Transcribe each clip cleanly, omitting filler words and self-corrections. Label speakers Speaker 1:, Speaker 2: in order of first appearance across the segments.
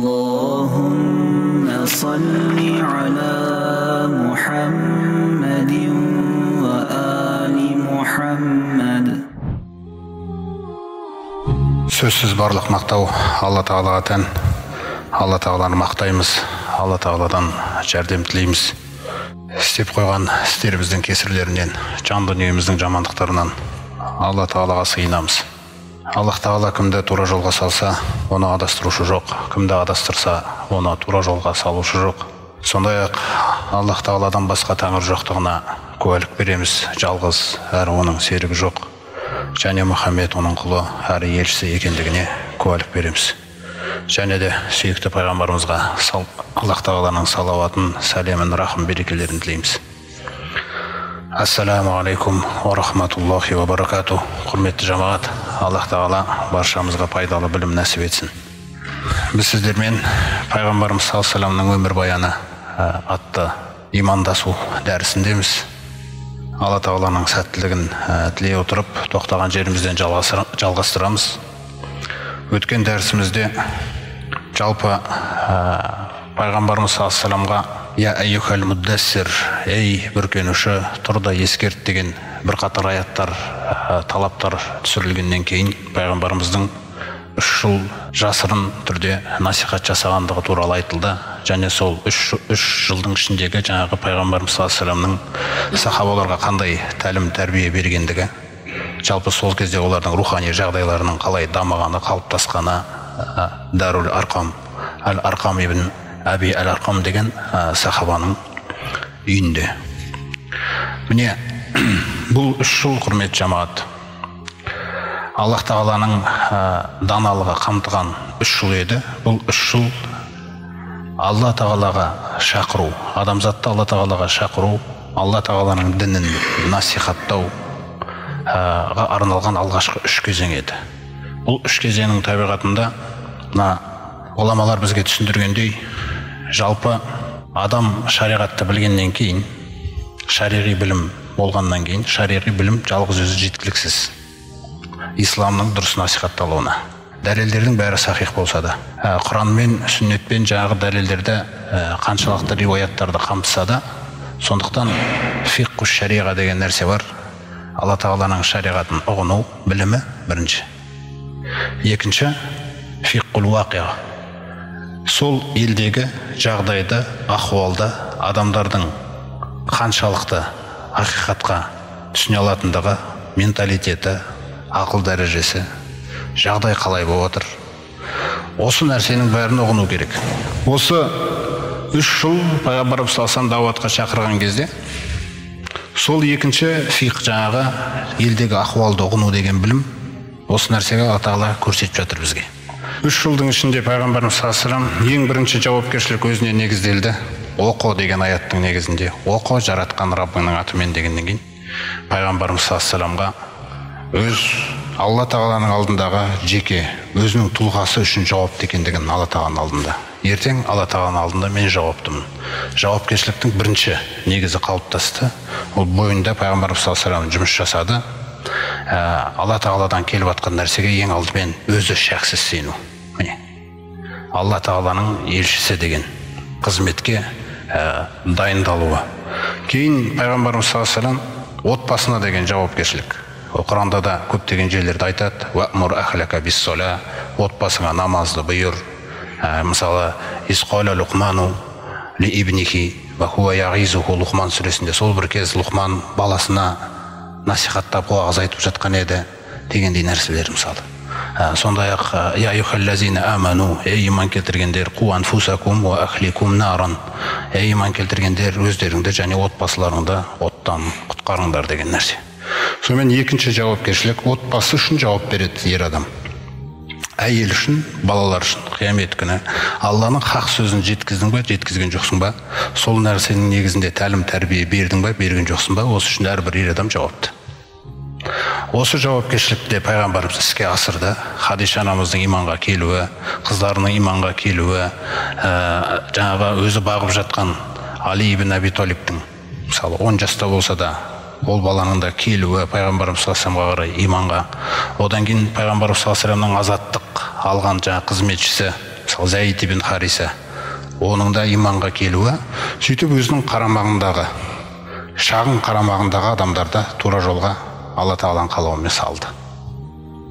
Speaker 1: اللهم صل على محمد وآل محمد.
Speaker 2: Сөзсіз барлық мақтау Алла Тағалаға тән. Алла Тағаланы мақтаймыз, Алла Тағаладан жәрдем тілейміз. Істеп қойған істеріміздің кесірлерінен, жан дүниеміздің жамандықтарынан Алла Тағалаға сыйынамыз. Аллах Тағала кімді тура жолға салса, оны адастырушы жоқ, кімді адастырса, оны тура жолға салушы жоқ. Сондай-ақ Аллах Тағаладан басқа тәңір жоқтығына куәлік береміз, жалғыз, әрі оның серігі жоқ. Және Мұхаммед оның құлы, әрі елшісі екендігіне куәлік береміз. Және де сүйікті пайғамбарымызға Аллах Тағаланың салауатын, сәлемін, рахым, берекелерін тілейміз. Ассаламу алейкум уа рахматуллахи уа баракату. Құрметті жамағат, Аллах Тағала баршамызға пайдалы білім нәсіп етсін. Біз сіздермен пайғамбарымыз саллаллаху алейхи вассаламның өмірбаяны атты имандасу дәрісіндеміз. Алла Тағаланың сәттілігін тілей отырып, тоқтаған жерімізден жалғастырамыз. Өткен дәрісімізде жалпы пайғамбарымыз саллаллаху алейхи вассаламға «Я әйюхал муддассир», ей бүркенуші, тұр да ескерт деген бірқатар аяттар, талаптар түсірілгеннен кейін пайғамбарымыздың 3 жыл жасырын түрде насихат жасағандығы туралы айтылды. Және сол 3 жылдың ішіндегі жаңағы пайғамбарымыз саллаллаху алейхи вассаламның сахабаларға қандай тәлім тәрбие бергендігі, жалпы сол кезде олардың рухани жағдайларының қалай дамығаны, қалыптасқаны, Дарул Арқам, Әл-Арқам ибн Әби Әл-Арқам деген сахабаның үйінде. Міне, бұл 3 жыл, құрметті жамағат, Аллах Тағаланың даналығы қамтыған 3 жыл еді. Бұл 3 жыл Алла Тағалаға шақыру, адамзатты Алла Тағалаға шақыру, Алла Тағаланың дінін насихаттау арналған алғашқы 3 кезең еді. Бұл 3 кезеңнің табиғатында мына ғұламалар бізге түсіндіргендей, жалпы адам шариғатты білгеннен кейін, шариғи білім болғаннан кейін, шариғи білім жалғыз өзі жеткіліксіз исламның дұрыс насихатталуына. Дәлелдердің бәрі сахих болса да, Құран мен сүннетпен жаңағы дәлелдерді қаншалықты риуаяттарды қамтыса да, сондықтан фиқху шариға деген нәрсе бар. Алла Тағаланың шариғатын ұғыну білімі бірінші. Екінші, фиқхул уақиға. Сол елдегі жағдайды, ахуалды, адамдардың қаншалықты ақиқатқа түсіне алатындығы, менталитеті, ақыл дәрежесі, жағдай қалай болып отыр. Осы нәрсенің бәрін ұғыну керек. Осы 3 жыл пайғамбарымыз саллаллаху алейхи вассалам дауатқа шақырған кезде, сол екінші фиқ, жаңағы елдегі ахуалды ұғыну деген білім, осы нәрсеге Алла Тағала көрсетіп жатыр бізге. 3 жылдың ішінде пайғамбарымыз саллаллаху алейхи вассалам ең бірінші жауапкершілік өзіне негізделді. Оқы деген аяттың негізінде, оқы жаратқан Раббыңның атымен дегеннен кейін пайғамбарымыз саллаллаху алейхи вассаламға өз Алла Тағаланың алдындағы жеке өзінің тұлғасы үшін жауапты екендігін Алла Тағаланың алдында. Ертең Алла Тағаланың алдында мен жауаптымын. Жауапкершіліктің бірінші негізі қалыптасты. Ол бойында пайғамбарымыз саллаллаху алейхи вассалам жұмыс жасады. Алла Тағаладан келіп атқан нәрсеге ең алдымен өзі шәксіз сену. Міне, Алла Тағаланың елшісі деген қызметке дайындалуы. Кейін пайғамбарымыз саллаллаху алейхи вассалам отбасына деген жауапкершілік. Құранда да көптеген жерлерде айтады, «Уәмур ахлака биссала», отбасыңа намазды бұйыр. Мысалы, «Изқала Лұқману ли ибнихи ва хуа яғизуху», Лұқман сүресінде сол бір кез Лұқман баласына насихаттап уағыз айтып жатқан еді дегендей нәрселер мысалы. Сондай-ақ, «Я айюхаллазина аману», ей иман келтіргендер, «Қу анфусакум уа ахликум наран», ей иман келтіргендер, өздеріңді және отбасыларыңды оттан құтқарыңдар деген нәрсе. Сонымен екінші жауапкершілік, отбасы үшін жауап береді ер адам. Әйел үшін, балалар үшін қиямет күні Алланың хақ сөзін жеткіздің ба, жеткізген жоқсың ба, сол нәрсенің негізінде тәлім тәрбие бердің ба, берген жоқсың ба, осы үшін әрбір ер адам жауапты. Осы жауапкершілікті пайғамбарымыз іске асырды. Хадиша анамыздың иманға келуі, қыздарының иманға келуі, жаңағы өзі бағып жатқан Али ибн Әби Талибтің, мысалы, 10 жаста болса да Ол баланың да келуі пайғамбарымыз саллаллаху алейхи қарай иманға. Одан кейін пайғамбарымыз саллаллаху алейхи азаттық алған жаңа қызметшісі, мысалы Зайд ибн Хариса, оның да иманға келуі, сөйтіп өзінің қарамағындағы, шағын қарамағындағы адамдарды тура жолға Алла тағаланың қалауымен салды.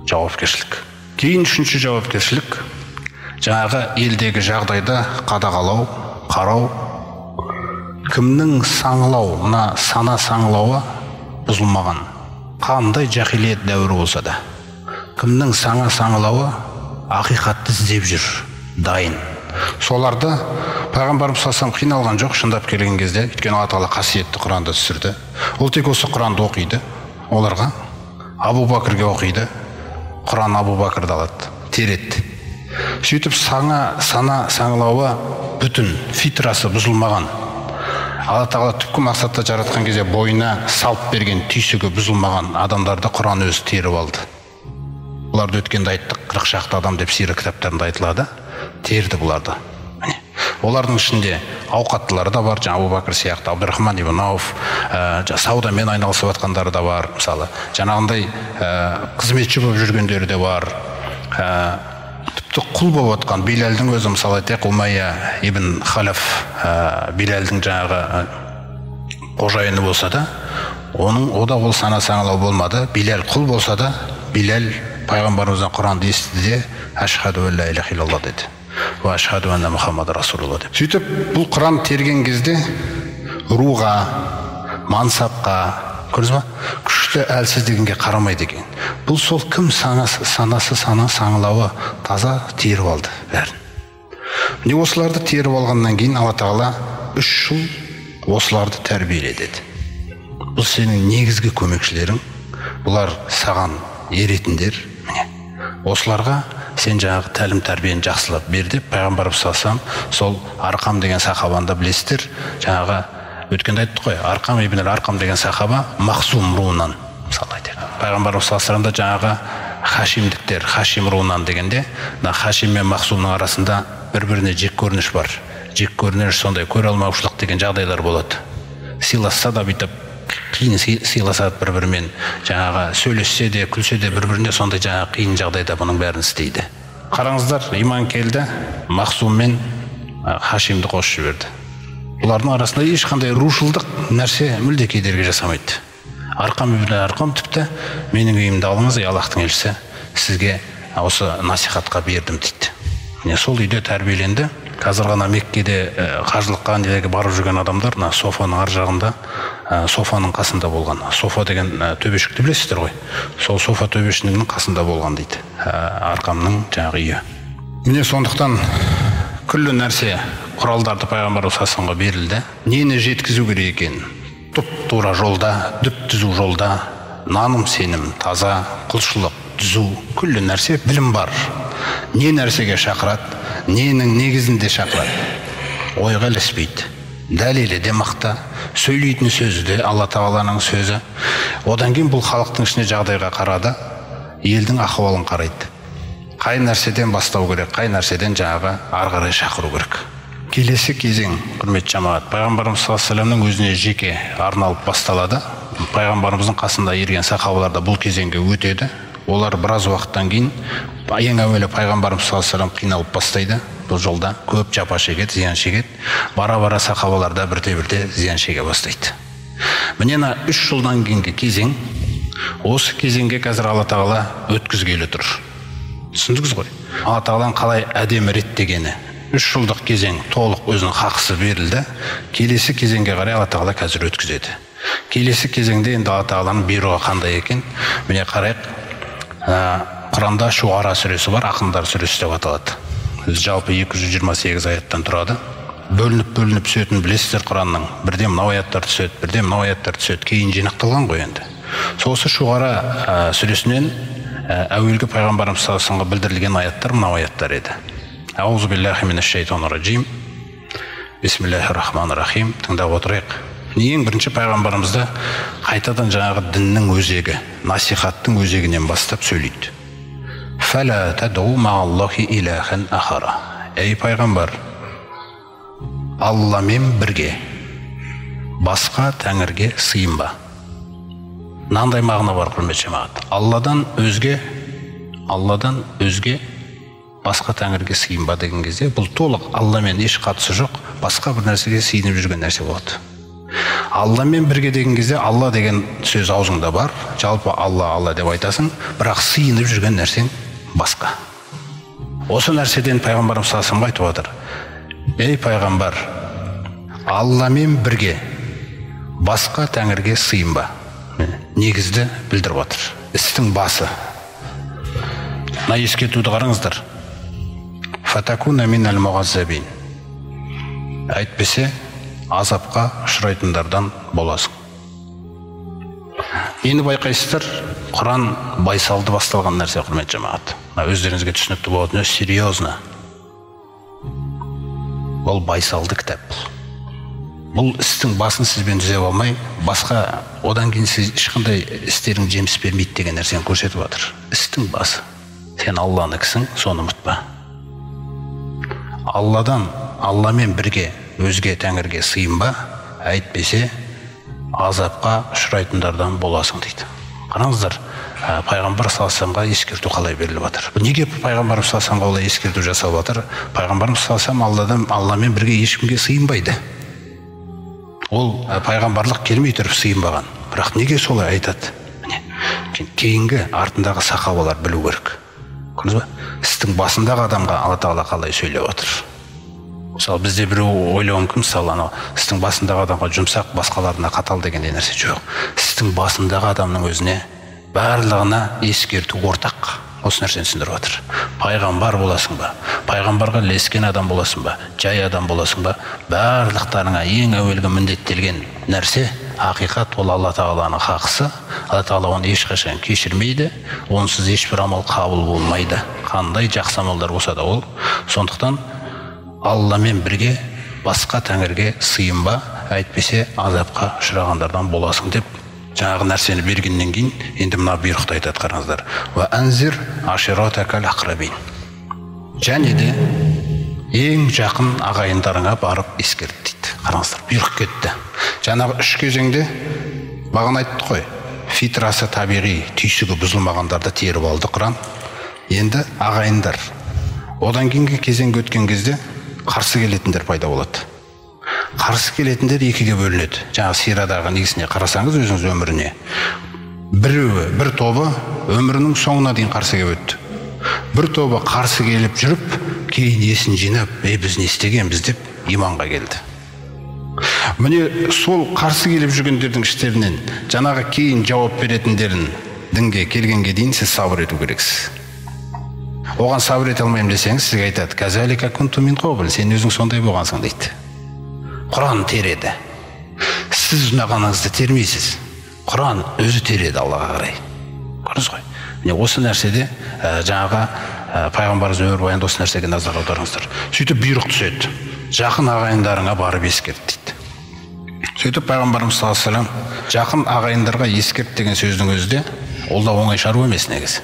Speaker 2: Жауапкершілік. Кейін үшінші жауапкершілік, жаңағы елдегі жағдайды қадағалау, қарау, кімнің саңылау, мына сана саңылауы бұзылмаған. Қандай жахилиет дәуірі болса да, кімнің сана саңылауы ақиқатты іздеп жүр, дайын. Соларды пайғамбарымыз саллаллаху алейхи вассалам қиналған жоқ, шындап келген кезде, өйткені Алла тағала қасиетті Құранды түсірді. Ол тек осы Құранды оқиды, оларға Абу Бәкірге оқиды, Құран Абу Бәкірді алады, тереді. Сөйтіп сана саңылауы бүтін, фитрасы бұзылмаған. Алла тағала түпкі мақсатта жаратқан кезде бойына салып берген түйсігі бұзылмаған адамдарды Құран өзі теріп алды. Бұларды өткенде айттық, 40 шақты адам деп сира кітаптарында айтылады. Терді бұларды. Міне. Олардың ішінде ауқаттылары да бар, жаңа Абу Бәкір сияқты, Абдурахман ибн Ауф, саудамен айналысып жатқандары да бар, мысалы. Жаңағындай қызметші болып жүргендері де бар. Тіпті құл болып жатқан Билалдың өзі, мысалы айтайық, Умайя ибн Халаф, Билалдың жаңағы қожайыны болса да, оның ода ол сана саңылау болмады. Билал құл болса да, Билал пайғамбарымыздан Құранды естіді де, ашхаду ан ла илаха иллаллах деді. Уа ашхаду анна Мухаммад расулуллах деп. Сөйтіп бұл Құран терген кезде руға, мансапқа, көрдіңіз ба? Күшті әлсіз дегенге қарамайды екен. Бұл сол кім санасы, сана саңылауы таза теріп алды бәрін. Міне осыларды теріп алғаннан кейін Алла тағала 3 жыл осыларды тәрбиеле деді. Бұл сенің негізгі көмекшілерің, бұлар саған еретіндер. Міне осыларға сен жаңағы тәлім тәрбиені жақсылап бер деп пайғамбарымыз саллаллаху алейхи вассалам сол Арқам деген сахабаны да білесіздер, жаңағы өткенде айттық қой, Арқам ибн Арқам деген сахаба Махсум руынан, мысалы айтайық. Пайғамбарымыз саллаллаху алейхи вассалам да жаңағы хашимдіктер, Хашим руынан дегенде, мына Хашим мен Махсумның арасында бір-біріне жек көрініш бар. Жек көрініш, сондай көре алмаушылық деген жағдайлар болады. Сыйласса да бүйтіп қиын сыйласады бір-бірімен, жаңағы сөйлессе де, күлсе де бір-біріне сондай жаңағы қиын жағдайда бұның бәрін істейді. Қараңыздар, иман келді, Махсум мен Хашимді қосып жіберді. Бұлардың арасында ешқандай рушылдық нәрсе мүлде кедергі жасамайды. Арқам ибн Арқам тіпті менің үйімді алыңыз, ей Аллахтың елшісі, сізге осы насихатқа бердім дейді. Міне сол үйде тәрбиеленді. Қазір ғана Меккеде қажылыққа недегі барып жүрген адамдар мына Софаның ар жағында, Софаның қасында болған. Софа деген төбешікті білесіздер ғой. Сол Софа төбешігінің қасында болған дейді. Арқамның жаңағы үйі. Міне сондықтан күллі нәрсе құралдарды пайғамбарымыз саллаллаху алейхи вассаламға берілді. Нені жеткізу керек екенін, тұп-тура жолда, түп-түзу жолда, наным сенім таза, құлшылық түзу, күллі нәрсе білім бар. Не нәрсеге шақырады, ненің негізінде шақырады, ойға ілеспейді. Дәлелі де мықты, сөйлейтін сөзі де Алла тағаланың сөзі. Одан кейін бұл халықтың ішіне жағдайға қарады, елдің ахуалын қарайды. Қай нәрседен бастау керек, қай нәрседен жаңағы ары қарай шақыру керек. Келесі кезең, құрметті жамағат, пайғамбарымыз саллаллаху алейхи вассаламның өзіне жеке арналып басталады. Пайғамбарымыздың қасында ерген сахабалар да бұл кезеңге өтеді. Олар біраз уақыттан кейін ең әуелі пайғамбарымыз саллаллаху алейхи вассалам қиналып бастайды. Бұл жолда көп жапа шегеді, зиян шегеді. Бара-бара сахабалар да бірте-бірте зиян шеге бастайды. Міне мына 3 жылдан кейінгі кезең, осы кезеңге қазір Алла тағала өткізгелі тұр. Түсіндіңіз ғой? Алла тағаланың қалай әдемі реттегені. 3 жылдық кезең толық өзінің хақысы берілді. Келесі кезеңге қарай Алла тағала қазір өткізеді. Келесі кезеңде енді Алла тағаланың бұйрығы қандай екен? Міне қарайық. Құранда Шуара сүресі бар, ақындар сүресі деп аталады. Жалпы 228 аяттан тұрады. Бөлініп-бөлініп түсетінін білесіздер Құранның. Бірде мынау аяттар түседі, бірде мынау аяттар түседі. Кейін жинақталған ғой енді. Сосы Шуара сүресінен әуелгі пайғамбарымыз саллаллаху алейхи вассаламға білдірілген аяттар мынау аяттар еді. Аузу биллахи минаш шайтанир раджим. Бисмиллахир рахманир рахим. Тыңдап отырайық. Ең бірінші пайғамбарымызды қайтадан жаңағы діннің өзегі, насихаттың өзегінен бастап сөйлейді. Фәлә тәдғу мағаллахи илахан ахара. Ей пайғамбар, Алламен бірге басқа тәңірге сыйынба. Мынандай мағына бар, құрметті жамағат. Алладан өзге басқа тәңірге сыйынба деген кезде, бұл толық Алламен еш қатысы жоқ, басқа бір нәрсеге сыйынып жүрген нәрсе болады. Алламен бірге деген кезде, Алла деген сөз аузыңда бар, жалпы Алла, Алла деп айтасың, бірақ сыйынып жүрген нәрсең басқа. Осы нәрседен пайғамбарымыз саллаллаху алейхи айтып отыр. Ей пайғамбар, Алламен бірге басқа тәңірге сыйынба. Негізді білдіріп отыр. Істің басы. Мына ескертуді қараңыздар. Фатакуна минал муғаззабин. Әйтпесе азапқа ұшырайтындардан боласың. Енді байқайсыздар, Құран байсалды басталған нәрсе, құрметті жамағат. Өздеріңізге түсінікті болатын, серьезно. Ол байсалды кітап. Бұл істің басын сізбен түзеп алмай, басқа одан кейін сіз ешқандай істерің жеміс бермейді деген нәрсені көрсетіп жатыр. Істің басы. Сен Алланыкісің, соны ұмытпа. Алладан, Алламен бірге өзге тәңірге сыйынба, әйтпесе азапқа ұшырайтындардан боласың дейді. Қараңыздар, пайғамбар саллаллаху алейхи ескерту қалай беріліп жатыр. Неге пайғамбар саллаллаху олай ескерту жасап жатыр? Пайғамбарымыз саллаллаху алладан, Алламен бірге ешкімге сыйынбайды. Ол пайғамбарлық келмей тұрып сыйынбаған. Бірақ неге солай айтады? Міне, кейінгі артындағы сахабалар білу керек. Көрдіңіз ба? Істің басындағы адамға Алла тағала қалай сөйлеп отыр. Мысалы, бізде біреу ойлауы мүмкін, мысалы, анау істің басындағы адамға жұмсақ, басқаларына қатал дегендей нәрсе жоқ. Істің басындағы адамның өзіне барлығына ескерту ортақ. Осы нәрсені түсіндіріп отыр. Пайғамбар боласың ба? Пайғамбарға ілескен адам боласың ба? Жай адам боласың ба? Барлықтарыңа ең әуелгі міндеттелген нәрсе ақиқат, ол Алла тағаланың хақысы. Алла тағала оны ешқашан кешірмейді, онсыз ешбір амал қабыл болмайды. Қандай жақсы амалдар болса да ол. Сондықтан Алламен бірге басқа тәңірге сыйынба, әйтпесе азапқа ұшырағандардан боласың деп жаңағы нәрсені бергеннен кейін енді мына бұйрықты айтады, қараңыздар. Уа анзир аширатакал ақрабин. Және де ең жақын ағайындарыңа барып ескерт дейді. Қараңыздар, бұйрық кетті. Жаңағы үш кезеңде бағана айттық қой, фитрасы табиғи, түйсігі бұзылмағандарды теріп алды Құран. Енді ағайындар. Одан кейінгі кезеңге өткен кезде қарсы келетіндер пайда болады. Қарсы келетіндер екіге бөлінеді. Жаңа сирадағы негізіне қарасаңыз өзіңіз өміріне. Біреуі, бір тобы өмірінің соңына дейін қарсы келіп өтті. Бір тобы қарсы келіп жүріп, кейін есін жинап, ей біз не істегенбіз деп иманға келді. Міне сол қарсы келіп жүргендердің іштерінен жаңағы кейін жауап беретіндерін дінге келгенге дейін сіз сабыр ету керексіз. Оған сабыр ете алмаймын десеңіз, сізге айтады, «Казалика кунту мин қабл», сен өзің сондай болғансың дейді. Құран тереді. Сіз ұнағаныңызды термейсіз. Құран өзі тереді Аллаға қарай. Көрдіңіз ғой. Міне осы нәрседе жаңағы пайғамбарымыз өмірбаянында осы нәрсеге назар аударыңыздар. Сөйтіп бұйрық түседі. Жақын ағайындарыңа барып ескерт дейді. Сөйтіп пайғамбарымыз саллаллаху алейхи вассалам жақын ағайындарға ескерт деген сөздің өзі де ол да оңай шаруа емес негізі.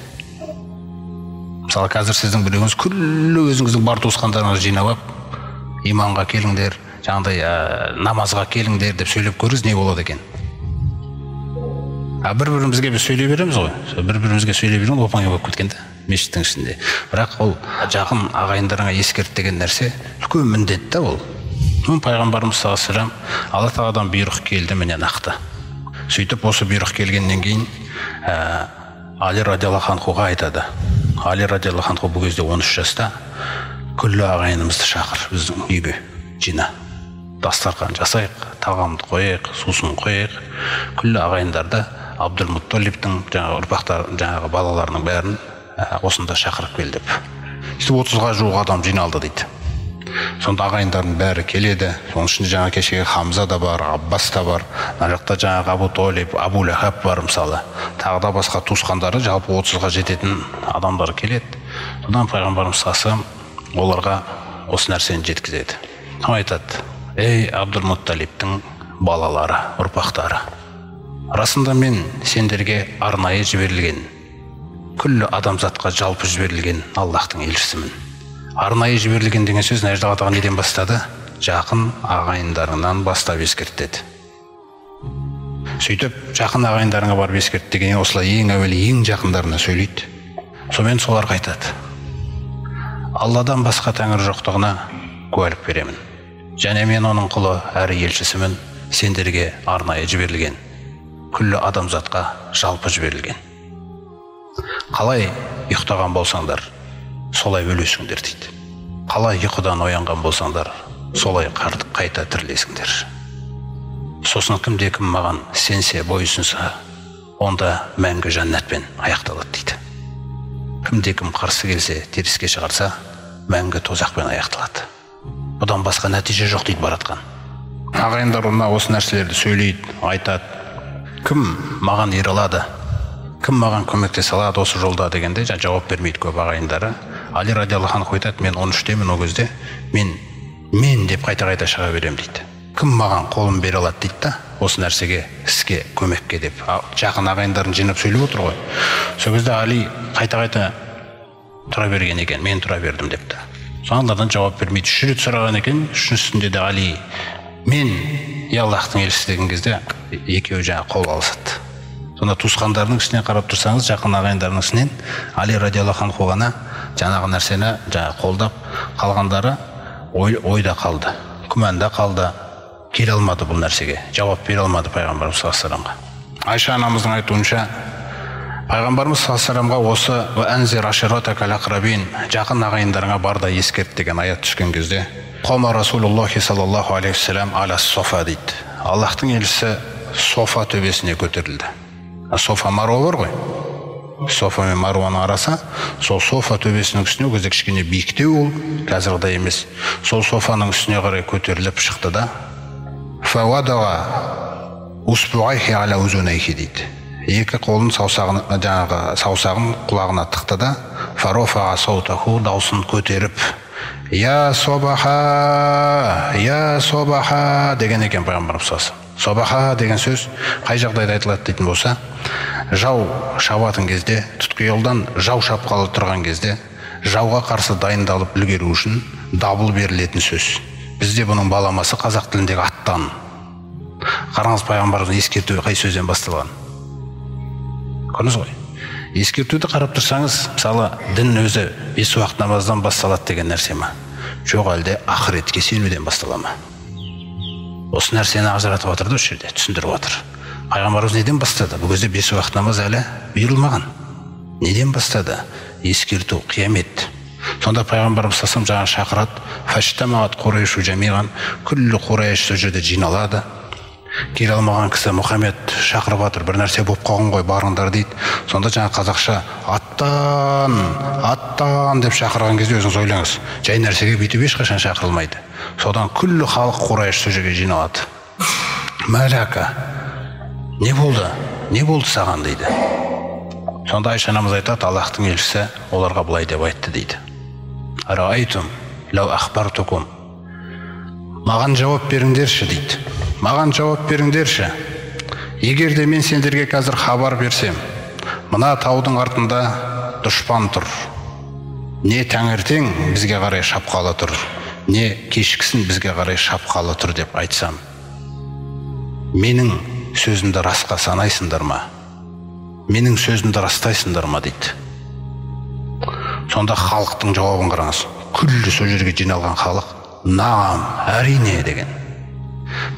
Speaker 2: Мысалы, қазір сіздің біреуіңіз күллі өзіңіздің бар туысқандарыңызды жинап алып, иманға келіңдер, жаңағыдай намазға келіңдер деп сөйлеп көріңіз, не болады екен? А бір-бірімізге біз сөйлей береміз ғой. Бір-бірімізге сөйлей берген оп-оңай болып кеткен да мешіттің ішінде. Бірақ ол жақын ағайындарыңа ескерт деген нәрсе үлкен міндет та ол. Пайғамбарымыз саллаллаху алейхи вассалам Алла тағаладан бұйрық келді міне нақты. Сөйтіп осы бұйрық келгеннен кейін Али радиаллаху анхуға айтады. Али радиаллаху анху бұл кезде 13 жаста, күллі ағайынымызды шақыр біздің үйге, жина. Дастархан жасайық, тағамды қояйық, сусын қояйық. Күллі ағайындарды Абдулмутталибтің жаңағы ұрпақтар, жаңағы балаларының бәрін осында шақырып кел деп. Сөйтіп 30-ға жуық адам жиналды дейді. Сонда ағайындардың бәрі келеді. Соның ішінде жаңа кешегі Хамза да бар, Аббас та бар. Мына жақта жаңағы Абу Толиб, Абу Лахаб бар мысалы. Тағы да басқа туысқандары, жалпы 30-ға жететін адамдар келеді. Содан пайғамбарымыз саллаллаху алейхи оларға осы нәрсені жеткізеді. Айтады: «Ей Абдулмутталибтің балалары, ұрпақтары, расында мен сендерге арнайы жіберілген, күллі адамзатқа жалпы жіберілген Аллахтың елшісімін». Арнайы жіберілген деген сөз мына жерде Алла неден бастады? Жақын ағайындарыңнан бастап ескерт деді. Сөйтіп жақын ағайындарыңа барып ескерт деген осылай ең әуелі ең жақындарына сөйлейді. Сонымен солар қайтады. Алладан басқа тәңір жоқтығына куәлік беремін. Және мен оның құлы әрі елшісімін, сендерге арнайы жіберілген, күллі адамзатқа жалпы жіберілген. Қалай ұйықтаған болсаңдар, солай өлесіңдер дейді. Қалай ұйқыдан оянған болсаңдар, солай қайта тірілесіңдер. Сосын кімде кім маған сенсе, бойұсынса, онда мәңгі жәннатпен аяқталады дейді. Кімде кім қарсы келсе, теріске шығарса, мәңгі тозақпен аяқталады. Бұдан басқа нәтиже жоқ дейді баратқан. Ағайындар мына осы нәрселерді сөйлейді, айтады. Кім маған ере алады, кім маған көмектесе алады осы жолда дегенде жауап бермейді көп ағайындары. Али радиаллаху анху айтады, мен 13-темін ол кезде, мен деп қайта-қайта шыға беремін дейді. Кім маған қолын бере алады дейді да, осы нәрсеге, іске, көмекке деп. Жақын ағайындарын жинап сөйлеп отыр ғой. Сол кезде Али қайта-қайта тұра берген екен, мен тұра бердім депті. Соңғылардан жауап бермейді. 3 рет сұраған екен, үшіншісінде де Али мен Аллахтың елшісі деген кезде екеуі жаңа қол алысады. Сонда туысқандарының ішінен қарап тұрсаңыз, жақын ағайындарының ішінен Али радиаллаху анху ғана жаңағы нәрсені жаңа қолдап, қалғандары ойда қалды, күмәнда қалды, келе алмады бұл нәрсеге, жауап бере алмады пайғамбарымыз саллаллаху алейхи вассаламға. Айша анамыздың айтуынша, пайғамбарымыз саллаллаху алейхи вассаламға осы жақын ағайындарыңа бар да ескерт деген аят түскен кезде, қома Расулуллахи саллаллаху алейхи вассалам аля софа дейді. Аллахтың елшісі софа төбесіне көтерілді. Софа Маруа бар ғой. Софа мен Маруаның арасы, сол софа төбесінің үстіне, ол кезде кішкене биіктеу ол, қазіргідей емес. Сол софаның үстіне қарай көтеріліп шықты да, фауадаға усбуайхи аля узунайхи дейді. Екі қолын саусағын, жаңағы саусағын құлағына тықты да, фарофаға саутаху, даусын көтеріп, я собаха, я собаха деген екен пайғамбарымыз саллаллаху алейхи вассалам. Собаха деген сөз қай жағдайда айтылады дейтін болса, жау шабатын кезде, тұтқиылдан жау шапқалы тұрған кезде, жауға қарсы дайындалып үлгеру үшін дабыл берілетін сөз. Бізде бұның баламасы қазақ тіліндегі аттан. Қараңыз, пайғамбарымыздың ескертуі қай сөзден басталған? Көрдіңіз ғой. Ескертуді қарап тұрсаңыз, мысалы, дін өзі бес уақыт намаздан басталады деген нәрсе ма? Жоқ, әлде ақыретке сенуден бастала ма? Осы нәрсені ажыратып жатыр да осы жерде, түсіндіріп жатыр. Пайғамбарымыз неден бастады? Бұл кезде бес уақыт намаз әлі бұйырылмаған. Неден бастады? Ескерту, қиямет. Сонда пайғамбарымыз саллаллаху алейхи вассалам жаңа шақырады. Фаштамағат Қурайшу жамиған, күллі Қурайш сол жерде жиналады. Келе алмаған кісі Мұхаммед шақырып жатыр, бір нәрсе болып қалған ғой, барыңдар дейді. Сонда жаңа қазақша аттан, аттан деп шақырған кезде өзіңіз ойлаңыз, жай нәрсеге бүйтіп ешқашан шақырылмайды. Содан күллі халық Қурайш сол жерге жиналады. Мәләка, не болды? Не болды саған дейді. Сонда Айша анамыз айтады, Аллахтың елшісі оларға былай деп айтты дейді. Араайтум лау ахбартукум. Маған жауап беріңдерші дейді. Маған жауап беріңдерші. Егер де мен сендерге қазір хабар берсем, мына таудың артында дұшпан тұр. Не таңертең бізге қарай шапқалы тұр, не кешкісін бізге қарай шапқалы тұр деп айтсам, менің сөзімді расқа санайсыңдар ма? Менің сөзімді растайсыңдар ма дейді. Сонда халықтың жауабын қараңыз. Күллі сол жерге жиналған халық наам, әрине деген.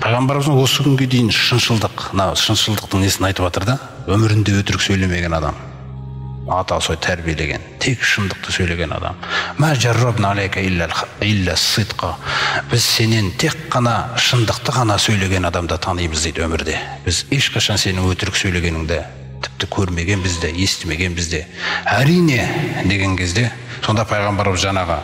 Speaker 2: Пайғамбарымыздың осы күнге дейін шыншылдық, мына шыншылдықтың несін айтып жатыр да, өмірінде өтірік сөйлемеген адам. Ата солай тәрбиелеген, тек шындықты сөйлеген адам. Ма жаррабна алейка илля сидқа. Біз сенен тек қана шындықты ғана сөйлеген адамды танимыз дейді өмірде. Біз ешқашан сенің өтірік сөйлегеніңді тіпті көрмегенбіз де, естімегенбіз де. Әрине деген кезде, сонда пайғамбарымыз жаңағы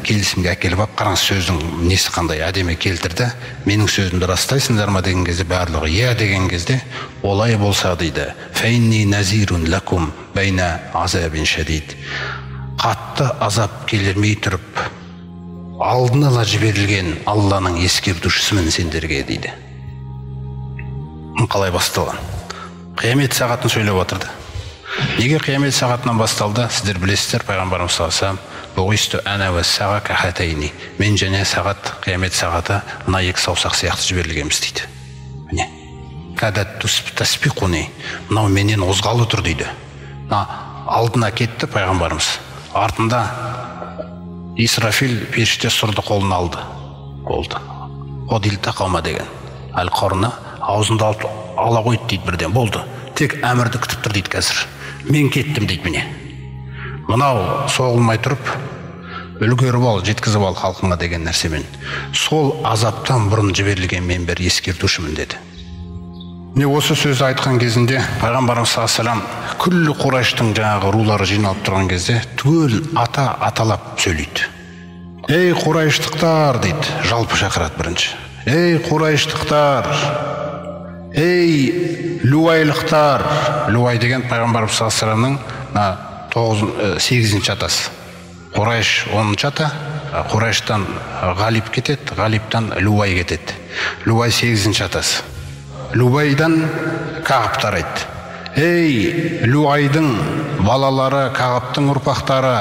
Speaker 2: келісімге әкеліп алып, қараңыз сөздің несі қандай әдемі келтірді. Менің сөзімді растайсыңдар ма деген кезде барлығы иә деген кезде, олай болса дейді, фәинни назирун лакум бәйна азабин шадид. Қатты азап келмей тұрып, алдын ала жіберілген Алланың ескертушісімін сендерге дейді. Қалай басталған? Қиямет сағатын сөйлеп отырды. Неге қиямет сағатынан басталды? Сіздер білесіздер, пайғамбарымыз саллаллаху алейхи вассалам, мен және сағат, қиямет сағаты мына екі саусақ сияқты жіберілгенбіз дейді. Міне. Мынау менен озғалы тұр дейді. Мына алдына кетті пайғамбарымыз. Артында Исрафил періште сұрды қолына алды. Болды. Қодил тақаума деген. Әл-Қарна аузында алып ала қойды дейді бірден. Болды. Тек әмірді күтіп тұр дейді қазір. Мен кеттім дейді міне. Мынау соғылмай тұрып, үлгеріп ал, жеткізіп ал халқыңа деген нәрсемен. Сол азаптан бұрын жіберілген мен бір ескертушімін деді. Міне осы сөзді айтқан кезінде пайғамбарымыз саллаллаху алейхи вассалам күллі Қурайштың жаңағы рулары жиналып тұрған кезде түгел ата аталап сөйлейді. Ей қурайыштықтар дейді, жалпы шақырады бірінші. Ей қурайыштықтар, ей люайлықтар. Люай деген пайғамбарымыз саллаллаху алейхи вассаламның 8-ші атасы. Қурайш 10-шы ата, Қурайштан Ғалиб кетеді, Ғалибтан Люай кетеді. Люай 8-ші атасы. Люайдан Кағып тарайды. Ей, Люайдың балалары, Кағыптың ұрпақтары,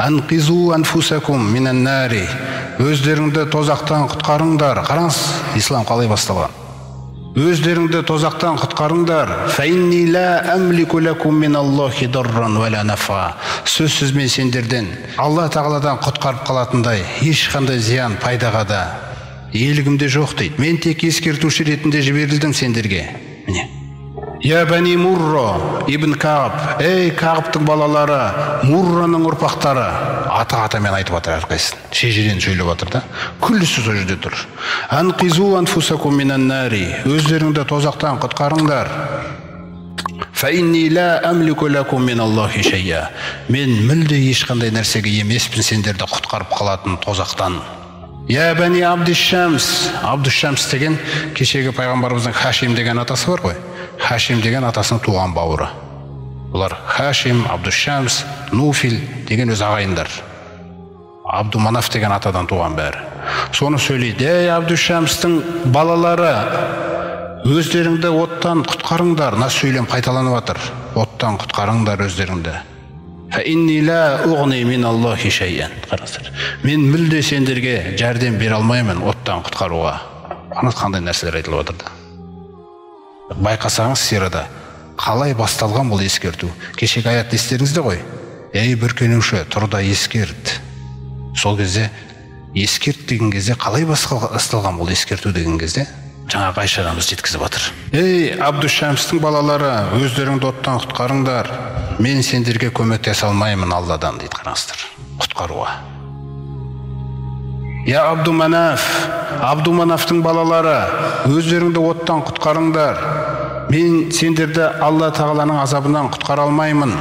Speaker 2: анқизу анфусакум минан нари, өздеріңді тозақтан құтқарыңдар. Қараңыз, ислам қалай басталған. Өздеріңді тозақтан құтқарыңдар. Фа инни ла амлику лакум миналлахи дарран ва ла нафа. Сөзсіз мен сендерден Алла тағаладан құтқарып қалатындай ешқандай зиян пайдаға да иелігімде жоқ дейді. Мен тек ескертуші ретінде жіберілдім сендерге. Міне. Я бәни Мурро ибн Кағып, ей Кағыптың балалары, Мурроның ұрпақтары. Ата-атамен айтып жатыр әрқайсысын. Шежірені сөйлеп жатыр да. Күллісі сол жерде тұр. Анқизу анфусакум минан нари, өздеріңді тозақтан құтқарыңдар. Фа инни ла амлику лакум миналлахи шайя. Мен мүлде ешқандай нәрсеге емеспін сендерді құтқарып қалатын тозақтан. Я бәни Абдишамс. Абдишамс деген кешегі пайғамбарымыздың Хашим деген атасы бар ғой. Хашим деген атасының туған бауыры. Бұлар Хашим, Абдушамс, Нуфил деген өз ағайындар. Абдуманаф деген атадан туған бәрі. Соны сөйлейді. Ей Абдушамстың балалары, өздеріңді оттан құтқарыңдар. Мына сөйлем қайталанып жатыр. Оттан құтқарыңдар өздеріңді. Фа инни ла уғни миналлахи шайан. Қараңыздар. Мен мүлде сендерге жәрдем бере алмаймын оттан құтқаруға. Қараңыз, қандай нәрселер айтылып жатыр да. Байқасаңыз сирада қалай басталған бұл ескерту. Кешегі аятты естеріңізде ғой. Ей бүркенуші, тұр да ескерт. Сол кезде ескерт деген кезде қалай басталған бұл ескерту деген кезде жаңағы Айша анамыз жеткізіп жатыр. Ей Абдушамстың балалары, өздеріңді оттан құтқарыңдар. Мен сендерге көмектесе алмаймын Алладан дейді. Қараңыздар, құтқаруға. Я Абдуманаф, Абдуманафтың балалары, өздеріңді оттан құтқарыңдар. Мен сендерді Алла тағаланың азабынан құтқара алмаймын.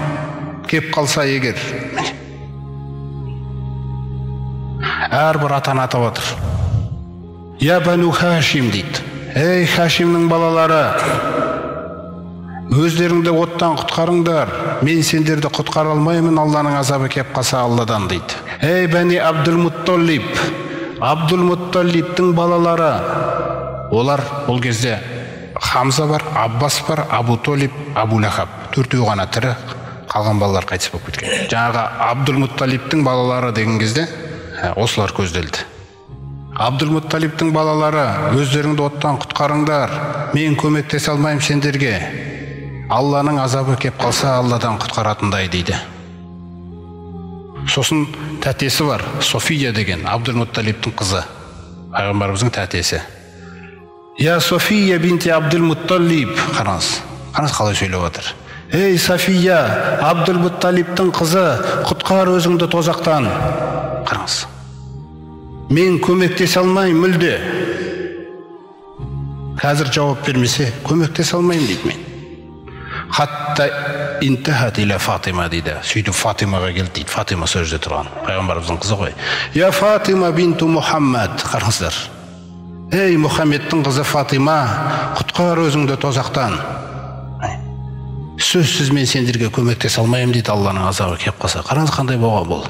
Speaker 2: Кеп қалса егер. Әрбір атаны атап отыр. Я Бану Хашим дейді. Ей Хашимнің балалары, өздеріңді оттан құтқарыңдар. Мен сендерді құтқара алмаймын Алланың азабы кеп қалса Алладан дейді. Ей Бәни Абдул-Мутталиб, Абдул-Мутталибтің балалары. Олар бұл кезде Хамза бар, Аббас бар, Абу Толиб, Абу Лахаб. Төртеуі ғана тірі, қалған балалар қайтыс болып кеткен. Жаңағы Абдул-Мутталибтің балалары деген кезде осылар көзделді. Абдул-Мутталибтің балалары, өздеріңді оттан құтқарыңдар. Мен көмектесе алмаймын сендерге. Алланың азабы кеп қалса, Алладан құтқаратындай дейді. Сосын тәтесі бар, София деген, Абдул-Мутталибтің қызы. Пайғамбарымыздың тәтесі. Я София бинти Абдул-Мутталиб. Қараңыз, қараңыз қалай сөйлеп жатыр. Ей София, Абдул-Мутталибтің қызы, құтқар өзіңді тозақтан. Қараңыз. Мен көмектесе алмаймын мүлде. Қазір жауап бермесе, көмектесе алмаймын дейді мен. Хатта интахат иля Фатима дейді. Сөйтіп Фатимаға келді дейді. Фатима сол жерде тұрған. Пайғамбарымыздың қызы ғой. Я Фатима бинту Мухаммад. Қараңыздар. Ей Мұхаммедтің қызы Фатима, құтқар өзіңді тозақтан. Сөзсіз мен сендерге көмектесе алмаймын дейді, Алланың азабы кеп қалса. Қараңыз қандай болған бұл.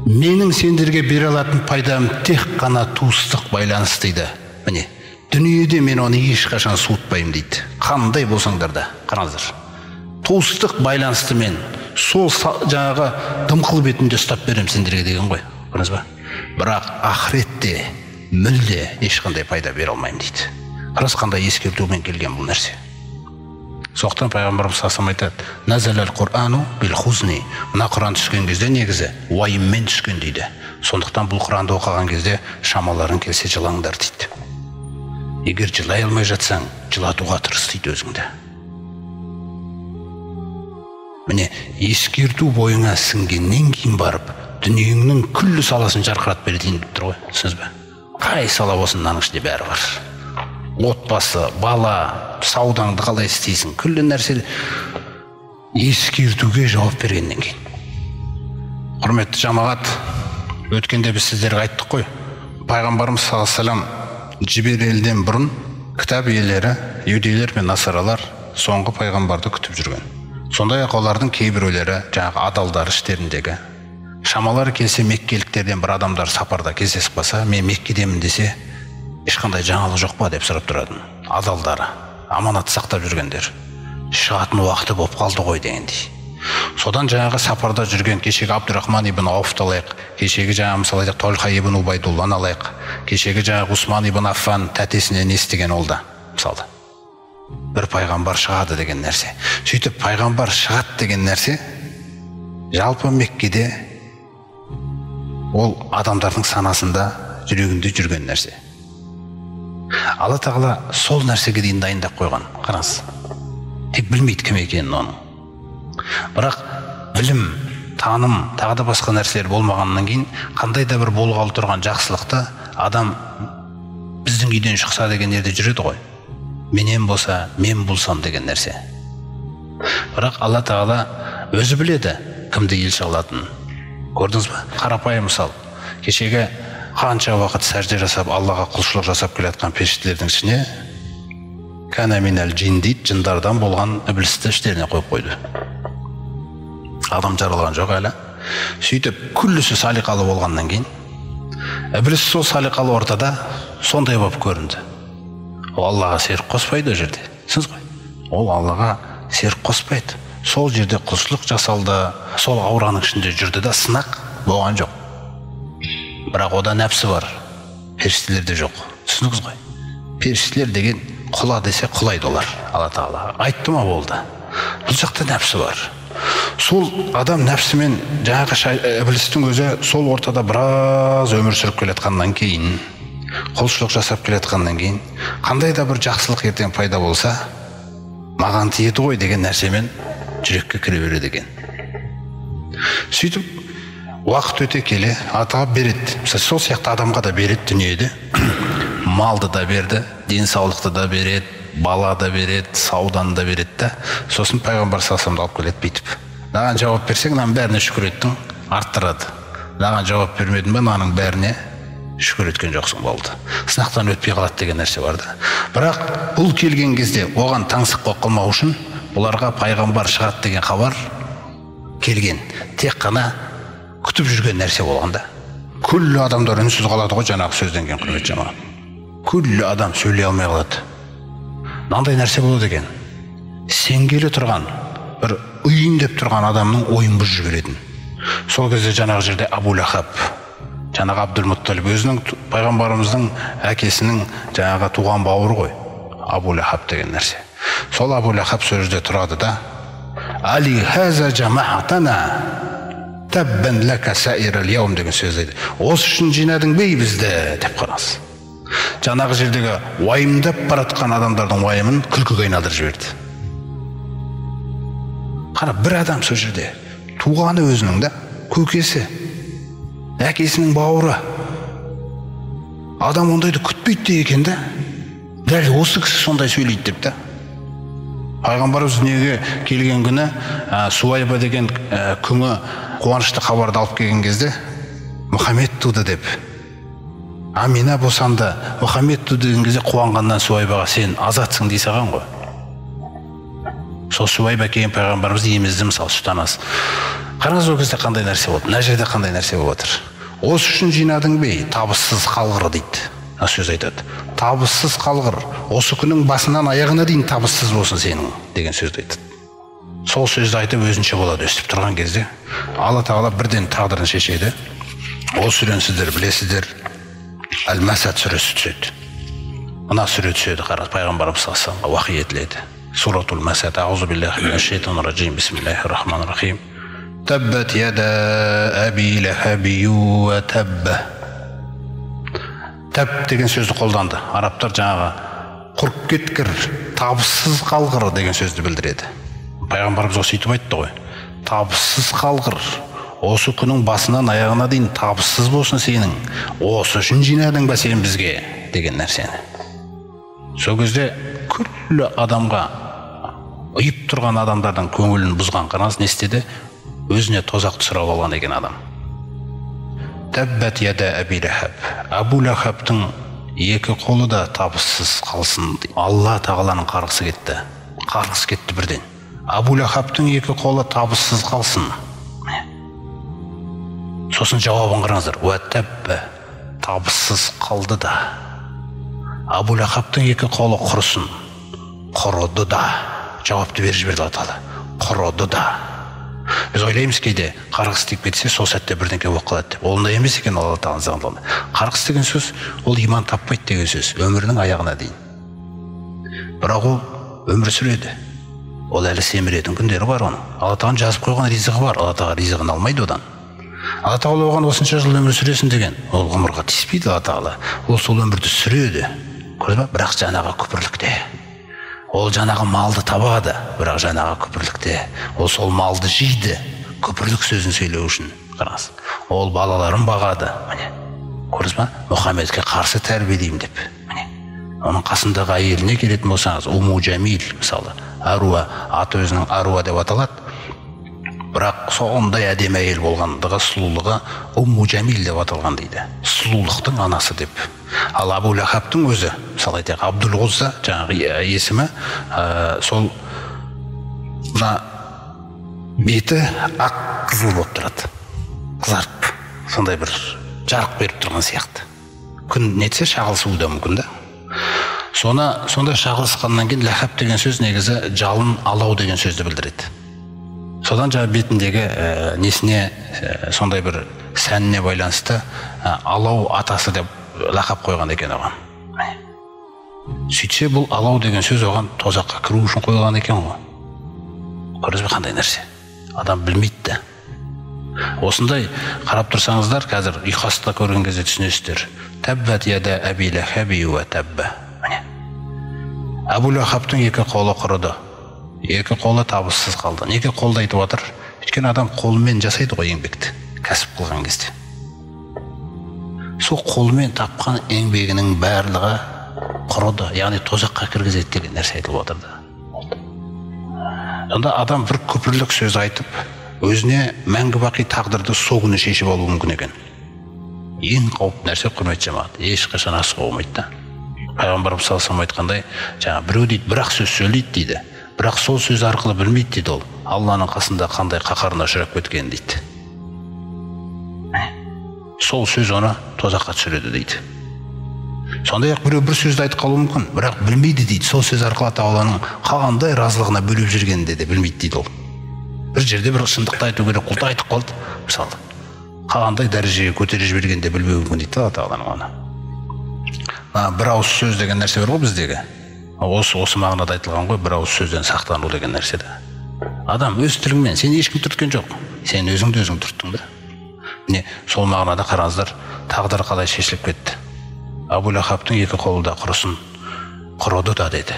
Speaker 2: Менің сендерге бере алатын пайдам тек қана туыстық байланыс дейді. Міне, дүниеде мен оны ешқашан суытпаймын дейді. Қандай болсаңдар да, қараңыздар. Туыстық байланысты мен сол жаңағы дымқыл бетінде ұстап беремін сендерге деген ғой. Көрдіңіз ба? Бірақ ақыретте мүлде ешқандай пайда бере алмаймын дейді. Рас қандай ескертумен келген бұл нәрсе. Соқтан пайғамбарымыз саллаллаху айтады: «Назалал Қурану бил хузни». Мына Құран түскен кезде негізі уайыммен түскен дейді. Сондықтан бұл Құранды оқыған кезде шамаларың келсе жылаңдар дейді. Егер жылай алмай жатсаң, жылатуға тырыс дейді өзіңді. Міне, ескерту бойыңа сіңгеннен кейін барып, дүниеңнің күллі саласын жарқыратып беретін деп тұр ғой, түсіндіңіз бе? Қай сала болсын, мынаның ішінде бәрі бар. Отбасы, бала, саудаңды қалай істейсің, күллі нәрсе ескертуге жауап бергеннен кейін. Құрметті жамағат, өткенде біз сіздерге айттық қой, пайғамбарымыз саллаллаху алейхи вассалам жіберілден бұрын кітап иелері, иудейлер мен насаралар соңғы пайғамбарды күтіп жүрген. Сондай-ақ олардың кейбіреулері, жаңағы адалдар іштеріндегі, шамалары келсе меккеліктерден бір адамдар сапарда кездесіп қалса, мен Меккедемін десе, ешқандай жаңалық жоқ па деп сұрап тұратын. Адалдары, аманат сақтап жүргендер. Шығатын уақыты болып қалды ғой дегендей. Содан жаңағы сапарда жүрген кешегі Абдурахман ибн Ауфты алайық, кешегі жаңағы мысалы айтайық Толха ибн Убайдулланы алайық, кешегі жаңағы Усман ибн Аффан тәтесінен естіген ол да, мысалы. Бір пайғамбар шығады деген нәрсе. Сөйтіп пайғамбар шығады деген нәрсе жалпы Меккеде ол адамдардың санасында, жүрегінде жүрген нәрсе. Алла тағала сол нәрсеге дейін дайындап қойған. Қараңыз. Тек білмейді кім екенін оның. Бірақ білім, таным, тағы да басқа нәрселер болмағаннан кейін қандай да бір болғалы тұрған жақсылықты адам біздің үйден шықса деген жерде жүреді ғой. Менен болса, мен болсам деген нәрсе. Бірақ Алла тағала өзі біледі кімді елші қылатынын. Көрдіңіз бе? Қарапайым мысал. Кешегі қанша уақыт сәжде жасап, Аллаға құлшылық жасап келе жатқан періштелердің ішіне кәна минәл жин дейді, жындардан болған іблісті іштеріне қойып қойды. Адам жаралған жоқ әлі. Сөйтіп күллісі салиқалы болғаннан кейін ібліс сол салиқалы ортада сондай болып көрінді. Ол Аллаға серік қоспайды ол жерде. Түсіндіңіз ғой? Ол Аллаға серік қоспайды. Сол жерде құлшылық жасалды, сол аураның ішінде жүрді да сынақ болған жоқ. Бірақ ода нәпсі бар, періштелерде жоқ. Түсіндіңіз ғой? Періштелер деген құла десе құлайды олар. Алла тағала айтты ма болды. Бұл жақта нәпсі бар. Сол адам нәпсімен жаңағы іблістің өзі сол ортада біраз өмір сүріп келе жатқаннан кейін, құлшылық жасап келе жатқаннан кейін, қандай да бір жақсылық ертең пайда болса, маған тиеді ғой деген нәрсемен жүрекке кіре береді екен. Сөйтіп уақыт өте келе атаға береді. Мысалы, сол сияқты адамға да береді дүниеде. Малды да берді, денсаулықты да береді, бала да береді, сауданы да береді да. Сосын пайғамбар саллаллаху алейхи вассаламды алып келеді бүйтіп. Маған жауап берсең, мынаның бәріне шүкір еттің, арттырады. Маған жауап бермедің бе, мынаның бәріне шүкір еткен жоқсың болды. Сынақтан өтпей қалады деген нәрсе бар да. Бірақ бұл келген кезде оған таңсық болып қалмау үшін бұларға пайғамбар шығады деген хабар келген. Тек қана күтіп жүрген нәрсе болған да. Күллі адамдар үнсіз қалады ғой жаңағы сөзден кейін, құрметті жамағат. Күллі адам сөйлей алмай қалады. Мынандай нәрсе болады екен. Сенгелі тұрған, бір ұйын деп тұрған адамның ойын бұзып жіберетін. Сол кезде жаңағы жерде Абу Лахаб, жаңағы Абдул-Мутталиб, өзінің пайғамбарымыздың әкесінің жаңағы туған бауыры ғой, Абу Лахаб деген нәрсе. Сол Абу Лахаб сол жерде тұрады да, Али хаза жамаатана таббан лака саирал яум деген сөз айтады. Осы үшін жинадың бе бізді деп қараңыз. Жаңағы жердегі уайымдап баратқан адамдардың уайымын күлкіге айналдырып жіберді. Қара, бір адам сол жерде туғаны өзінің да, көкесі, әкесінің бауыры. Адам ондайды күтпейді де екен да. Дәл осы кісі сондай сөйлейді деп та. Пайғамбарымыз дүниеге келген күні Суайба деген күні қуанышты хабарды алып келген кезде Мұхаммед туды деп. Амина босанды, Мұхаммед туды деген кезде қуанғаннан Суайбаға сен азатсың дей салған ғой. Сол Суайба кейін пайғамбарымызды емізді, мысалы, сүт анасы. Қараңыз, ол кезде қандай нәрсе болды, мына жерде қандай нәрсе болып жатыр. Осы үшін жинадың бе, табыссыз қалғыр дейді. Мына сөз айтады. Табыссыз қалғыр, осы күннің басынан аяғына дейін табыссыз болсын сенің деген сөзді айтады. Сол сөзді айтып өзінше болады өстіп тұрған кезде Алла тағала бірден тағдырын шешеді. Ол сүрені сіздер білесіздер. Әл-Масад сүресі түседі. Мына сүре түседі, қараңыз, пайғамбарымыз саллаллаху алейхи уахи етіледі. Суратул Масад. Аузу биллахи минаш шайтанир ражим. Бисмиллахир рахманир рахим. Таббат яда аби лахаби уа табба. Таб деген сөзді қолданды. Арабтар жаңағы құрып кеткір, табыссыз қалғыр деген сөзді білдіреді. Пайғамбарымыз сөйтіп айтты ғой. Табыссыз қалғыр. Осы күннің басынан аяғына дейін табыссыз болсын сенің. Осы үшін жинадың ба сен бізге деген нәрсені. Сол кезде күллі адамға ұйып тұрған адамдардың көңілін бұзған, қараңыз, не істеді? Өзіне тозақты сұрап алған екен адам. Тәббәт яда Әби Ләхәб. Әбу Ләхәбтің екі қолы да табыссыз қалсын. Алла тағаланың қарғысы кетті. Қарғысы кетті бірден. Әбу Ләхәбтің екі қолы табыссыз қалсын. Сосын жауабын қараңыздар. Уә тәббә, табыссыз қалды да. Әбу Ләхәбтің екі қолы құрысын. Құрыды да. Жауапты беріп жіберді Алла тағала. Құрыды да. Біз ойлаймыз кейде қарғыс тиіп кетсе сол сәтте бірдеңке болып қалады деп. Ол ондай емес екен Алла тағаланың заңдылығында. Қарғыс деген сөз ол иман таппайды деген сөз өмірінің аяғына дейін. Бірақ ол өмір сүреді. Ол әлі семіретін күндері бар оның. Алла тағаланың жазып қойған ризығы бар. Алла тағала ризығын алмайды одан. Алла тағала оған осынша жыл өмір сүресің деген. Ол ғұмырға тиіспейді Алла тағала. Ол сол өмірді сүреді. Көрдіңіз ба? Бірақ жаңағы күпірлікте. Ол жаңағы малды табады, бірақ жаңағы күпірлікте. Ол сол малды жейді, күпірлік сөзін сөйлеу үшін. Қараңыз. Ол балаларын бағады. Міне. Көрдіңіз ба? Мұхаммедке қарсы тәрбиелеймін деп. Міне. Оның қасындағы әйеліне келетін болсаңыз, Уму Жамил мысалы, Аруа, аты өзінің Аруа деп аталады. Бірақ сондай әдемі әйел болғандығы, сұлулығы Умму Жамил деп аталған дейді. Сұлулықтың анасы деп. Ал Абу Ләхәбтің өзі, мысалы айтайық, Абдул Ғузза, жаңағы есімі, сол мына беті ақ қызыл болып тұрады. Қызарып, сондай бір жарық беріп тұрған сияқты. Күн нетсе шағылысуы да мүмкін да. Сонда шағылысқаннан кейін ләхәб деген сөз негізі жалын, алау деген сөзді білдіреді. Содан жаңа бетіндегі несіне, сондай бір сәніне байланысты алау атасы деп лақап қойған екен оған. Сөйтсе бұл алау деген сөз оған тозаққа кіру үшін қойылған екен ғой. Көрдіңіз бе қандай нәрсе? Адам білмейді де. Осындай қарап тұрсаңыздар, қазір ұйқасты көрген кезде түсінесіздер. Тәббәт яда әби ләхәби уә тәббә. Міне. Әбу Ләхәбтің екі қолы құрыды. Екі қолы табыссыз қалды. Неге қолды айтып отыр? Өйткені адам қолымен жасайды ғой еңбекті, кәсіп қылған кезде. Сол қолымен тапқан еңбегінің барлығы құрыды, яғни тозаққа кіргізеді деген нәрсе айтылып отыр да. Сонда адам бір күпірлік сөз айтып, өзіне мәңгі бақи тағдырды сол күні шешіп алуы мүмкін екен. Ең қауіпті нәрсе, құрметті жамағат, ешқашан асығуға болмайды да. Пайғамбарымыз саллаллаху алейхи вассалам айтқандай, жаңа біреу дейді, бір ақ сөз сөйлейді дейді. Бірақ сол сөз арқылы білмейді дейді ол. Алланың қасында қандай қаһарына ұшырап кеткенін дейді. Сол сөз оны тозаққа түсіреді дейді. Сондай-ақ біреу бір сөзді айтып қалуы мүмкін, бірақ білмейді дейді. Сол сөз арқылы Тағаланың қандай разылығына бөліп жүргенін де білмейді дейді ол. Бір жерде бір шындықты айту керек, құлды айтып қалды, мысалы. Қандай дәрежеге көтеріп жібергенін де білмеуі мүмкін дейді Алла Тағаланың оны. Бір ауыз сөз деген нәрсе бар ғой біздегі. Осы мағынада айтылған ғой, бір ауыз сөзден сақтану деген нәрсе де. Адам өз тіліңмен, сені ешкім түрткен жоқ, сен өзіңді өзің түрттің да. Міне, сол мағынада қараңыздар, тағдыр қалай шешіліп кетті. Абу Ләхәбтің екі қолы да құрысын, құрыды да деді.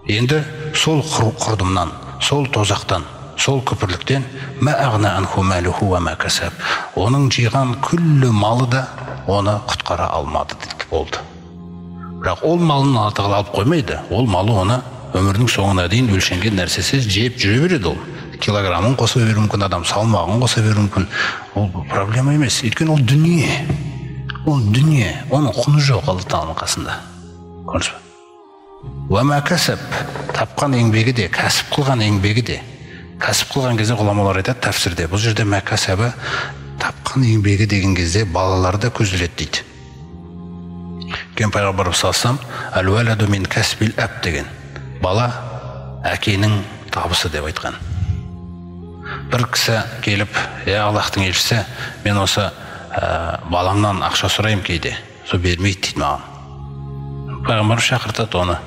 Speaker 2: Енді сол құрдымнан, сол тозақтан, сол күпірліктен мә ағна анху мәлуху уа мә кәсәб. Оның жиған күллі малы да оны құтқара алмады дейді, болды. Бірақ ол малын Алла тағала алып қоймайды. Ол малы оны өмірінің соңына дейін өлшенген нәрсесі жеп жүре береді ол. Килограммын қоса беруі мүмкін адам, салмағын қоса беруі мүмкін. Ол проблема емес. Өйткені ол дүние. Ол дүние, оның құны жоқ Алла тағаланың қасында. Көрдіңіз бе? Уа мә кәсәб, тапқан еңбегі де, кәсіп қылған еңбегі де. Кәсіп қылған кезде ғұламалар айтады тәфсірде, бұл жерде мә кәсәбі тапқан еңбегі деген кезде балалары да көзделеді дейді. Өйткені пайғамбарымыз саллаллаху алейхи вассалам әл-уаладу мин кәсбил әб деген, бала әкенің табысы деп айтқан. Бір кісі келіп, я Аллахтың елшісі, мен осы баламнан ақша сұраймын кейде, сол бермейді дейді маған. Пайғамбарымыз шақыртады оны.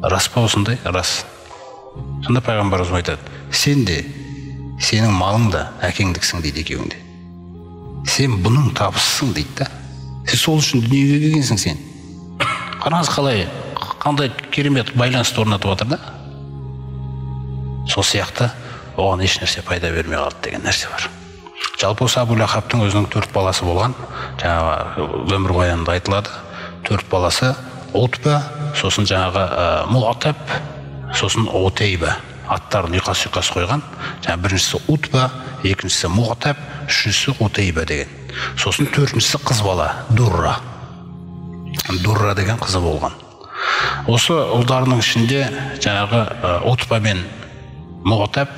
Speaker 2: Рас па осындай? Рас. Сонда пайғамбарымыз айтады, сен де, сенің малың да әкеңдіксің дейді екеуің де. Сен бұның табысысың дейді да. Сен сол үшін дүниеге келгенсің сен. Қараңыз қалай, қандай керемет байланысты орнатып отыр да. Сол сияқты оған еш нәрсе пайда бермей қалды деген нәрсе бар. Жалпы осы Абу Лахабтың өзінің 4 баласы болған, жаңағы өмірбаянында айтылады. 4 баласы Утба, сосын жаңағы Муатаб, сосын Утейба. Аттарын ұйқас-ұйқас қойған. Жаңа біріншісі Утба, екіншісі Муатаб, үшіншісі Утейба деген. Сосын төртіншісі қыз бала Дурра. Дурра деген қызы болған. Осы ұлдарының ішінде жаңағы Утба мен Муатаб,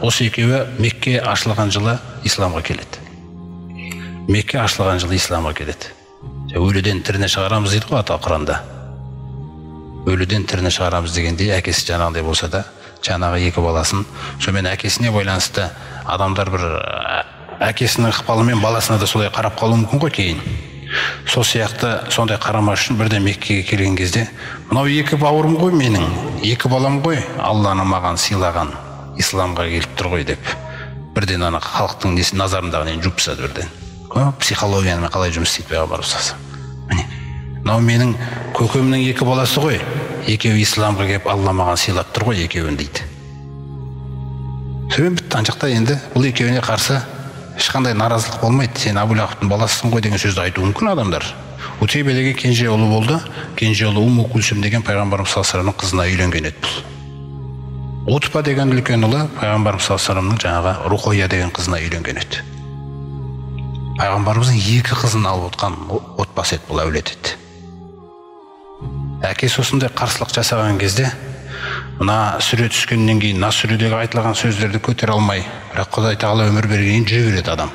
Speaker 2: осы екеуі Мекке ашылған жылы исламға келеді. Мекке ашылған жылы исламға келеді. Өліден тіріні шығарамыз дейді ғой ата Құранда. Өліден тіріні шығарамыз дегенде әкесі жаңағыдай болса да, жаңағы екі баласын, сонымен әкесіне байланысты адамдар бір әкесінің ықпалымен баласына да солай қарап қалуы мүмкін ғой кейін. Сол сияқты сондай қарамас үшін бірден Меккеге келген кезде, мынау екі бауырым ғой менің, екі балам ғой, Алланың маған сыйлаған, исламға келіп тұр ғой деп. Бірден ана халықтың несі назарындағы нені жуып тастады бірден. Психологиямен қалай жұмыс істейді пайғамбарымыз. Міне, мынау менің көкемнің екі баласы ғой, екеуі исламға келіп Алла маған сыйлап тұр ғой екеуін дейді. Сонымен бітті, ана жақта енді бұл екеуіне қарсы ешқандай наразылық болмайды. Сен Абу Лахабтың баласысың ғой деген сөзді айтуы мүмкін адамдар. Утейбе деген кенже ұлы болды. Кенже ұлы Умму Кульсум деген пайғамбарымыз саллаллаху алейхи вассаламның қызына үйленген еді бұл. Утба деген үлкен ұлы пайғамбарымыз саллаллаху алейхи вассаламның жаңағы Руқойя деген қызына үйленген еді. Пайғамбарымыздың екі қызын алып отқан отбасы еді бұл, әулет еді. Әкесі осындай қарсылық жасаған кезде, мына сүре түскеннен кейін, мына сүредегі айтылған сөздерді көтере алмай, бірақ Құдай тағала өмір бергеннен жүре береді адам.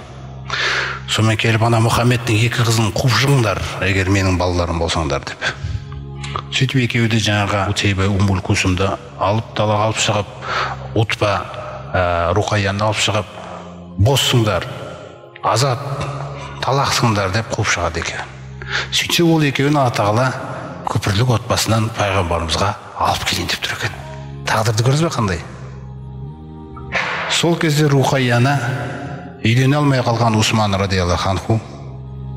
Speaker 2: Сонымен келіп ана Мұхаммедтің екі қызын қуып шығыңдар, егер менің балаларым болсаңдар деп. Сөйтіп екеуі де жаңағы Утейба Уммул Кульсумды алып далаға алып шығып, Утба Руқаяны алып шығып, боссыңдар, азат, талақсыңдар деп қуып шығады екен. Сөйтсе ол екеуін Алла тағала күпірлік отбасынан пайғамбарымызға алып келейін деп тұр екен. Тағдырды көрдіңіз бе қандай? Сол кезде Руқаяны үйлене алмай қалған Усман радиаллаху анху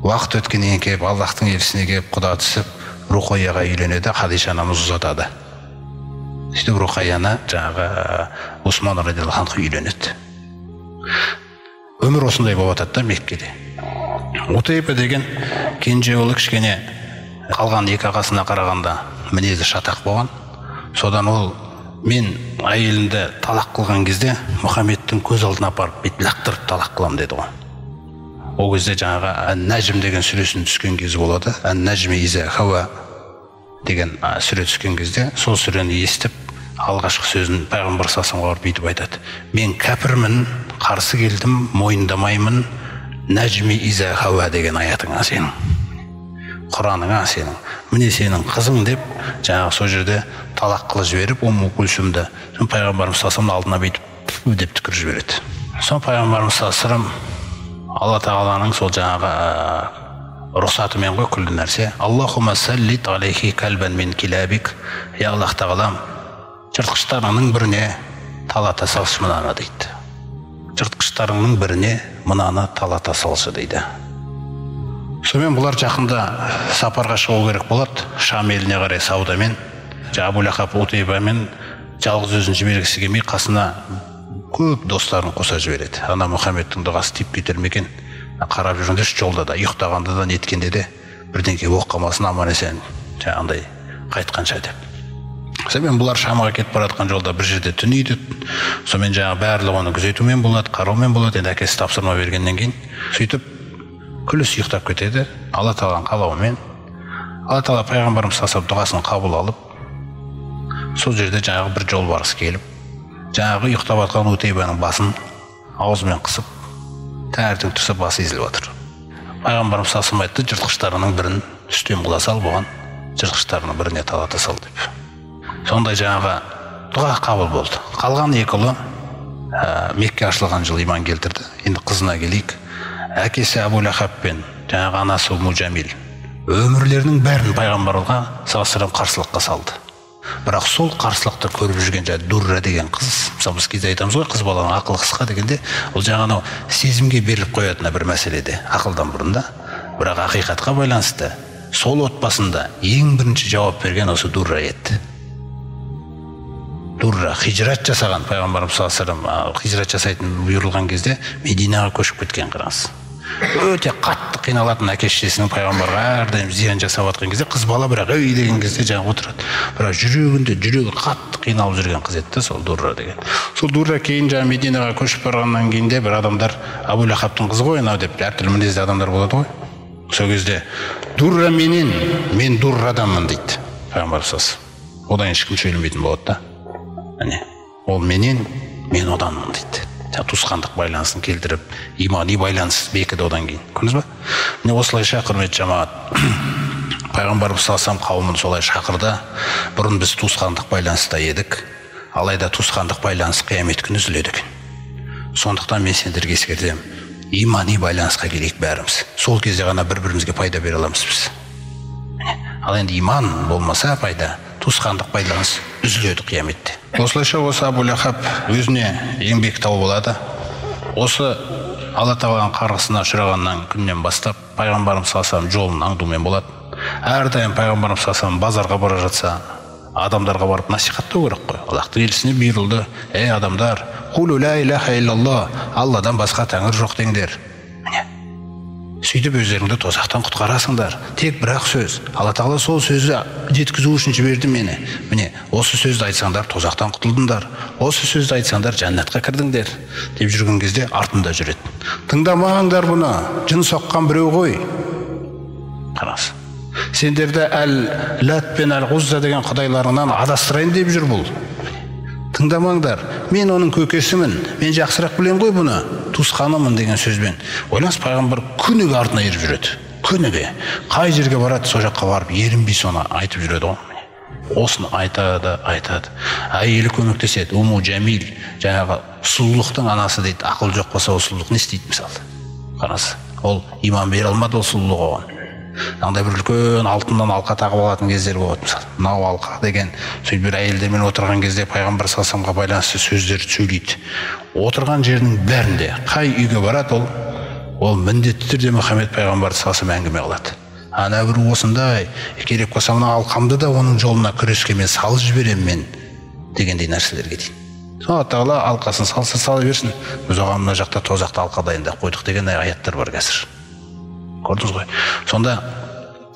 Speaker 2: уақыт өткеннен кейін келіп Аллахтың елшісіне келіп құда түсіп Руқаяға үйленеді, Хадиша анамыз ұзатады. Сөйтіп Руқаяны жаңағы Усман радиаллаху анху үйленеді. Өмір осындай болып жатады да Меккеде. Утейба деген кенже ұлы кішкене қалған екі ағасына қарағанда мінезі шатақ болған. Содан ол мен әйелімді талақ қылған кезде Мұхаммедтің көз алдына апарып бүйтіп лақтырып талақ қыламын деді ғой. Ол кезде жаңағы Ән-Нәжм деген сүресінің түскен кезі болады. Ән-Нәжми иза хауа деген сүре түскен кезде сол сүрені естіп алғашқы сөзін пайғамбар саллаллаху алейхи бүйтіп айтады: мен кәпірмін, қарсы келдім, мойындамаймын. Нәжми иза хауа деген аятыңа сенің, Құраныңа сенің, міне сенің қызың деп жаңағы сол жерде талақ қылып жіберіп Умму Кульсумды сосын пайғамбарымыз саллаллаху алейхи алдына бүйтіп деп түкіріп жібереді. Сосын пайғамбарымыз саллаллаху алейхи Алла тағаланың сол жаңағы рұқсатымен ғой күлді нәрсе. Аллахумма саллит алейхи калбан мин килабик, я Аллах тағалам, жыртқыштарыңның біріне талата салшы мынаны дейді. Жыртқыштарыңның біріне мынаны талата салшы дейді. Сонымен бұлар жақында сапарға шығу керек болады. Шам еліне қарай саудамен. Абу Лахаб Утейбамен жалғыз өзін жібергісі келмей қасына көп достарын қоса жібереді. Ана Мұхаммедтің дұғасы тиіп кетер ме екен? Қарап жүріңдерші жолда да, ұйықтағанда да, неткенде де бірдеңке болып қалмасын, аман есен жаңағындай қайтқанша деп. Сонымен бұлар Шамға кетіп бара жатқан жолда бір жерде түнейді. Сонымен жаңағы барлығы оны күзетумен болады, қараумен болады. Енді әкесі тапсырма бергеннен кейін сөйтіп күліс ұйықтап кетеді. Алла тағаланың қалауымен Алла тағала пайғамбарымыз саллаллаху дұғасын қабыл алып, сол жерде жаңағы бір жолбарыс келіп, жаңағы ұйықтап жатқан Утейбаның басын аузымен қысып, таңертең тұрса басы езіліп жатыр. Пайғамбарымыз саллаллаху айтты: жыртқыштарының бірін үстем қыла сал, бұған жыртқыштарының біріне талата сал деп. Сондай жаңағы дұға қабыл болды. Қалған екі ұлы Мекке ашылған жылы иман келтірді. Енді қызына келейік. Әкесі Абу Лахаб пен жаңағы анасы Умму Жамил Өмірлерінің бәрін пайғамбарға саллаллаху қарсылыққа салды. Бірақ сол қарсылықты көріп жүрген жаңа Дурра деген қыз, мысалы біз кейде айтамыз ғой, қыз баланың ақылы қысқа дегенде, ол жаңа анау сезімге беріліп қоятын бір мәселеде, ақылдан бұрын да. Бірақ ақиқатқа байланысты сол отбасында ең бірінші жауап берген осы Дурра еді. Дурра хижрат жасаған, пайғамбарымыз саллаллаху алейхи вассалам хижрат жасайтын бұйырылған кезде Мединаға көшіп кеткен, қараңыз. Өте қатты қиналатын әке шешесінің пайғамбарға әрдайым зиян жасап жатқан кезде қыз бала бірақ ей деген кезде жаңағы отырады. Бірақ жүрегінде жүрегі қатты қиналып жүрген қыз еді да сол Дурра деген. Сол Дурра кейін жаңағы Мединаға көшіп барғаннан кейін де бір адамдар Абу Лахабтың қызы ғой анау деп әртүрлі мінезді адамдар болады ғой. Сол кезде Дурра менен, мен Дурраданмын дейді пайғамбар саллаллаху. Одан ешкім сөйлемейтін болады да. Әне, ол менен, мен оданмын дейді. Туысқандық байланысын келтіріп, имани байланыс бекіді одан кейін. Көрдіңіз ба? Міне осылайша, құрметті жамағат, пайғамбарымыз саллаллаху алейхи вассалам қауымын солай шақырды. Бұрын біз туысқандық байланыста едік, алайда туысқандық байланыс қиямет күні үзіледі екен. Сондықтан мен сендерге ескертемін, имани байланысқа келейік бәріміз. Сол кезде ғана бір-бірімізге пайда бере аламыз біз. Ал енді иман болмаса пайда, туысқандық байланыс үзіледі қияметте. Осылайша осы Абу Лахаб өзіне еңбек тауып алады. Осы Алла тағаланың қарғысына ұшырағаннан күннен бастап пайғамбарымыз саллаллаху алейхи вассалам жолын аңдумен болады. Әрдайым пайғамбарымыз саллаллаху алейхи вассалам базарға бара жатса, адамдарға барып насихаттау керек қой. Аллахтың елшісіне бұйырылды: "Ей адамдар, қулу ла илаха иллаллах, Алладан басқа тәңір жоқ деңдер. Міне. Сөйтіп өздеріңді тозақтан құтқарасыңдар. Тек бір-ақ сөз. Алла тағала сол сөзді жеткізу үшін жіберді мені. Міне, осы сөзді айтсаңдар тозақтан құтылдыңдар. Осы сөзді айтсаңдар жәннатқа кірдіңдер" деп жүрген кезде артында жүреді. Тыңдамаңдар бұны, жын соққан біреу ғой. Қараңыз. Сендерді әл-Лат пен әл-Ғузза деген құдайларыңнан адастырайын деп жүр бұл. Тыңдамаңдар, мен оның көкесімін, мен жақсырақ білем ғой бұны, туысқанымын деген сөзбен. Ойлаңыз, пайғамбар күніге артына еріп жүреді. Күніге. Қай жерге барады, сол жаққа барып ерінбей соны айтып жүреді ғой. Осыны айтады, айтады. Әйелі көмектеседі. Уму Жәмил, жаңағы сұлулықтың анасы дейді. Ақыл жоқ болса, ол сұлулық не істейді мысалы? Қараңыз, ол иман бере алмады ол сұлулық оған. Андай бір үлкен алтыннан алқа тағып алатын кездер болады мысалы. Мынау алқа деген, сөйтіп бір әйелдермен отырған кезде пайғамбар саллаллаху алейхи вассаламға байланысты сөздерді сөйлейді. Отырған жерінің бәрінде қай үйге барады ол, ол міндетті түрде Мұхаммед пайғамбар саллаллаху алейхи вассалам әңгіме қылады. Ана бір осындай, керек болса мына алқамды да оның жолына күреске мен салып жіберемін мен дегендей нәрселерге дейін. Сол Алла тағала алқасын салса сала берсін, біз оған мына жақта тозақта алқа дайындап қойдық деген аяттар бар қазір. Көрдіңіз ғой. Сонда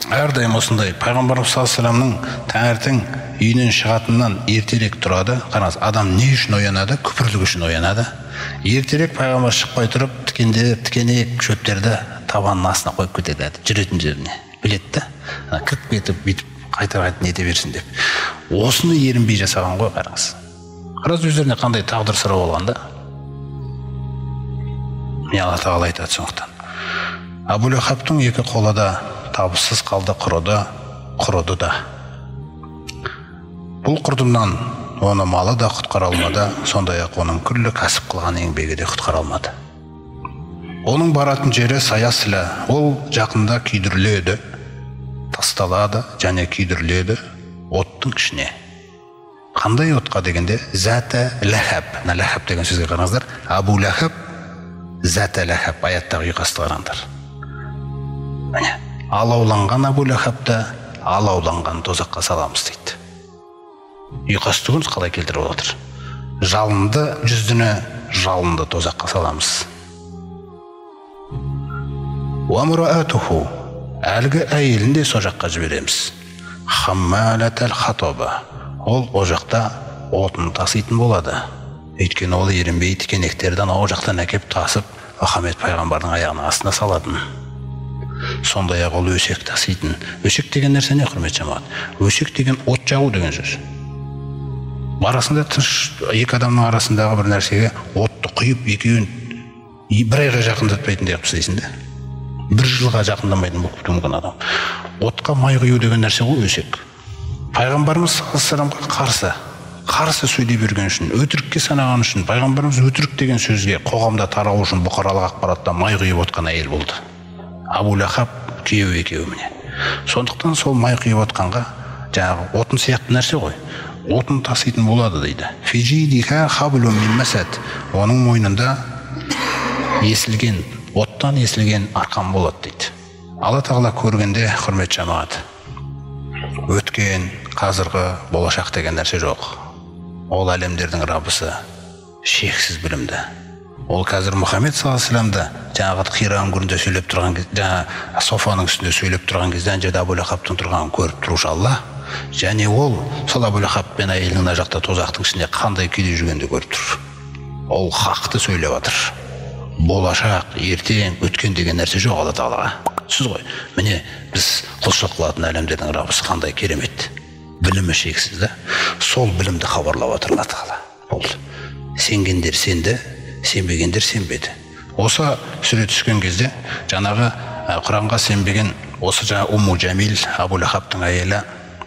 Speaker 2: әрдайым осындай пайғамбарымыз саллаллаху алейхи вассаламның таңертең үйінен шығатыннан ертерек тұрады. Қараңыз, адам не үшін оянады? Күпірлік үшін оянады. Ертерек пайғамбар шықпай тұрып, тікендер, тікенек шөптерді табанының астына қойып кетеді, жүретін жеріне. Біледі да, кіріп кетіп, бүйтіп қайта-қайта нете берсін деп. Осыны ерінбей жасаған ғой, қараңыз. Қараңыз, өздеріне қандай тағдыр сұрау болған да. Міне Алла тағала айтады сондықтан. Абу Лахабтың екі қолы да табыссыз қалды, құрыды, құрыды да. Бұл құрдымнан оны малы да құтқара алмады, сондай-ақ оның күллі кәсіп қылған еңбегі де құтқара алмады. Оның баратын жері Саясля, ол жақында күйдіріледі, тасталады және күйдіріледі оттың ішіне. Қандай отқа дегенде, Зәті Ләхаб. Мына Ләхаб деген сөзге қараңыздар. Абу Ләхаб, Зәті Ләхаб аяттағы ұйқасты қараңдар. Міне, алауланған Абу Ләхабты алауланған тозаққа саламыз дейді. Ұйқасты көріңіз қалай келтіріп отыр. Жалынды жүздіні жалынды тозаққа саламыз. Уамраатуху, әлгі әйелін де сол жаққа жібереміз. Хаммалатал хатаба, ол о жақта отын таситын болады. Өйткені ол ерінбей тікенектерді анау жақтан әкеп тасып Мұхаммед пайғамбардың аяғының астына салатын. Сондай-ақ ол өсек таситын. Өсек деген нәрсе не, құрметті жамағат? Өсек деген от жағу деген сөз. Арасында тыныш екі адамның арасындағы бір нәрсеге отты құйып, екеуін бір айға жақындатпайтын деп тастайсың да. Бір жылға жақындамайтын болып кетуі мүмкін адам. Отқа май құю деген нәрсе ғой өсек. Пайғамбарымыз саллаллаху алейхи вассаламға қарсы сөйлей берген үшін, өтірікке санаған үшін, пайғамбарымыз өтірік деген сөзге қоғамда тарау үшін бұқаралық ақпаратта май құйып отқан әйел болды. Абу Лахаб күйеуі екеуі міне. Сондықтан сол май құйып отқанға жаңағы отын сияқты нәрсе ғой, отын таситын болады дейді. Оның мойнында есілген, оттан есілген арқан болады дейді. Алла тағала көргенде, құрметті жамағат, өткен, қазіргі, болашақ деген нәрсе жоқ. Ол әлемдердің раббысы, шексіз білімді. Ол қазір Мұхаммед саллаллаху алейхи вассаламды жаңағы Қира үңгірінде сөйлеп тұрған, жаңа софаның үстінде сөйлеп тұрған кезде ана жерде Абу Лахабтың тұрғанын көріп тұрушы Алла. Және ол сол Абу Лахаб пен әйелінің мына жақта тозақтың ішінде қандай күйде жүргенін де көріп тұр. Ол хақты сөйлеп жатыр. Болашақ, ертең, өткен деген нәрсе жоқ Алла тағалаға. Сіз ғой, міне біз құлшылық қылатын әлемдердің раббысы қандай керемет. Білімі шексіз да. Сол білімді хабарлап жатыр Алла тағала. Болды. Сенгендер сенді, сенбегендер сенбеді. Осы сүре түскен кезде жаңағы Құранға сенбеген осы жаңа Умму Жәмил, Абу Лахабтың әйелі,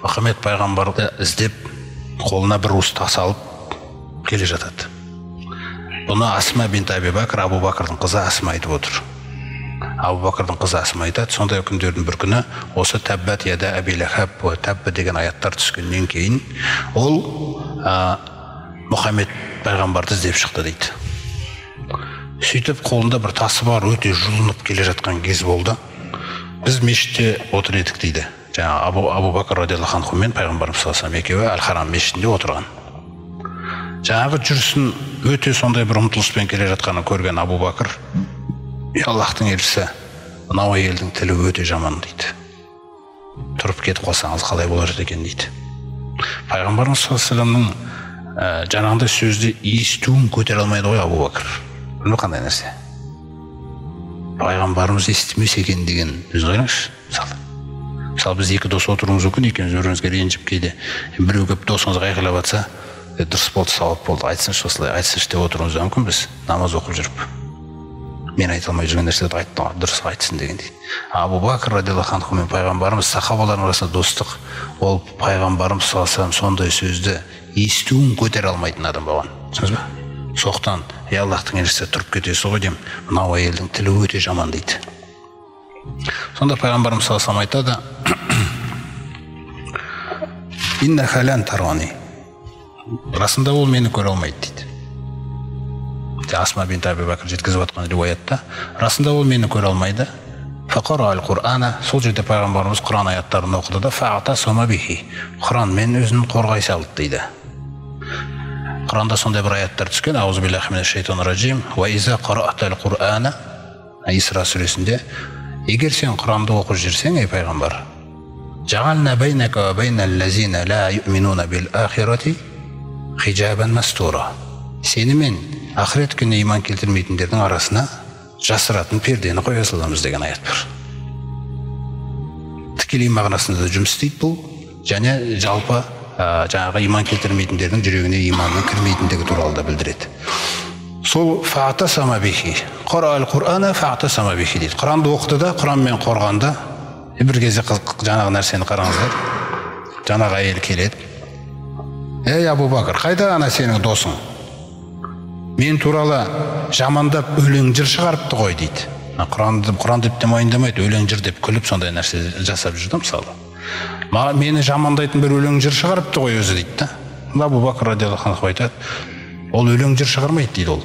Speaker 2: Мұхаммед пайғамбарды іздеп қолына бір уыс тас алып келе жатады. Бұны Асма бинт Әби Бәкір, Абу Бәкірдің қызы Асма айтып отыр. Абу Бәкірдің қызы Асма айтады, сондай күндердің бір күні осы тәббат яда Әби Лахаб уа тәбб деген аяттар түскеннен кейін ол Мұхаммед пайғамбарды іздеп шықты дейді. Сөйтіп қолында бір тасы бар, өте жұлынып келе жатқан кез болды. Біз мешітте отыр едік дейді. Жаңа Абу Бәкір радиаллаху анху мен пайғамбарымыз саллаллаху алейхи вассалам екеуі Әл-Харам мешітінде отырған. Жаңағы жүрісін өте сондай бір ұмтылыспен келе жатқанын көрген Абу Бәкір, Аллахтың елшісі, мынау әйелдің тілі өте жаман дейді. Тұрып кетіп қалсаңыз қалай болар екен дейді. Пайғамбарымыз саллаллаху алейхи вассаламның жаңағындай сөзді естуін көтере алмайды ғой Абу Бәкір. Білмей қандай нәрсе. Пайғамбарымыз естімес екен деген өзіңіз ойлаңызшы. Мысалы біз екі дос отыруымыз мүмкін, екеуміз бір-бірімізге ренжіп кейде біреу келіп досыңызға айқайлап жатса, дұрыс болды, сауап болды, айтсыншы осылай, айтсыншы деп отыруымыз мүмкін біз намаз оқып жүріп. Мен айта алмай жүрген нәрселерді айтты, дұрыс айтсын дегендей. Абу Бәкір радиаллаху анху мен пайғамбарымыз, сахабалардың арасында достық, ол пайғамбарымыз саллаллаху алейхи вассалам сондай сөзді естуін көтере алмайтын адам болған. Түсіндіңіз ба? Соқтан, ей Аллахтың елшісі, тұрып кетесіз ғой деймін, мынау әйелдің тілі өте жаман дейді. Сонда пайғамбарымыз саллаллаху алейхи вассалам айтады, иннаха лан тарани, расында ол мені көре алмайды дейді. Асма бинт Әби Бәкір жеткізіп жатқан риуаятта, расында ол мені көре алмайды. Фақара аль-Құрана, сол жерде пайғамбарымыз Құран аяттарын оқыды да, фа'тасама бихи, Құранмен өзін қорғай салды дейді. Құранда сондай бір аяттар түскен, аузу биллахи минаш шайтанир ражим, уа иза қара'тал Құрана, Исра сүресінде, егер сен Құранды оқып жүрсең, ей пайғамбар, жағална бейнака уа бейнал лазина ла юъминуна бил ахирати хижабан мастура, сенімен ақырет күніне иман келтірмейтіндердің арасына жасыратын пердені қоя саламыз деген аят бар. Тікелей мағынасында да жұмыс істейді бұл, және жалпы жаңағы иман келтірмейтіндердің жүрегіне иманның кірмейтіндігі туралы да білдіреді. Сол фа'тасама бихи, қара аль-Құрана фа'тасама бихи дейді. Құранды оқыды да, Құранмен қорғанды. Бір кезде жаңағы нәрсені қараңыздар. Жаңағы әйел келеді. Ей Абу Бәкір, қайда ана сенің досың? Мен туралы жамандап өлең жыр шығарыпты ғой дейді. Құран, Құран деп те мойындамайды, өлең жыр деп күліп сондай нәрсе жасап жүрді мысалы. Мені жамандайтын бір өлең жыр шығарыпты ғой өзі дейді да. Абу Бәкір радиаллаху анху айтады, ол өлең жыр шығармайды дейді ол.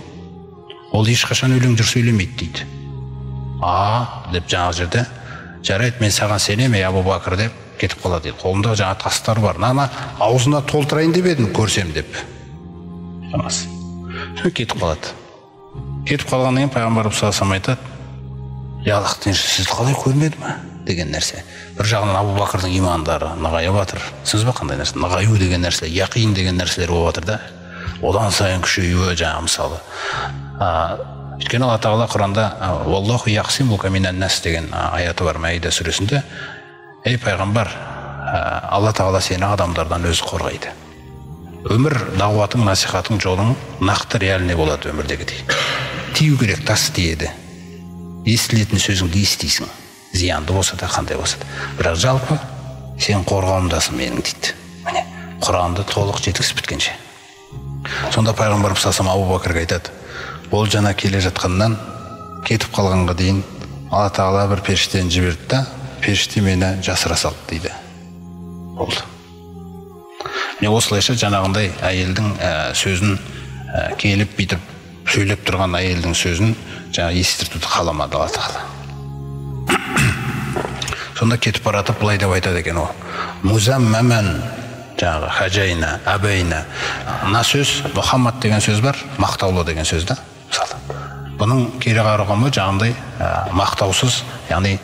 Speaker 2: Ол ешқашан өлең жыр сөйлемейді дейді. А деп жаңағы жерде, жарайды мен саған сенемін, ей Абу Бәкір деп кетіп қалады дейді. Қолында жаңа тастар бар. Мынаны аузына толтырайын деп едім, көрсем деп. Қараңыз. Кетіп қалады. Кетіп қалғаннан кейін пайғамбарымыз саллаллаху алейхи вассалам айтады, Аллахтың елшісі, сізді қалай көрмеді ме деген нәрсе. Бір жағынан Абу Бәкірдің имандары нығайып жатыр. Түсіндіңіз ба қандай нәрсе? Нығаю деген нәрселер, яқин деген нәрселер болып жатыр да. Одан сайын күшеюі жаңа мысалы. Өйткені Алла тағала Құранда «Валлаху яқсимука минан нас» деген аяты бар Мәида сүресінде. Ей пайғамбар, Алла тағала сені адамдардан өзі қорғайды. Өмір дағуатың, насихатың, жолың нақты реальный болады өмірдегідей. Тию керек, тас тиеді. Естілетін сөзіңді естисің. Зиянды болса да, қандай болса да. Бірақ жалпы сен қорғауымдасың менің дейді. Міне, Құранды толық жеткізіп біткенше. Сонда пайғамбарымыз саллаллаху алейхи вассалам Абу Бәкірге айтады, ол жаңа келе жатқаннан кетіп қалғанға дейін Алла тағала бір періштені жіберді да, періште мені жасыра салды дейді. Болды. Міне осылайша жаңағындай әйелдің сөзін келіп бүйтіп сөйлеп тұрған әйелдің сөзін жаңа естіртуді қаламады Алла Тағала. Сонда кетіп баратып былай деп айтады екен ол. Музаммаман жаңағы хажайна, абайна. Мына сөз Мұхаммад деген сөз бар, мақтаулы деген сөз да, мысалы. Бұның кері қарағымы жаңағындай мақтаусыз, яғни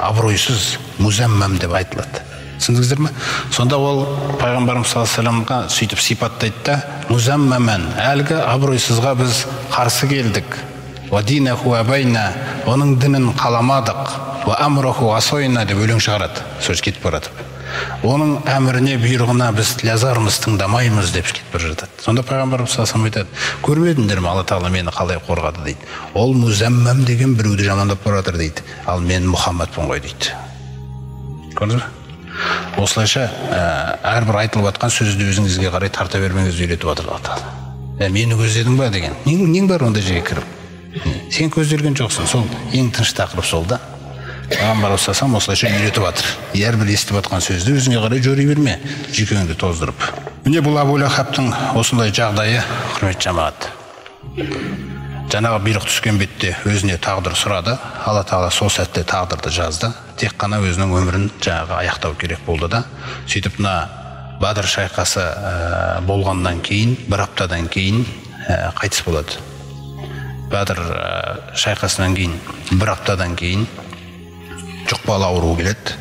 Speaker 2: абыройсыз музаммам деп айтылады. Түсіндіңіздер ме? Сонда ол пайғамбарымыз саллаллаху алейхи вассаламға сөйтіп сипаттайды да, музаммаман, әлгі абыройсызға біз қарсы келдік. Уа динаху абайна, оның дінін қаламадық. Уа амраху асойна деп өлең шығарады. Сөз кетіп баратып. Оның әміріне, бұйрығына біз ләзармыз, тыңдамаймыз деп кетіп бара жатады. Сонда пайғамбарымыз саллаллаху алейхи вассалам айтады, көрмедіңдер ме, Алла Тағала мені қалай қорғады дейді. Ол музаммам деген біреуді жамандап бара жатыр дейді. Ал мен Мұхаммадпын ғой дейді. Көрдіңіз бе? Осылайша әрбір айтылып жатқан сөзді өзіңізге қарай тарта бермеңізді үйретіп жатыр Алла Тағала. Мені көздедің ба деген. Нең бар ондай жерге кіріп? Сен көзделген жоқсың. Сол ең тыныш тақырып сол да. Пайғамбар саллаллаху осылайша үйретіп жатыр. Әрбір естіп жатқан сөзді өзіңе қарай жори берме, жүйкеңді тоздырып. Міне бұл Абу Лахабтың осындай жағдайы, құрметті жамағат. Жаңағы бұйрық түскен бетте өзіне тағдыр сұрады. Алла Тағала сол сәтте тағдырды жазды. Тек қана өзінің өмірін жаңағы аяқтау керек болды да. Сөйтіп мына Бадр шайқасы болғаннан кейін, бір аптадан кейін қайтыс болады. Бадр шайқасынан кейін, бір аптадан кейін жұқпалы ауру келеді.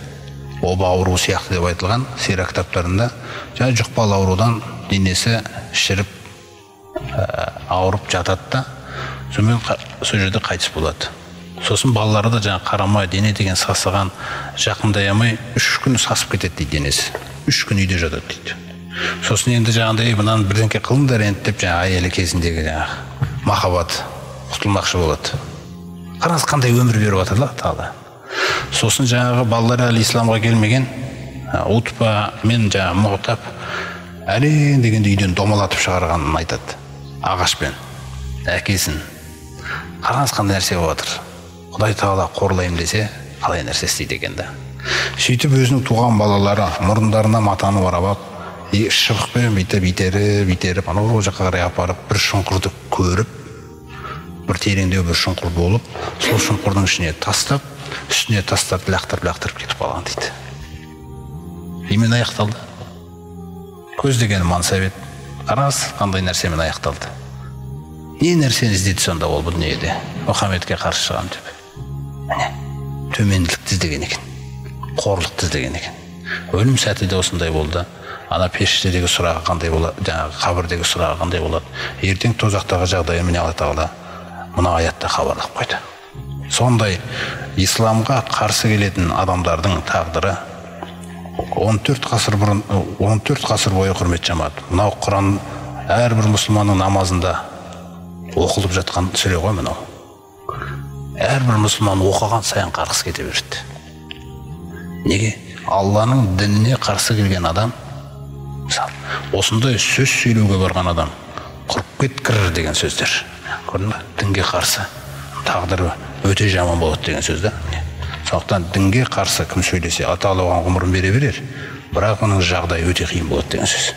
Speaker 2: Оба ауру сияқты деп айтылған сира кітаптарында. Және жұқпалы аурудан денесі шіріп, ауырып жатады да, сонымен сол жерде қайтыс болады. Сосын балалары да жаңа қарамай, дене деген сасыған, жақындай алмай, 3 күн сасып кетеді дейді денесі. 3 күн үйде жатады дейді. Сосын енді жаңағындай мынаны бірдеңке қылыңдар енді деп жаңа әйелі кезіндегі жаңағы махаббат құтылмақшы болады. Қараңыз қандай өмір беріп жатыр да Тағала. Сосын жаңағы балалар әлі исламға келмеген, Утба мен жаңағы Мұғтаб әрең дегенде үйден домалатып шығарғанын айтады. Ағашпен әкесін. Қараңыз қандай нәрсе болып жатыр. Құдай Тағала қорлаймын десе, қалай нәрсе істейді екен да. Сөйтіп өзінің туған балалары мұрындарына матаны орап алып, шыбықпен бүйтіп итеріп, анау жаққа қарай апарып, бір шұңқырды көріп, бір тереңдеу бір шұңқыр болып, сол шұңқырдың ішіне тастап, үстіне тастап лақтырып кетіп қалған дейді. Немен аяқталды? Көздегені мансап еді. Қараңыз қандай нәрсемен аяқталды. Не нәрсені іздеді сонда ол бұл дүниеде? Мұхаммедке қарсы шығамын деп. Міне, төменділікті іздеген екен, қорлықты іздеген екен. Өлім сәті де осындай болды. Ана періштедегі сұрағы қандай болады, жаңағы қабірдегі сұрағы қандай болады. Ертең тозақтағы жағдайы міне Алла Тағала мына аятта хабарлап қойды. Сондай исламға қарсы келетін адамдардың тағдыры 14 ғасыр бұрын, 14 ғасыр бойы, құрметті жамағат, мынау Құран әрбір мұсылманның намазында оқылып жатқан сүре ғой мынау. Әрбір мұсылман оқыған сайын қарғыс кете берді. Неге? Алланың дініне қарсы келген адам, мысалы, осындай сөз сөйлеуге барған адам құрып кеткір деген сөздер. Көрдің бе? Дінге қарсы тағдыры өте жаман болады деген сөз да. Сондықтан дінге қарсы кім сөйлесе, Алла Тағала оған ғұмырын бере берер, бірақ оның жағдайы өте қиын болады деген сөз.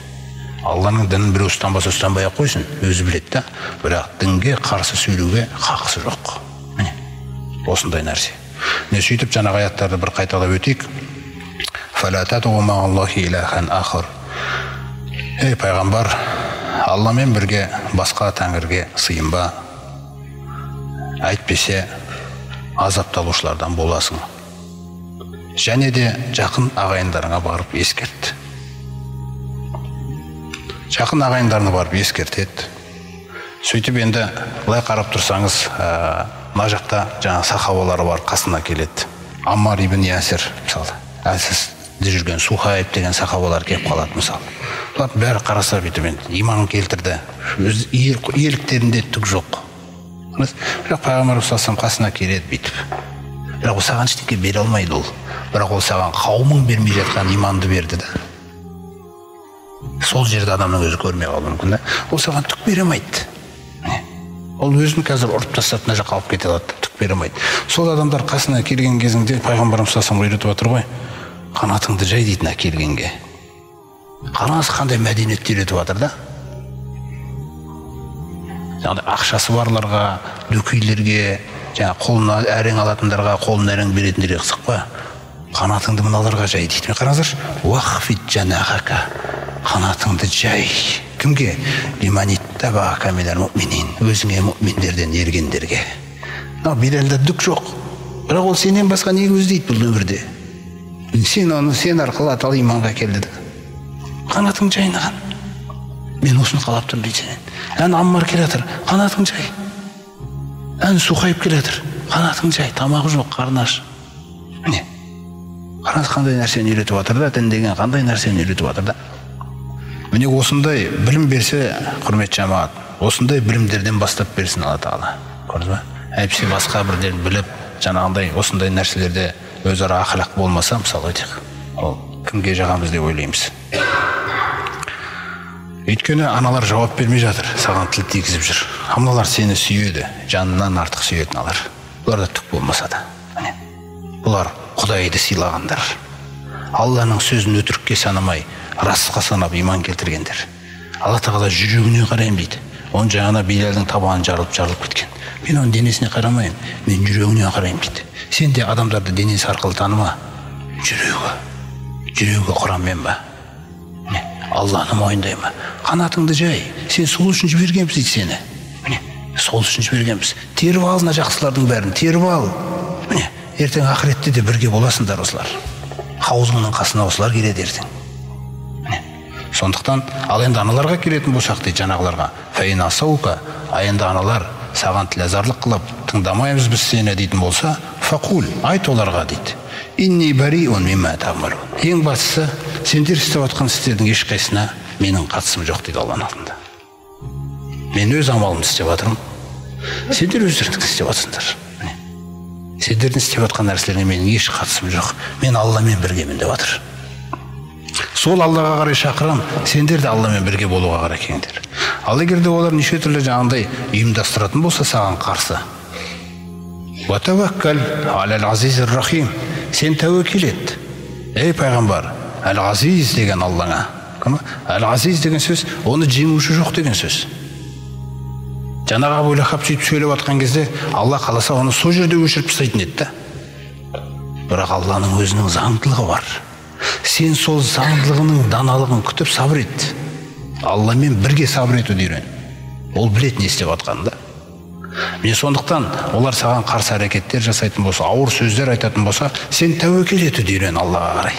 Speaker 2: Алланың дінін біреу ұстанбаса ұстанбай ақ қойсын, өзі біледі да, бірақ дінге қарсы сөйлеуге хақысы жоқ. Міне, осындай нәрсе. Міне сөйтіп жаңағы аяттарды бір қайталап өтейік. Ей пайғамбар, Алламен бірге басқа тәңірге сыйынба, әйтпесе азапталушылардан боласың. Және де жақын ағайындарыңа барып ескерт. Жақын ағайындарына барып ескертеді. Сөйтіп енді былай қарап тұрсаңыз, мына жақта жаңа сахабалары бар, қасына келеді. Аммар ибн Ясир, мысалы, әлсізде жүрген Сухайб деген сахабалар келіп қалады, мысалы. Бұлардың бәрі қараса бүйтіп енді иман келтірді. Өз иеліктерінде түк жоқ. Бірақ пайғамбар саллаллаху қасына келеді бүйтіп. Бірақ ол саған ештеңе бере алмайды ол. Бірақ ол саған қауымың бермей жатқан иманды берді да. Сол жерде адамның өзі көрмей қалуы мүмкін да. Ол саған түк бере алмайды. Ол өзін қазір ұрып тастап мына жаққа алып кете алады, түк Түк бере алмайды. Сол адамдар қасына келген кезіңде пайғамбарымыз саллаллаху алейхи үйретіп отыр ғой, қанатыңды жай дейтін келгенге. Қараңыз, қандай мәдениетті үйретіп жатыр да. Жаңағыдай ақшасы барларға, дөкейлерге, жаңа қолына әрең алатындарға, қолын әрең беретіндерге қызық па? Қанатыңды мыналарға жай дейді. Қараңыздаршы, уахфид жанахака, қанатыңды жай. Кімге? Лиманиттабака минал муъминин, өзіңе муъминдерден ергендерге. Мынау Билалда түк жоқ, бірақ ол сенен басқа не көздейді бұл өмірде? Сен оны сен арқылы аталы иманға келді. Қанатың жайнаған. Мен осыны қалап тұрмын дейді сенен. Ән Аммар келе жатыр, қанатың жай. Ән Сухайып келе жатыр, қанатың жай, тамағы жоқ, қарны аш. Міне, қараңыз, қандай нәрсені үйретіп жатыр да, дін деген қандай нәрсені үйретіп жатыр да. Міне осындай білім берсе, құрметті жамағат, осындай білімдерден бастап берсін Алла Тағала. Көрдіңіз ба? Әйтпесе басқа бірден біліп, жаңағындай осындай нәрселерде өзара ақылақ болмаса, мысалы айтайық, ол кімге жағамыз деп ойлаймыз. Өйткені аналар жауап бермей жатыр, саған тіл тигізіп жүр. Аналар сені сүйеді, жанынан артық сүйетін алар. Бұларда түк болмаса да. Міне, бұлар Құдайды сыйлағандар. Алланың сөзін өтірікке санамай, расқа санап иман келтіргендер. Алла Тағала жүрегіне қараймын дейді. Оның жағына Билалдың табаны жарылып кеткен. Мен оның денесіне қарамаймын, мен жүрегіне қараймын дейді. Сен де адамдарды денесі арқылы таныма. Жүрегі Құранмен ба? Міне, Алланы мойындай ма? Қанатыңды жай. Сен сол үшін жібергенбіз дейді сені. Міне, сол үшін жібергенбіз. Теріп ал мына жақсылардың бәрін, теріп ал. Міне, ертең ақыретте де бірге боласыңдар осылар. Хаузыңның қасына осылар келеді ертең. Міне, сондықтан, ал енді аналарға келетін болсақ дейді жаңағыларға. Фәйн асаука, а енді аналар саған тілазарлық қылып, тыңдамаймыз біз сені дейтін болса, фақул, айт оларға дейді. Инни бариун мимма таъмалун. Ең бастысы, сендер істеп жатқан істердің ешқайсысына менің қатысым жоқ дейді Алланың алдында. Мен өз амалымды істеп жатырмын. Сендер өздеріңдікін істеп жатсыңдар. Міне. Сендердің істеп жатқан нәрселеріңе менің еш қатысым жоқ. Мен Алламен біргемін деп жатыр. Сол Аллаға қарай шақырам, сендер де Алламен бірге болуға қарай келіңдер. Ал егер де олар неше түрлі жаңағындай ұйымдастыратын болса саған қарсы. Уа-таваккал алал-азизир рахим. Сен тәуекел ет. Ей пайғамбар, әл-азиз деген Аллаңа. Әл-азиз деген сөз, оны жеңуші жоқ деген сөз. Жаңағы Абу Лахаб сөйтіп сөйлеп жатқан кезде, Алла қаласа оны сол жерде өшіріп тастайтын еді да. Бірақ Алланың өзінің заңдылығы бар. Сен сол заңдылығының даналығын күтіп сабыр ет. Алламен бірге сабыр етуді үйрен. Ол біледі не істеп жатқанын да. Міне сондықтан олар саған қарсы әрекеттер жасайтын болса, ауыр сөздер айтатын болса, сен тәуекел етуді үйрен Аллаға қарай.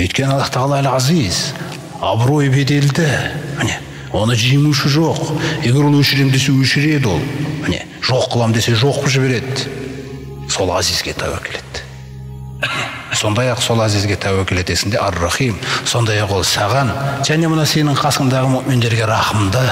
Speaker 2: Өйткені Аллах Тағала әл-Азиз, абырой беделді. Міне, оны жеңуші жоқ. Егер ол өшірем десе өшіреді ол. Міне, жоқ қылам десе жоқ қылып жібереді. Сол Азизге тәуекел ет. Сондай-ақ сол Азизге тәуекел етесің де Ар-Рахим. Сондай-ақ ол саған және мына сенің қасыңдағы мүминдерге рахымды.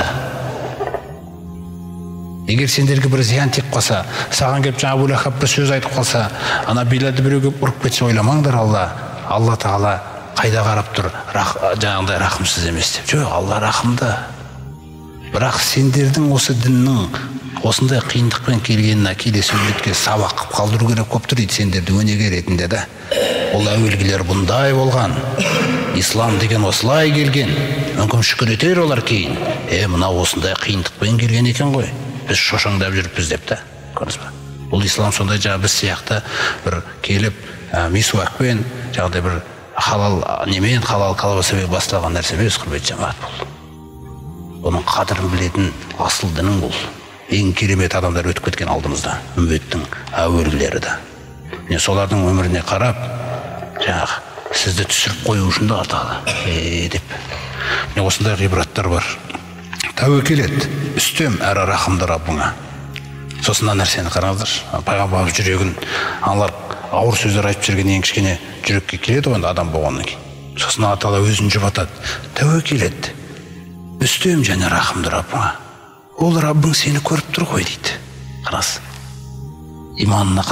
Speaker 2: Егер сендерге бір зиян тиіп қалса, саған келіп жаңа Абу Лахаб бір сөз айтып қалса, ана Билалды біреу келіп ұрып кетсе, ойламаңдар Алла. Алла Тағала қайда қарап тұр, жаңағындай рахымсыз емес деп. Жоқ, Алла рахымды. Бірақ сендердің осы діннің осындай қиындықпен келгеніне келесі үмбетке сабақ қылып қалдыру керек болып тұр дейді сендерді өнеге ретінде да. Ол әуелгілер бұндай болған. Ислам деген осылай келген. Мүмкін шүкір етер олар кейін. Мынау осындай қиындықпен келген екен ғой. Біз шошаңдап жүріппіз деп та. Көрдіңіз ба? Бұл ислам сондай жаңа біз сияқты бір келіп мисуакпен, жаңағыдай бір халал немен, халал колбасамен басталған нәрсе емес, құрметті жамағат бұл. Оның қадірін білетін асыл дінің бұл. Ең керемет адамдар өтіп кеткен алдымызда, үмбеттің әуелгілері де. Міне солардың өміріне қарап, жаңағы сізді түсіріп қою үшін де аталы. Деп. Міне осындай ғибраттар бар. Тәуекел ет, үстем әрі рахымды Раббыңа. Сосын мына нәрсені қараңыздаршы. Пайғамбарымыз жүрегін аналар ауыр сөздер айтып жүрген ең кішкене жүрекке келеді ғой енді адам болғаннан кейін. Сосын Алла Тағала өзін жұбатады. Тәуекел ет, үстем және рахымды Раббыңа. Ол Раббың сені көріп тұр ғой дейді. Қараңыз. Иманына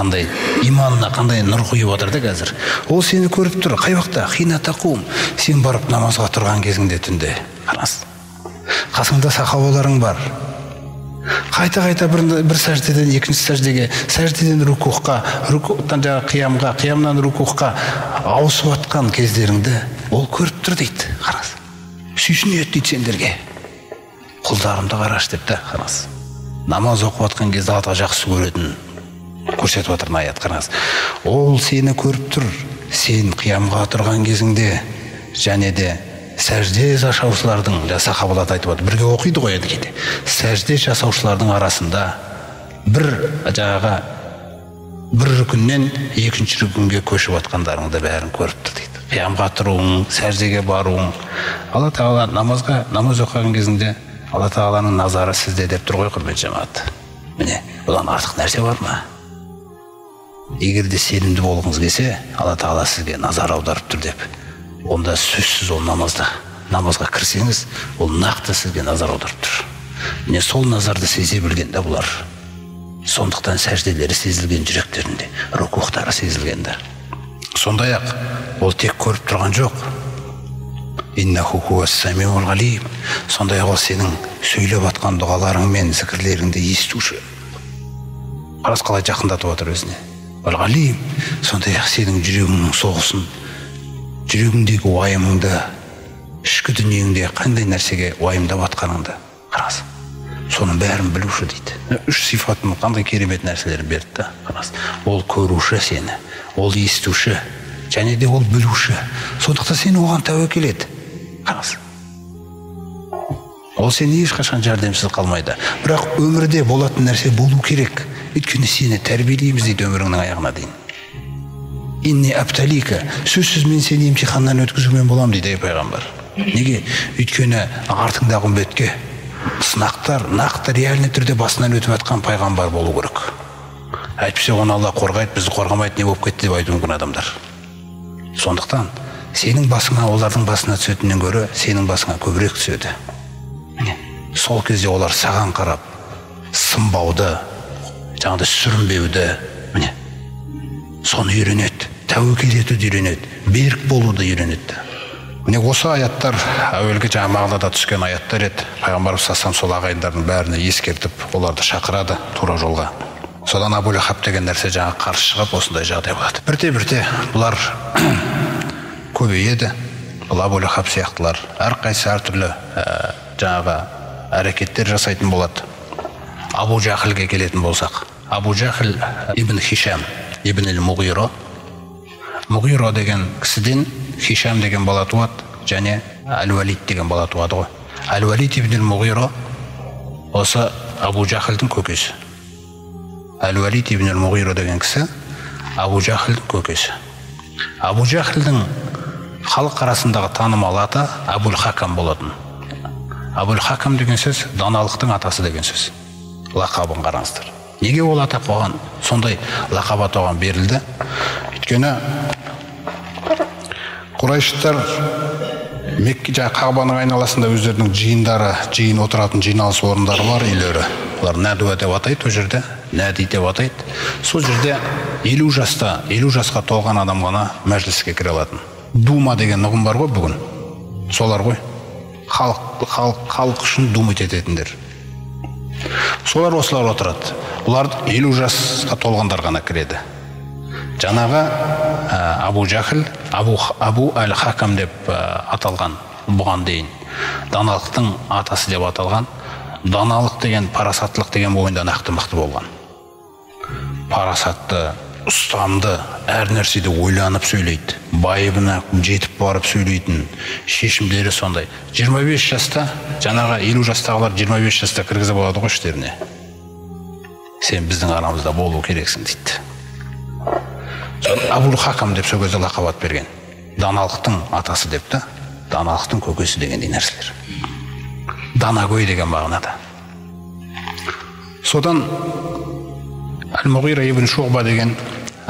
Speaker 2: қандай нұр құйып отыр да қазір. Ол сені көріп тұр. Қай уақытта? Хина тақум. Сен барып намазға тұрған кезіңде түнде. Қараңыз. Қасыңда сахабаларың бар. Қайта-қайта бір сәждеден екінші сәждеге, сәждеден рукухқа, рукухтан жаңағы қиямға, қиямнан рукухқа ауысып атқан кездеріңді ол көріп тұр дейді. Қараңыз. Сүйсінеді дейді сендерге. Құлдарымды қарашы деп та, қараңыз. Намаз оқып атқан кезде Алла жақсы көретін көрсетіп жатыр аят, қараңыз. Ол сені көріп тұр. Сен қиямға тұрған кезіңде және де сәжде жасаушылардың, сахабалар айтып отыр, бірге оқиды ғой енді кейде. Сәжде жасаушылардың арасында бір жаңағы бір рүкіннен екінші рүкінге көшіп жатқандарыңды бәрін көріп тұр дейді. Қиямға тұруың, сәждеге баруың. Алла тағала намазға, намаз оқыған кезіңде Алла тағаланың назары сізде деп тұр ғой, құрметті жамағат. Міне, бұдан артық нәрсе бар ма? Егер де сенімді болғыңыз келсе, Алла тағала сізге назар аударып тұр деп, онда сөзсіз ол намазда, намазға кірсеңіз, ол нақты сізге назар аударып тұр. Міне, сол назарды сезе білген де бұлар. Сондықтан сәжделері сезілген жүректерінде, рукухтары сезілген де. Сондай-ақ, ол тек көріп тұрған жоқ. Иннаху хуас-самиул алим. Сондай-ақ ол сенің сөйлеп атқан дұғаларың мен зікірлеріңді естуші. Қарас қалай жақындатып отыр өзіне. Алим. Сондай-ақ сенің жүрегіңнің соғысын, жүрегіңдегі уайымыңды, ішкі дүниеңде қандай нәрсеге уайымдап атқаныңды қарас. Соның бәрін білуші дейді. Үш сипатын қандай керемет нәрселерін берді да, қарас. Ол көруші сені, ол естуші, және де ол білуші. Сондықтан сен оған тәуекел ет. Қарас. Ол сені ешқашан жәрдемсіз қалмайды. Бірақ өмірде болатын нәрсе болу керек. Өйткені сені тәрбиелейміз дейді өміріңнің аяғына дейін. Инни абталика, сөзсіз мен сені емтиханнан өткізумен боламын дейді пайғамбар. Неге? Өйткені артыңдағы үмбетке сынақтар нақты реальный түрде басынан өтіп жатқан пайғамбар болу керек. Әйтпесе оны Алла қорғайды, бізді қорғамайды, не болып кетті деп айтуы мүмкін адамдар. Сондықтан сенің басыңа олардың басына түсетіннен гөрі сенің басыңа көбірек түседі. Міне, сол кезде олар саған қарап сынбауды, жаңағыдай сүрінбеуді, міне, соны үйренеді, тәуекел етуді үйренеді, берік болуды үйренеді. Міне, осы аяттар әуелгі жаңа мағынада түскен аяттар еді. Пайғамбарымыз саллаллаху сол ағайындардың бәріне ескертіп, оларды шақырады тура жолға. Содан Абу Лахаб деген нәрсе жаңа қарсы шығып, осындай жағдай болады. Бірте-бірте бұлар көбейеді. Бұл Абу Лахаб сияқтылар әрқайсысы әртүрлі жаңағы әрекеттер жасайтын болады. Абу Жахілге келетін болсақ, Абу Жахіл ибн Хишам ибн Муғиро. Муғиро деген кісіден Хишам деген бала туады, және Әл-Уалид деген бала туады ғой. Әл-Уалид ибн Муғиро осы Абу Жахілдің көкесі. Әл-Уалид ибн Муғиро деген кісі Абу Жахілдің көкесі. Абу Жахілдің халық арасындағы танымал аты Абул Хакам болатын. Абул Хакам деген сөз даналықтың атасы деген сөз. Лақабын қараңыздар. Неге ол атақ оған, сондай лақап аты оған берілді? Өйткені Құрайыштар Мекке жаңа Қағбаның айналасында өздерінің жиындары, жиын отыратын жиналыс орындары бар, үйлері. Олар нәдуа деп атайды, ол жерде нәди деп атайды. Сол жерде 50 жаста, 50 жасқа толған адам ғана мәжіліске кіре алатын. Дума деген ұғым бар ғой бүгін. Солар ғой. Халық үшін думать ететіндер. Солар осылар отырады. Бұлар 50 жасқа толғандар ғана кіреді. Жаңағы Абу Жахіл, Абу Әл-Хакам деп аталған бұған дейін. Даналықтың атасы деп аталған. Даналық деген, парасаттылық деген бойында нақты мықты болған. Парасатты, ұстамды, әр нәрседе ойланып сөйлейді. Байыбына жетіп барып сөйлейтін, шешімдері сондай. 25 жаста, жаңағы 50 жастағылар 25 жаста кіргізіп алады ғой іштеріне. Сен біздің арамызда болу керексің дейді. Абул Хакам деп сол кезде лақап ат берген. Даналықтың атасы деп та, даналықтың көкесі дегендей нәрселер. Данагөй деген мағынада. Содан Әл-Муғира ибн Шуғба деген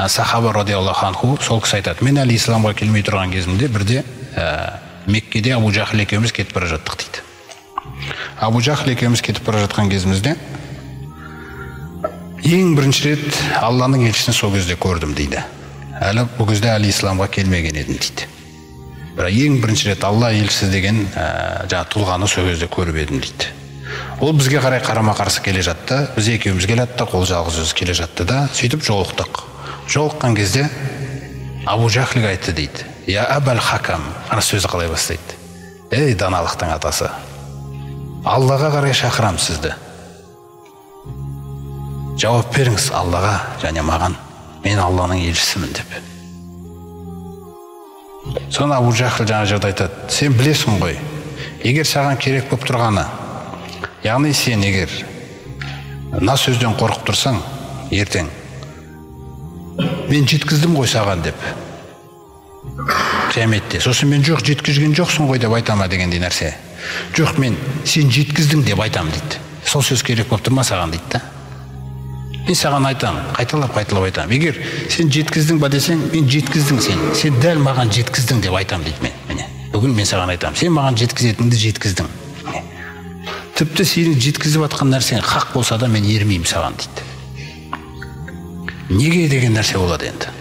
Speaker 2: сахаба радиаллаху анху сол кісі айтады. Мен әлі исламға келмей тұрған кезімде бірде Меккеде Абу Жахіл екеуміз кетіп бара жаттық дейді. Абу Жахіл екеуміз кетіп бара жатқан кезімізде ең бірінші рет Алланың елшісін сол кезде көрдім дейді. Әлі бұл кезде әлі исламға келмеген едім дейді. Бірақ ең бірінші рет Алла елшісі деген жаңа тұлғаны сол кезде көріп едім дейді. Ол бізге қарай қарама-қарсы келе жатты. Біз екеуміз келе жаттық, ол жалғыз өзі келе жатты да, сөйтіп жолықтық. Жолыққан кезде Абу Жахлге айтты дейді. Я Абал Хакам, ана сөзі қалай бастайды? Ей, даналықтың атасы, Аллаға қарай шақырам сізді. Жауап беріңіз Аллаға және маған. Мен Алланың елшісімін деп. Соны Абу Жахл жаңа жерде айтады. Сен білесің ғой, егер саған керек болып тұрғаны, яғни сен егер мына сөзден қорқып тұрсаң, ертең мен жеткіздім ғой саған деп қияметте, сосын мен жоқ, жеткізген жоқсың ғой деп айтама дегендей нәрсе. Жоқ, мен сен жеткіздің деп айтам дейді. Сол сөз керек болып тұр ма саған дейді да. Мен саған айтам, қайталап-қайталап айтам. Егер сен жеткіздің ба десең, мен жеткіздің сен. Сен дәл маған жеткіздің деп айтам дейді мен. Міне, бүгін мен саған айтам. Сен маған жеткізетініңді жеткіздің. Міне. Тіпті сенің жеткізіп жатқан нәрсең хақ болса да мен ермеймін саған дейді. Неге деген нәрсе болады енді.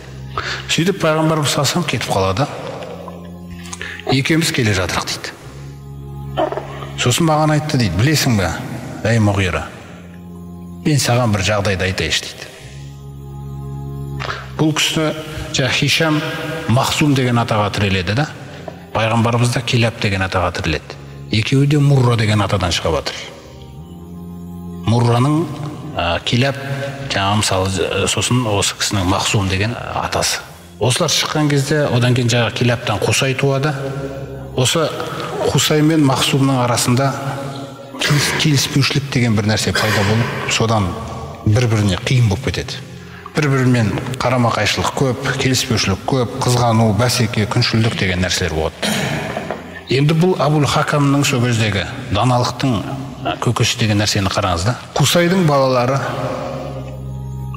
Speaker 2: Сөйтіп пайғамбарымыз саллаллаху алейхи вассалам кетіп қалады. Екеуміз келе жатырық дейді. Сосын маған айтты дейді, білесің бе, әй Мұғира, мен саған бір жағдайды айтайыншы дейді. Бұл кісі жаңа Хишам Махсум деген атаға тіреледі да, пайғамбарымыз да Килаб деген атаға тіреледі. Екеуі де Мурра деген атадан шығып жатыр. Мурраның Килаб жаңа мысалы, сосын осы кісінің Махсум деген атасы. Осылар шыққан кезде, одан кейін жаңа Килабтан Қусай туады. Осы Қусай мен Махсумның арасында келіспеушілік деген бір нәрсе пайда болып, содан бір-біріне қиын болып кетеді. Бір-бірімен қарама-қайшылық көп, келіспеушілік көп, қызғану, бәсеке, күншілдік деген нәрселер болады. Енді бұл Абул Хакамның сол кездегі даналықтың көкесі деген нәрсені қараңыз да. Қусайдың балалары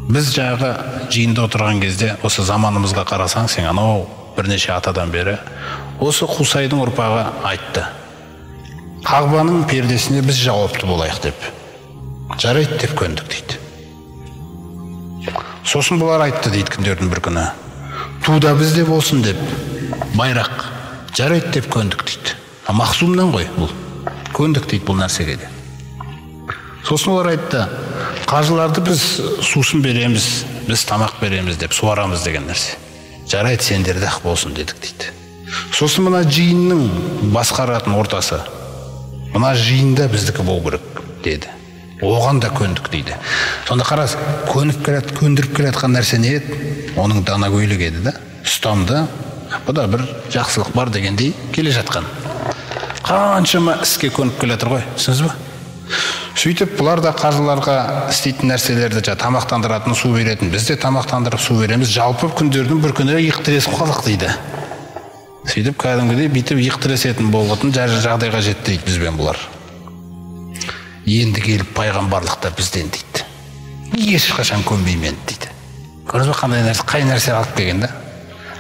Speaker 2: біз жаңағы жиында отырған кезде, осы заманымызға қарасаң, сен анау бірнеше атадан бері осы Қусайдың ұрпағы айтты. Қағбаның пердесіне біз жауапты болайық деп. Жарайды деп көндік дейді. Сосын бұлар айтты дейді күндердің бір күні. Туда бізде болсын деп. Байрақ. Жарайды деп көндік дейді. Махсумнан ғой бұл. Көндік дейді бұл нәрсеге де. Сосын олар айтты, қажыларды біз сусын береміз, біз тамақ береміз деп суарамыз деген нәрсе. Жарайды, сендерде ақ болсын дедік дейді. Сосын мына жиынның басқаратын ортасы, мына жиында біздікі болу керек деді. Оған да көндік дейді. Сонда қарас, көніп келе, көндіріп келе жатқан нәрсе не еді? Оның данагөйлігі еді да. Ұстамды, бұда бір жақсылық бар дегендей келе жатқан. Қаншама іске көніп келе жатыр ғой, түсіндіңіз ба? Сөйтіп бұлар да қажыларға істейтін нәрселерді, жаңа тамақтандыратын, су беретін, біз де тамақтандырып су береміз. Жалпы күндердің бір күні иық тіресіп қалдық дейді. Сөйтіп кәдімгідей бүйтіп иық тіресетін болатын жағдайға жетті дейді бізбен бұлар. Енді келіп пайғамбарлықта бізден дейді. Ешқашан көнбеймін дейді. Көрдіңіз бе қандай нәрсе, қай нәрсе алып келген да?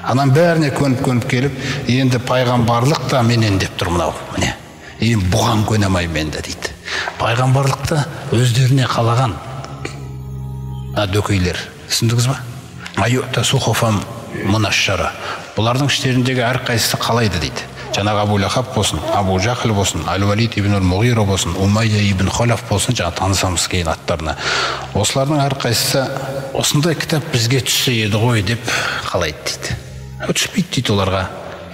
Speaker 2: Анам бәріне көніп-көніп келіп, енді пайғамбарлық та менен деп тұр мынау. Міне. Енді бұған көне алмаймын енді дейді. Пайғамбарлықты өздеріне қалаған дөкейлер. Түсіндіңіз ба? Аюта сухуфам мунашшара. Бұлардың іштеріндегі әрқайсысы қалайды дейді. Жаңағы Абу Лахаб болсын, Абу Жахл болсын, Әл-Валид ибн Муғира болсын, Умайя ибн Халаф болсын, жаңа танысамыз кейін аттарына. Осылардың әрқайсысы осындай кітап бізге түссе еді ғой деп қалайды дейді. Түспейді дейді оларға.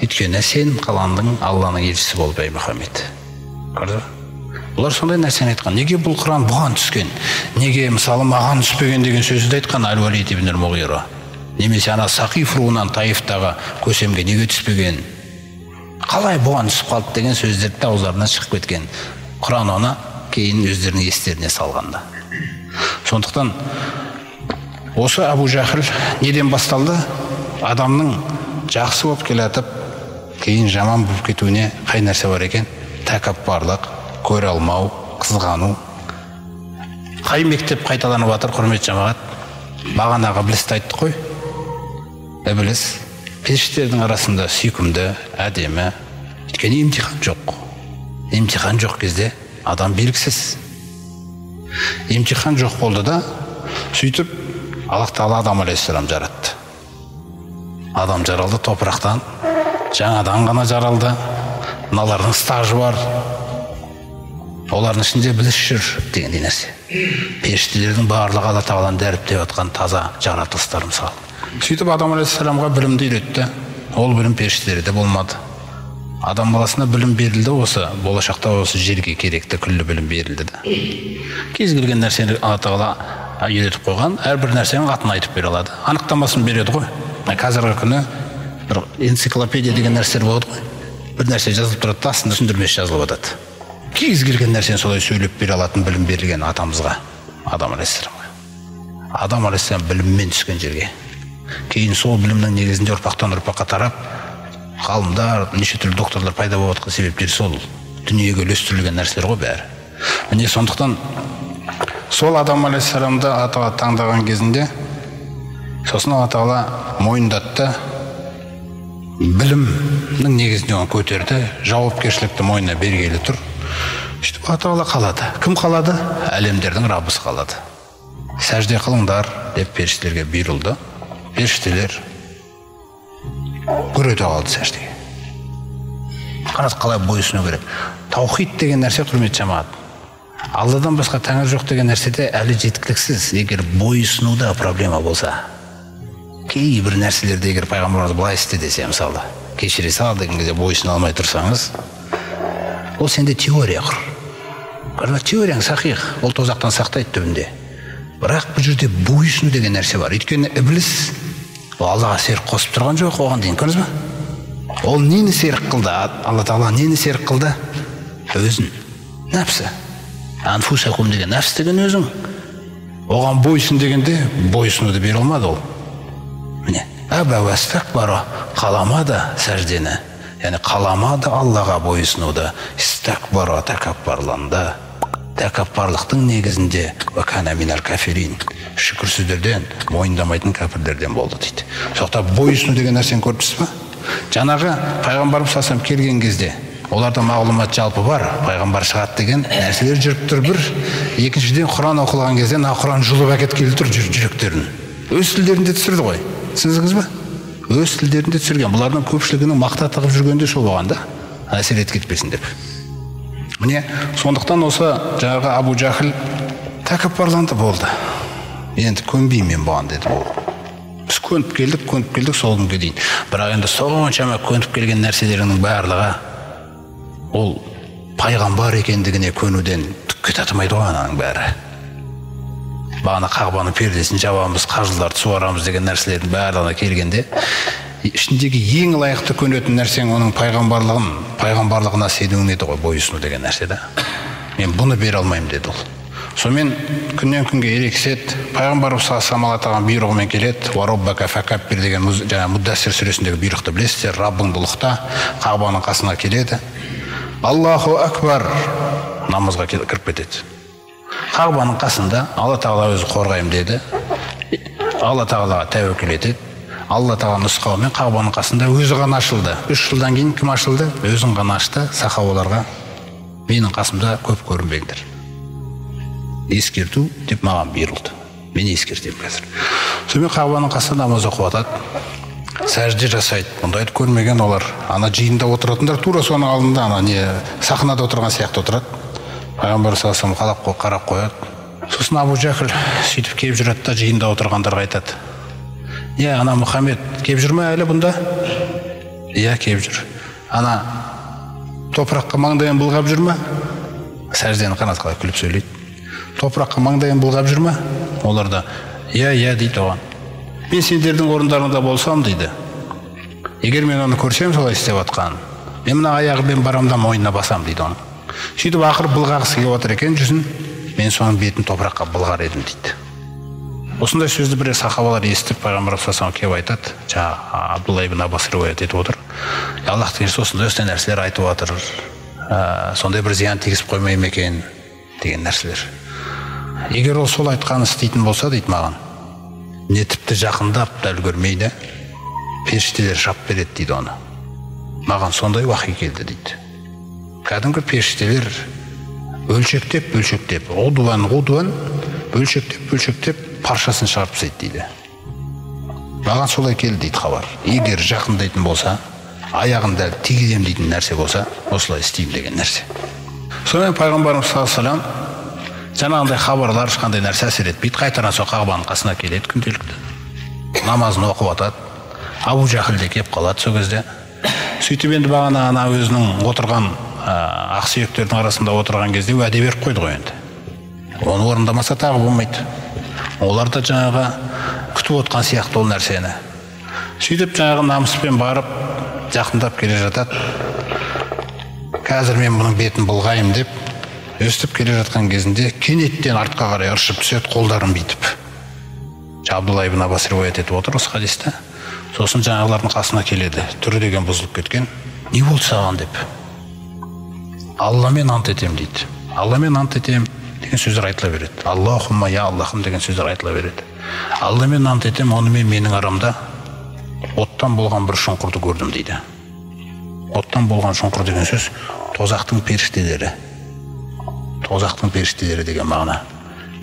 Speaker 2: Өйткені сен қаландың Алланың елшісі болып, ей Мұхаммед. Көрдіңіз бе? Бұлар сондай нәрсені айтқан. Неге бұл Құран бұған түскен? Неге мысалы маған түспеген деген сөзді айтқан Әл-Валид ибн Муғира? Немесе ана Сақиф руынан Таифтағы көсемге неге түспеген? Қалай бұған түсіп қалды деген сөздерді ауыздарынан шығып кеткен. Құран оны кейін өздерінің естеріне салғанда. Сондықтан осы Абу Жахл неден басталды? Адамның жақсы болып келатып, кейін жаман болып кетуіне қай нәрсе бар екен? Тәкаппарлық, көре алмау, қызғану. Қай мектеп қайталанып жатыр, құрметті жамағат? Бағанағы Іблісті айттық қой. Ібліс періштелердің арасында сүйкімді, әдемі. Өйткені емтихан жоқ. Емтихан жоқ кезде адам белгісіз. Емтихан жоқ болды да, сөйтіп Аллах Тағала Адам алейхиссалам жаратты. Адам жаралды топырақтан, жаңадан ғана жаралды. Мыналардың стажы бар. Олардың ішінде біліс жүр дегендей нәрсе. Періштелердің барлығы Алла тағаланы дәріптеп жатқан таза жаратылыстар мысалы. Сөйтіп Адам алейхиссаламға білімді үйретті. Ол білім періштелерде болмады. Адам баласына білім берілді, осы болашақта осы жерге керекті күллі білім берілді да. Кез келген нәрсені Алла тағала үйретіп қойған, әрбір нәрсенің атын айтып бере алады. Анықтамасын береді ғой. Қазіргі күні бір энциклопедия деген нәрселер болады ғой. Бір нәрсе жазылып тұрады да, астында түсіндірмесі жазылып жатады. Кез келген нәрсені солай сөйлеп бере алатын білім берілген атамызға, Адам алейхиссаламға. Адам алейхиссалам біліммен түскен жерге. Кейін сол білімнің негізінде ұрпақтан ұрпаққа тарап, ғалымдар, неше түрлі докторлар пайда болып жатқан себептері сол дүниеге үлестірілген нәрселер ғой бәрі. Міне сондықтан сол Адам алейхиссаламды Алла тағала таңдаған кезінде сосын Алла тағала мойындатты, білімнің негізінде оны көтерді, жауапкершілікті мойнына бергелі тұр. Сөйтіп Алла тағала қалады. Кім қалады? Әлемдердің Раббысы қалады. Сәжде қылыңдар деп періштелерге бұйырылды. Періштелер гүр ете қалды сәждеге. Қарас қалай бойұсыну керек. Таухид деген нәрсе, құрметті жамағат, Алладан басқа тәңір жоқ деген нәрседе әлі жеткіліксіз. Егер бойұсынуда проблема болса, кейбір нәрселерде егер пайғамбарымыз былай істе десе, мысалы, кешіре сал деген кезде бойұсына алмай тұрсаңыз, ол сенде теория құр. Теорияң сахих, ол тозақтан сақтайды түбінде. Бірақ бұл жерде бойұсыну деген нәрсе бар. Өйткені ібіліс ол Аллаға серік қосып тұрған жоқ оған дейін, көрдіңіз ба? Ол нені серік қылды? Алла тағала нені серік қылды? Өзін. Нәпсі. Анфусакум деген нәпсі деген өзің. Оған бойұсын дегенде бойұсынуды бере алмады ол. Міне, әбә уәстәкбара, қаламады сәждені. Яғни қаламады Аллаға бойұсынуды. Истәкбара, тәкаппарланды. Тәкаппарлықтың негізінде уәкәнә минәл кәфирин, шүкірсіздерден, мойындамайтын кәпірлерден болды дейді. Сондықтан бойұсыну деген нәрсені көріп тұрсыз ба? Жаңағы пайғамбарымыз саллаллаху алейхи вассалам келген кезде оларда мағлұмат жалпы бар, пайғамбар шығады деген нәрселер жүріп тұр бір. Екіншіден, Құран оқылған кезде мына Құран жұлып әкеткелі тұр жүректерін. Өз тілдерінде түсірді ғой. Түсіндіңіз ба? Өз тілдерінде түсірген. Бұлардың көпшілігінің мақта тығып жүргенде сол болған да, әсер етіп кетпесін деп. Міне, сондықтан осы жаңағы Абу Жахил тәкаппарланды болды. Енді көнбеймін мен бұған деді ол. Біз көніп келдік, көніп келдік сол күнге дейін. Бірақ енді соншама көніп келген нәрселерінің барлығы ол пайғамбар екендігіне көнуден түкке татымайды ғой ананың бәрі. Бағана Қағбаның пердесін жабамыз, қажыларды суарамыз деген нәрселердің барлығына келгенде ішіндегі ең лайықты көнетін нәрсең оның пайғамбарлығына сенуің еді ғой, бойұсыну деген нәрсе да. Мен бұны бере алмаймын деді ол. Сонымен күннен күнге ерекшет, пайғамбарымыз саллаллаху алейхи ва саллям бұйрығымен келеді. Уа роббака факаббир деген жаңа Муддассир сүресіндегі бұйрықты білесіздер. Раббыңды ұлықта. Қағбаның қасына келеді. Аллаху акбар, намазға кіріп кетеді. Қағбаның қасында Алла тағала өзі қорғаймын деді. Алла тағалаға тәуекел етеді. Алла тағала нұсқауымен Қағбаның қасында өзі ғана ашылды. 3 жылдан кейін кім ашылды? Өзін ғана ашты сахабаларға. Менің қасымда көп көрінбеңдер. Ескерту деп маған бұйырылды. Мен ескертемін қазір. Сонымен Қағбаның қасында намаз оқып жатады. Сәжде жасайды. Мұндайды көрмеген олар. Ана жиында отыратындар тура соның алдында ана не сахнада отырған сияқты отырады. Пайғамбар саллаллаху алейхи вассалам қарап қояды. Сосын Абу Жахил сөйтіп келіп жүреді да жиында отырғандарға айтады. Не, ана Мұхаммед келіп жүр ме әлі бұнда? Иә, келіп жүр. Ана топыраққа маңдайын былғап жүр ме? Сәждені қанат қалай күліп сөйлейді. Топыраққа маңдайын былғап жүр ме? Олар да иә, иә дейді оған. Мен сендердің орындарыңда болсам дейді. Егер мен оны көрсем солай істеп жатқанын, мен мына аяғыммен барам да мойнына басам дейді оны. Сөйтіп ақыры былғағысы келіп отыр екен жүзін, мен соның бетін топыраққа былғар едім дейді. Осындай сөзді бір сахабалар естіп, пайғамбар саллаллаху алейхи вассалам келіп айтады. Жаңа Абдулла ибн Аббас риуаят етіп отыр. Аллахтың елшісі осындай осындай нәрселер айтып отыр. Сондай бір зиян тигізіп қоймай ма екен деген нәрселер. Егер ол сол айтқанын істейтін болса дейді маған, не тіпті жақындап та үлгермейді, періштелер жап береді дейді оны. Маған сондай уахи келді дейді. Кәдімгі періштелер бөлшектеп, бөлшектеп, ғудуан, ғудуан, бөлшектеп, бөлшектеп паршасын шығарып тастайды дейді. Маған солай келді дейді хабар. Егер жақындайтын болса, аяғын дәл тигіземін дейтін нәрсе болса, осылай істеймін деген нәрсе. Сонымен пайғамбарымыз саллаллаху алейхи вассалам жаңағындай хабарлар ешқандай нәрсе әсер етпейді. Қайтадан сол Қағбаның қасына келеді күнделікті. Намазын оқып атады. Абу Жахил де келіп қалады сол кезде. Сөйтіп енді бағана ана өзінің отырған ақсүйектердің арасында отырған кезде уәде беріп қойды ғой енді. Оны орындамаса тағы болмайды. Олар да жаңағы күтіп отқан сияқты ол нәрсені. Сөйтіп жаңағы намыспен барып жақындап келе жатады. Қазір мен бұның бетін былғайым деп өстіп келе жатқан кезінде кенеттен артқа қарай ыршып түседі, қолдарын бүйтіп. Абдулла ибн Аббас риуаят етіп отыр осы хадисті. Сосын жаңағылардың қасына келеді. Түрі деген бұзылып кеткен. Не болды саған деп. Алламен ант етем дейді. Алламен ант етем деген сөздер айтыла береді. Аллахумма я Аллахым деген сөздер айтыла береді. Алламен ант етем, онымен менің арамда оттан болған бір шұңқырды көрдім дейді. Оттан болған шұңқыр деген сөз тозақтың періштелері. Тозақтың періштелері деген мағына.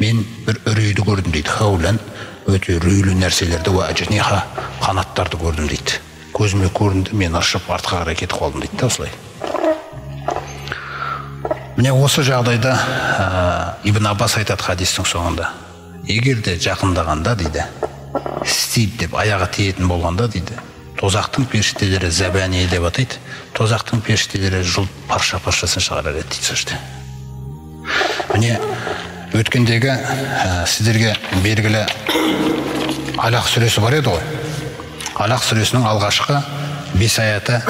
Speaker 2: Мен бір үрейді көрдім дейді. Хаулан өте үрейлі нәрселерді, уа ажниха қанаттарды көрдім дейді. Көзіме көрінді, мен ыршып артқа қарай кетіп қалдым дейді да осылай. Міне осы жағдайда Ибн Аббас айтады хадистің соңында. Егер де жақындағанда дейді, істейді деп аяғы тиетін болғанда дейді, тозақтың періштелері зәбәне деп атайды, тозақтың періштелері жұлып парша-паршасын шығарар еді дейді сол жерде. Міне өткендегі сіздерге белгілі Алақ сүресі бар еді ғой. Алақ сүресінің алғашқы 5 аяты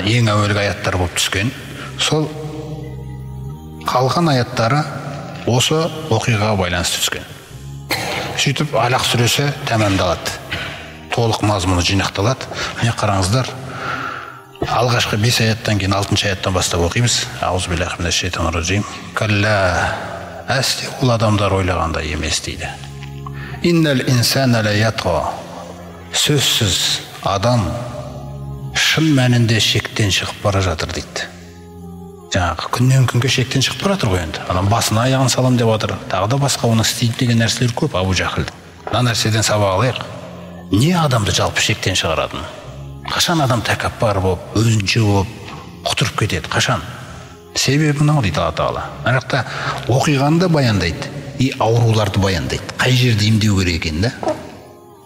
Speaker 2: ең әуелгі аяттар болып түскен. Сол қалған аяттары осы оқиғаға байланысты түскен. Сөйтіп Алақ сүресі тәмамдалады. Толық мазмұны жинақталады. Міне қараңыздар, алғашқы 5 аяттан кейін 6 аяттан бастап оқимыз. Аузубиллахи минаш шайтанир ражим. Калла, әсте ол адамдар ойлағандай емес дейді. Иннал инсана ла ятға. Сөзсіз адам шын мәнінде шектен шығып бара жатыр дейді. Жаңағы күннен күнге шектен шығып бара жатыр ғой енді. Адам басына аяғын салам деп жатыр. Тағы да басқа оның істейді деген нәрселер көп Абу Жахилдің. Мына нәрседен сабақ алайық. Не адамды жалпы шектен шығаратын? Қашан адам тәкаппар болып, өзінше болып, құтырып кетеді? Қашан? Себебі мынау дейді Алла Тағала. Мына жақта оқиғаны да баяндайды, и ауруларды баяндайды. Қай жерде емдеу керек екенін да?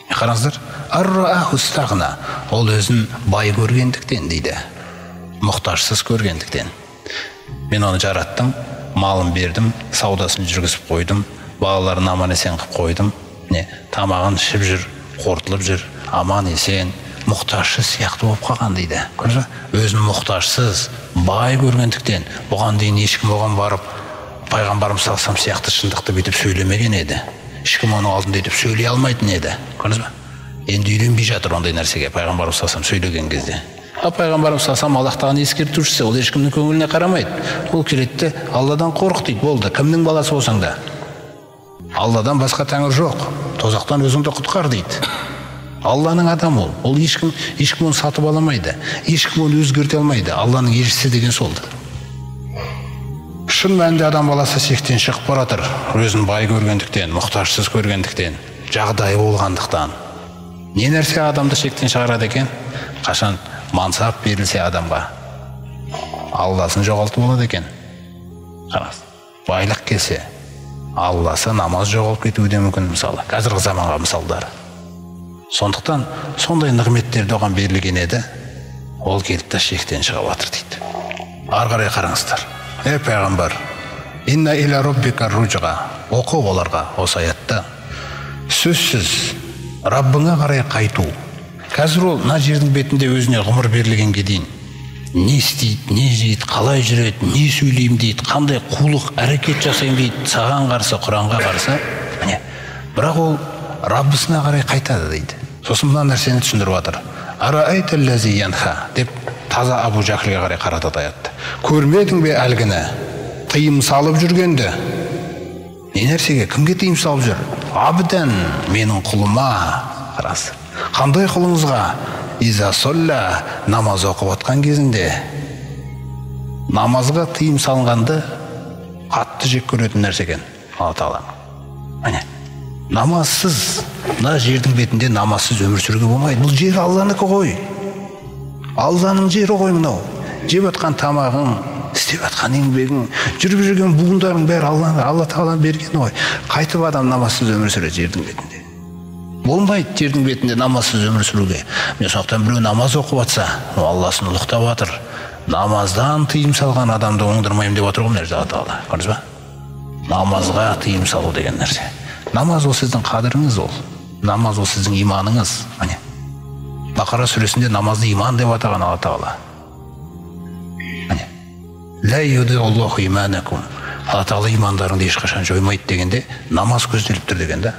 Speaker 2: Қараңыздар, ар-рааху стағна, ол өзін бай көргендіктен дейді, мұқтажсыз көргендіктен. Мен оны жараттым, малын бердім, саудасын жүргізіп қойдым, балаларын аман есен қылып қойдым. Не, тамағын ішіп жүр, қорытылып жүр, аман есен, мұқтажсыз сияқты болып қалған дейді. Көрдіңіз бе? Өзін мұқтажсыз, бай көргендіктен, бұған дейін ешкім оған барып, пайғамбарымыз саллаллаху алейхи вассалам сияқты шындықты бүйтіп сөйлемеген еді. Ешкім оның алдында өйтіп сөйлей алмайтын еді. Көрдіңіз бе? Енді үйренбей жатыр ондай нәрсеге пайғамбарымыз саллаллаху алейхи вассалам сөйлеген кезде. А пайғамбарымыз саллаллаху алейхи вассалам Аллах тағаланың ескертушісі, ол ешкімнің көңіліне қарамайды. Ол келеді де Алладан қорық дейді, болды. Кімнің баласы болсаң да. Алладан басқа тәңір жоқ. Тозақтан өзіңді құтқар дейді. Алланың адамы ол. Ол ешкім оны сатып ала алмайды. Ешкім оны өзгерте алмайды. Алланың елшісі деген сол. Шын мәнінде адам баласы шектен шығып бара жатыр. Өзін бай көргендіктен, мұқтажсыз көргендіктен, жағдайы болғандықтан. Не нәрсе адамды шектен шығарады екен? Қашан мансап берілсе адамға, Алласын жоғалтып болады екен. Қараңыз, байлық келсе, Алласы намаз жоғалып кетуі де мүмкін мысалы. Қазіргі заманға мысалдар. Сондықтан сондай нығметтерді оған берілген еді, ол келіп те шектен шығып жатыр дейді. Ары қарай қараңыздар. Ей пайғамбар, инна иля роббика ружға, оқы оларға осы аятты. Сөзсіз Раббыңа қарай қайту. Қазір ол мына жердің бетінде өзіне ғұмыр берілгенге дейін не істейді, не жейді, қалай жүреді, не сөйлеймін дейді, қандай қулық әрекет жасаймын дейді, саған қарсы, Құранға қарсы. Міне, бірақ ол Раббысына қарай қайтады дейді. Сосын мына нәрсені түсіндіріп жатыр. Араайталлази янха деп таза Абу Жахилге қарай қаратады аятты. Көрмедің бе әлгіні? Тыйым салып жүргенді. Не нәрсеге, кімге тыйым салып жүр? Абдан, менің құлыма. Қарасы. Қандай құлыңызға? Иза солла, намаз оқып атқан кезінде. Намазға тыйым салынғанды қатты жек көретін нәрсе екен Алла Тағала. Міне, намазсыз, мына жердің бетінде намазсыз өмір сүруге болмайды. Бұл жер Алланікі ғой. Алланың жері ғой мынау. Жеп атқан тамағың, Істеп жатқан еңбегің, жүріп жүрген буындарың бәрі Алла Тағаланың бергені ғой. Қайтып адам намазсыз өмір сүреді жердің бетінде? Болмайды жердің бетінде намазсыз өмір сүруге. Міне, сондықтан біреу намаз оқып жатса, ол Алласын ұлықтап жатыр. Намаздан тыйым салған адамды оңдырмаймын деп отыр ғой мына жерде Алла Тағала. Көрдіңіз ба? Намазға тыйым салу деген нәрсе. Намаз ол сіздің қадіріңіз ол. Намаз ол сіздің иманыңыз. Міне. Бақара сүресінде намазды иман деп атаған Алла Тағала. Міне. Ла юдиуллаху иманакум. Алла Тағала имандарыңды ешқашан жоймайды дегенде намаз көзделіп тұр деген да.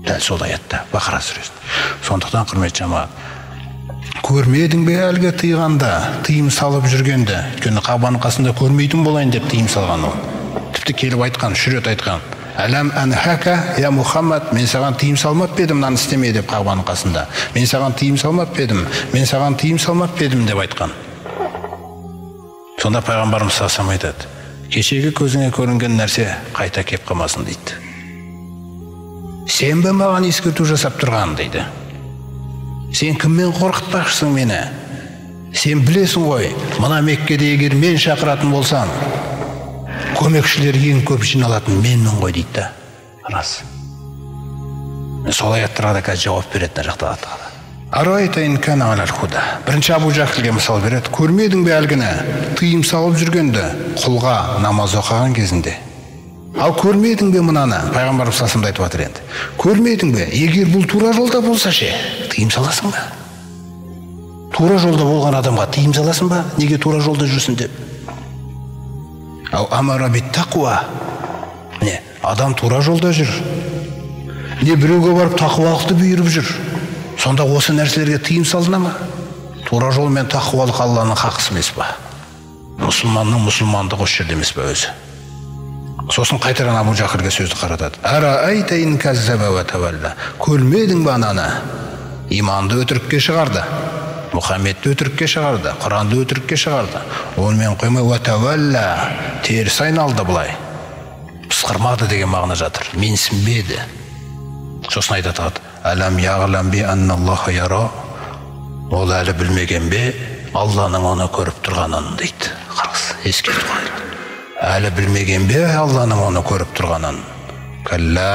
Speaker 2: Дәл сол аятта, Бақара сүресінде. Сондықтан, құрметті жамағат, көрмедің бе әлгі тыйғанда, тыйым салып жүргенді? Өйткені Қағбаның қасында көрмейтін болайын деп тыйым салған ол. Тіпті келіп айтқан, үш рет айтқан. Әләм әнхака, я Мұхаммад, мен саған тыйым салмап па едім мынаны істеме деп Қағбаның қасында. Мен саған тыйым салмап па едім, мен саған тыйым салмап па едім деп айтқан. Сонда пайғамбарымыз саллаллаху алейхи айтады: кешегі көзіңе көрінген нәрсе қайта кеп қалмасын дейді. Сен бе маған ескерту жасап тұрған дейді. Сен кіммен қорқытпақшысың мені? Сен білесің ғой, мына Меккеде егер мен шақыратын болсам, көмекшілер ең көп жиналатын менмін ғой дейді да. Рас. Сол аяттарға да қазір жауап береді мына жақта Алла Тағала. Арайта ин кана алал худа. Бірінші Абу Жахілге мысал береді. Көрмедің бе әлгіні тыйым салып жүргенді құлға намаз оқыған кезінде? Ал көрмедің бе мынаны? Пайғамбарымыз саллаллаху алейхи айтып жатыр енді. Көрмедің бе? Егер бұл тура жолда болса ше, тыйым саласың ба? Тура жолда болған адамға тыйым саласың ба? Неге тура жолда жүрсін деп? Ау амара бит тақуа. Міне, адам тура жолда жүр. Не біреуге барып тақуалықты бұйырып жүр. Сонда осы нәрселерге тыйым салына ма? Тура жол мен тақуалық Алланың хақысы емес па? Мұсылманның мұсылмандығы осы жерде емес па өзі? Сосын қайтадан Абу Жахілге сөзді қаратады. Араайта ин каззаба ва тавалла. Көрмедің бе ананы? Иманды өтірікке шығарды. Мұхаммедті өтірікке шығарды, Құранды өтірікке шығарды. Онымен қоймай уа тавалла, теріс айналды былай. Пысқырмады деген мағына жатыр. Менсінбеді. Сосын айтады: Әлам яғлам би анналлаха яра. Ол әлі білмеген бе Алланың оны көріп тұрғанын дейді. Қараңыз, ескертіп қойды. Әлі білмеген бе Алланың оны көріп тұрғанын? Кәллә,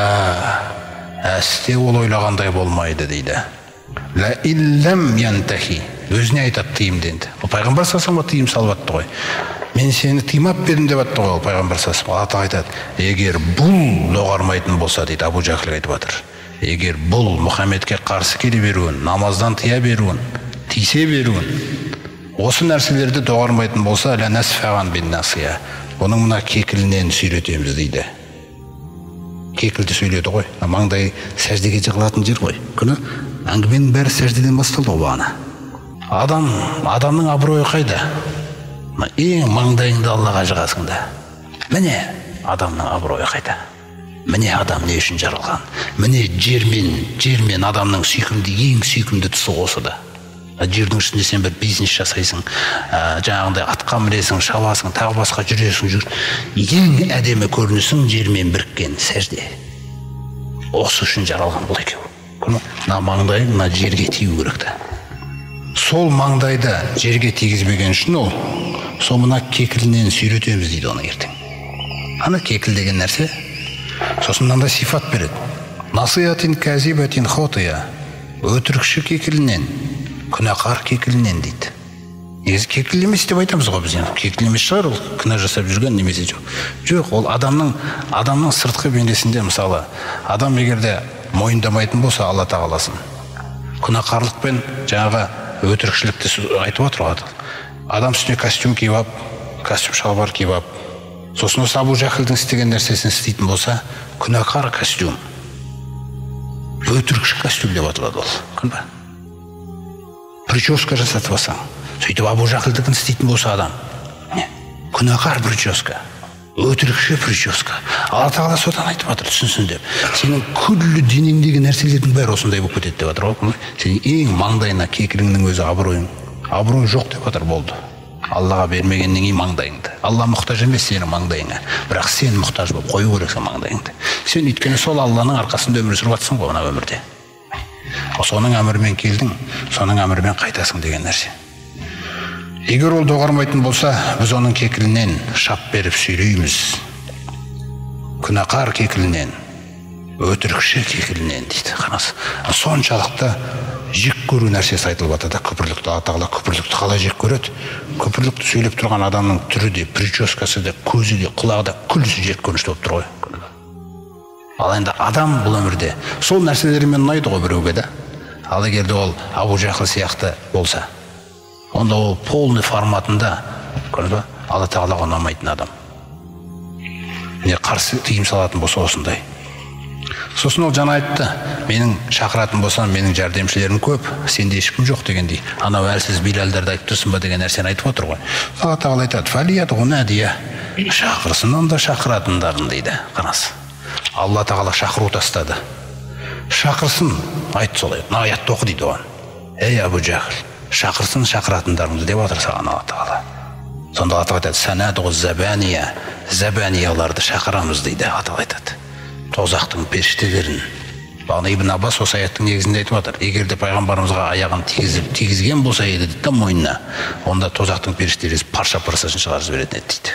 Speaker 2: әсте ол ойлағандай болмайды дейді. Ла иллам янтахи. Өзіне айтады тыйымды енді. Ол пайғамбар саллаллаху тыйым салып атты ғой. Мен сені тыймап бердім деп атты ғой ол пайғамбар саллаллаху. Алла Тағала айтады: егер бұл доғармайтын болса дейді, Абу Жахілге айтып жатыр. Егер бұл Мұхаммедке қарсы келе беруін, намаздан тыя беруін, тисе беруін, осы нәрселерді доғармайтын болса, ла насфаған бин насия. Оның мына кекілінен сүйретеміз дейді. Кекілді сөйледі ғой. Маңдай сәждеге жығылатын жер ғой. Күні әңгіменің бәрі сәждеден басталды ғой бағана. Адамның абыройы қайда? Ең маңдайыңды Аллаға жығасың да. Міне адамның абыройы қайда? Міне адам не үшін жаралған? Міне жермен адамның сүйкімді, ең сүйкімді тұсы осы да. Жердің үстінде сен бір бизнес жасайсың, жаңағындай атқа мінесің, шабасың, тағы басқа жүресің, жүр. Ең әдемі көрінісің жермен біріккен сәжде. Осы үшін жаралған бұл екеуі. Мына маңдайың мына жерге тию керек та. Сол маңдайды жерге тигізбеген үшін ол сол мына кекілінен сүйретеміз дейді оны ертең. Ана кекіл деген нәрсе. Сосын мынандай сифат береді. Насиятин казибатин хотия. Өтірікші кекілінен, күнәқар кекілінен дейді. Негізі кекіл емес деп айтамыз ғой біз енді. Кекіл емес шығар ол, күнә жасап жүрген немесе жоқ. Жоқ, ол адамның сыртқы бейнесінде, мысалы, адам егер де мойындамайтын болса Алла Тағаласын, күнәқарлықпен жаңағы өтірікшілікті айтып отыр ғой. Адам үстіне костюм киіп алып, костюм шалбар киіп алып, сосын осы Абу Жахілдің істеген нәрсесін істейтін болса, күнәқар костюм, өтірікші костюм деп аталады ол. Күн ба? Прическа жасатып алсаң, сөйтіп Абу Жахілдікін істейтін болса адам, күнәқар прическа, өтірікші прическа. Алла Тағала содан айтып жатыр, түсінсін деп. Сенің күллі денеңдегі нәрселердің бәрі осындай болып кетеді деп жатыр ғой. Сенің ең маңдайына кекіліңнің өзі абыройың. Абырой жоқ деп жатыр, болды. Аллаға бермегеннен кейін маңдайыңды. Алла мұқтаж емес сенің маңдайыңа, бірақ сен мұқтаж болып қою керексің маңдайыңды. Сен өйткені сол Алланың арқасында өмір сүріп жатсың ғой мына өмірде. Соның әмірімен келдің, соның әмірімен қайтасың деген нәрсе. Егер ол доғармайтын болса, біз оның кекілінен шап беріп сүйрейміз. Күнәқар кекілінен, өтірікші кекілінен дейді. Қараңыз, соншалықты жек көру нәрсесі айтылып жатыр да, күпірлікті. Алла тағала күпірлікті қалай жек көреді? Күпірлікті сөйлеп тұрған адамның түрі де, прическасы да, көзі де, құлағы да, күлісі жек көрінішті болып тұр ғой. Ал енді адам бұл өмірде сол нәрселермен ұнайды ғой біреуге да. Ал егер де ол Абу Жахл сияқты болса, онда ол полный форматында, көрдіңіз ба, Алла тағалаға ұнамайтын адам. Міне, қарсы тыйым салатын болса осындай. Сосын ол жаңа айтты, менің шақыратын болсам, менің жәрдемшілерім көп, сенде ешкім жоқ дегендей. Анау әлсіз Билалдарды айтып тұрсың ба деген нәрсені айтып отыр ғой. Алла тағала айтады, фалият ғунадия, шақырсын онда шақыратындарын дейді. Қараңыз, Алла тағала шақыру тастады. Шақырсын, айт солай. Мына аятты оқы дейді оған. Ей Абу Жахл, шақырсын шақыратындарыңды деп отыр саған Алла тағала. Сонда Алла тағала айтады, санадғу забания, забанияларды шақырамыз дейді. Алла тағала айтады, тозақтың періштелерін. Бағана Ибн Аббас осы аяттың негізінде айтып жатыр. Егер де пайғамбарымызға аяғын тигізген болса еді дейді да мойнына, онда тозақтың періштелері парша-паршасын шығарып жіберетін еді дейді.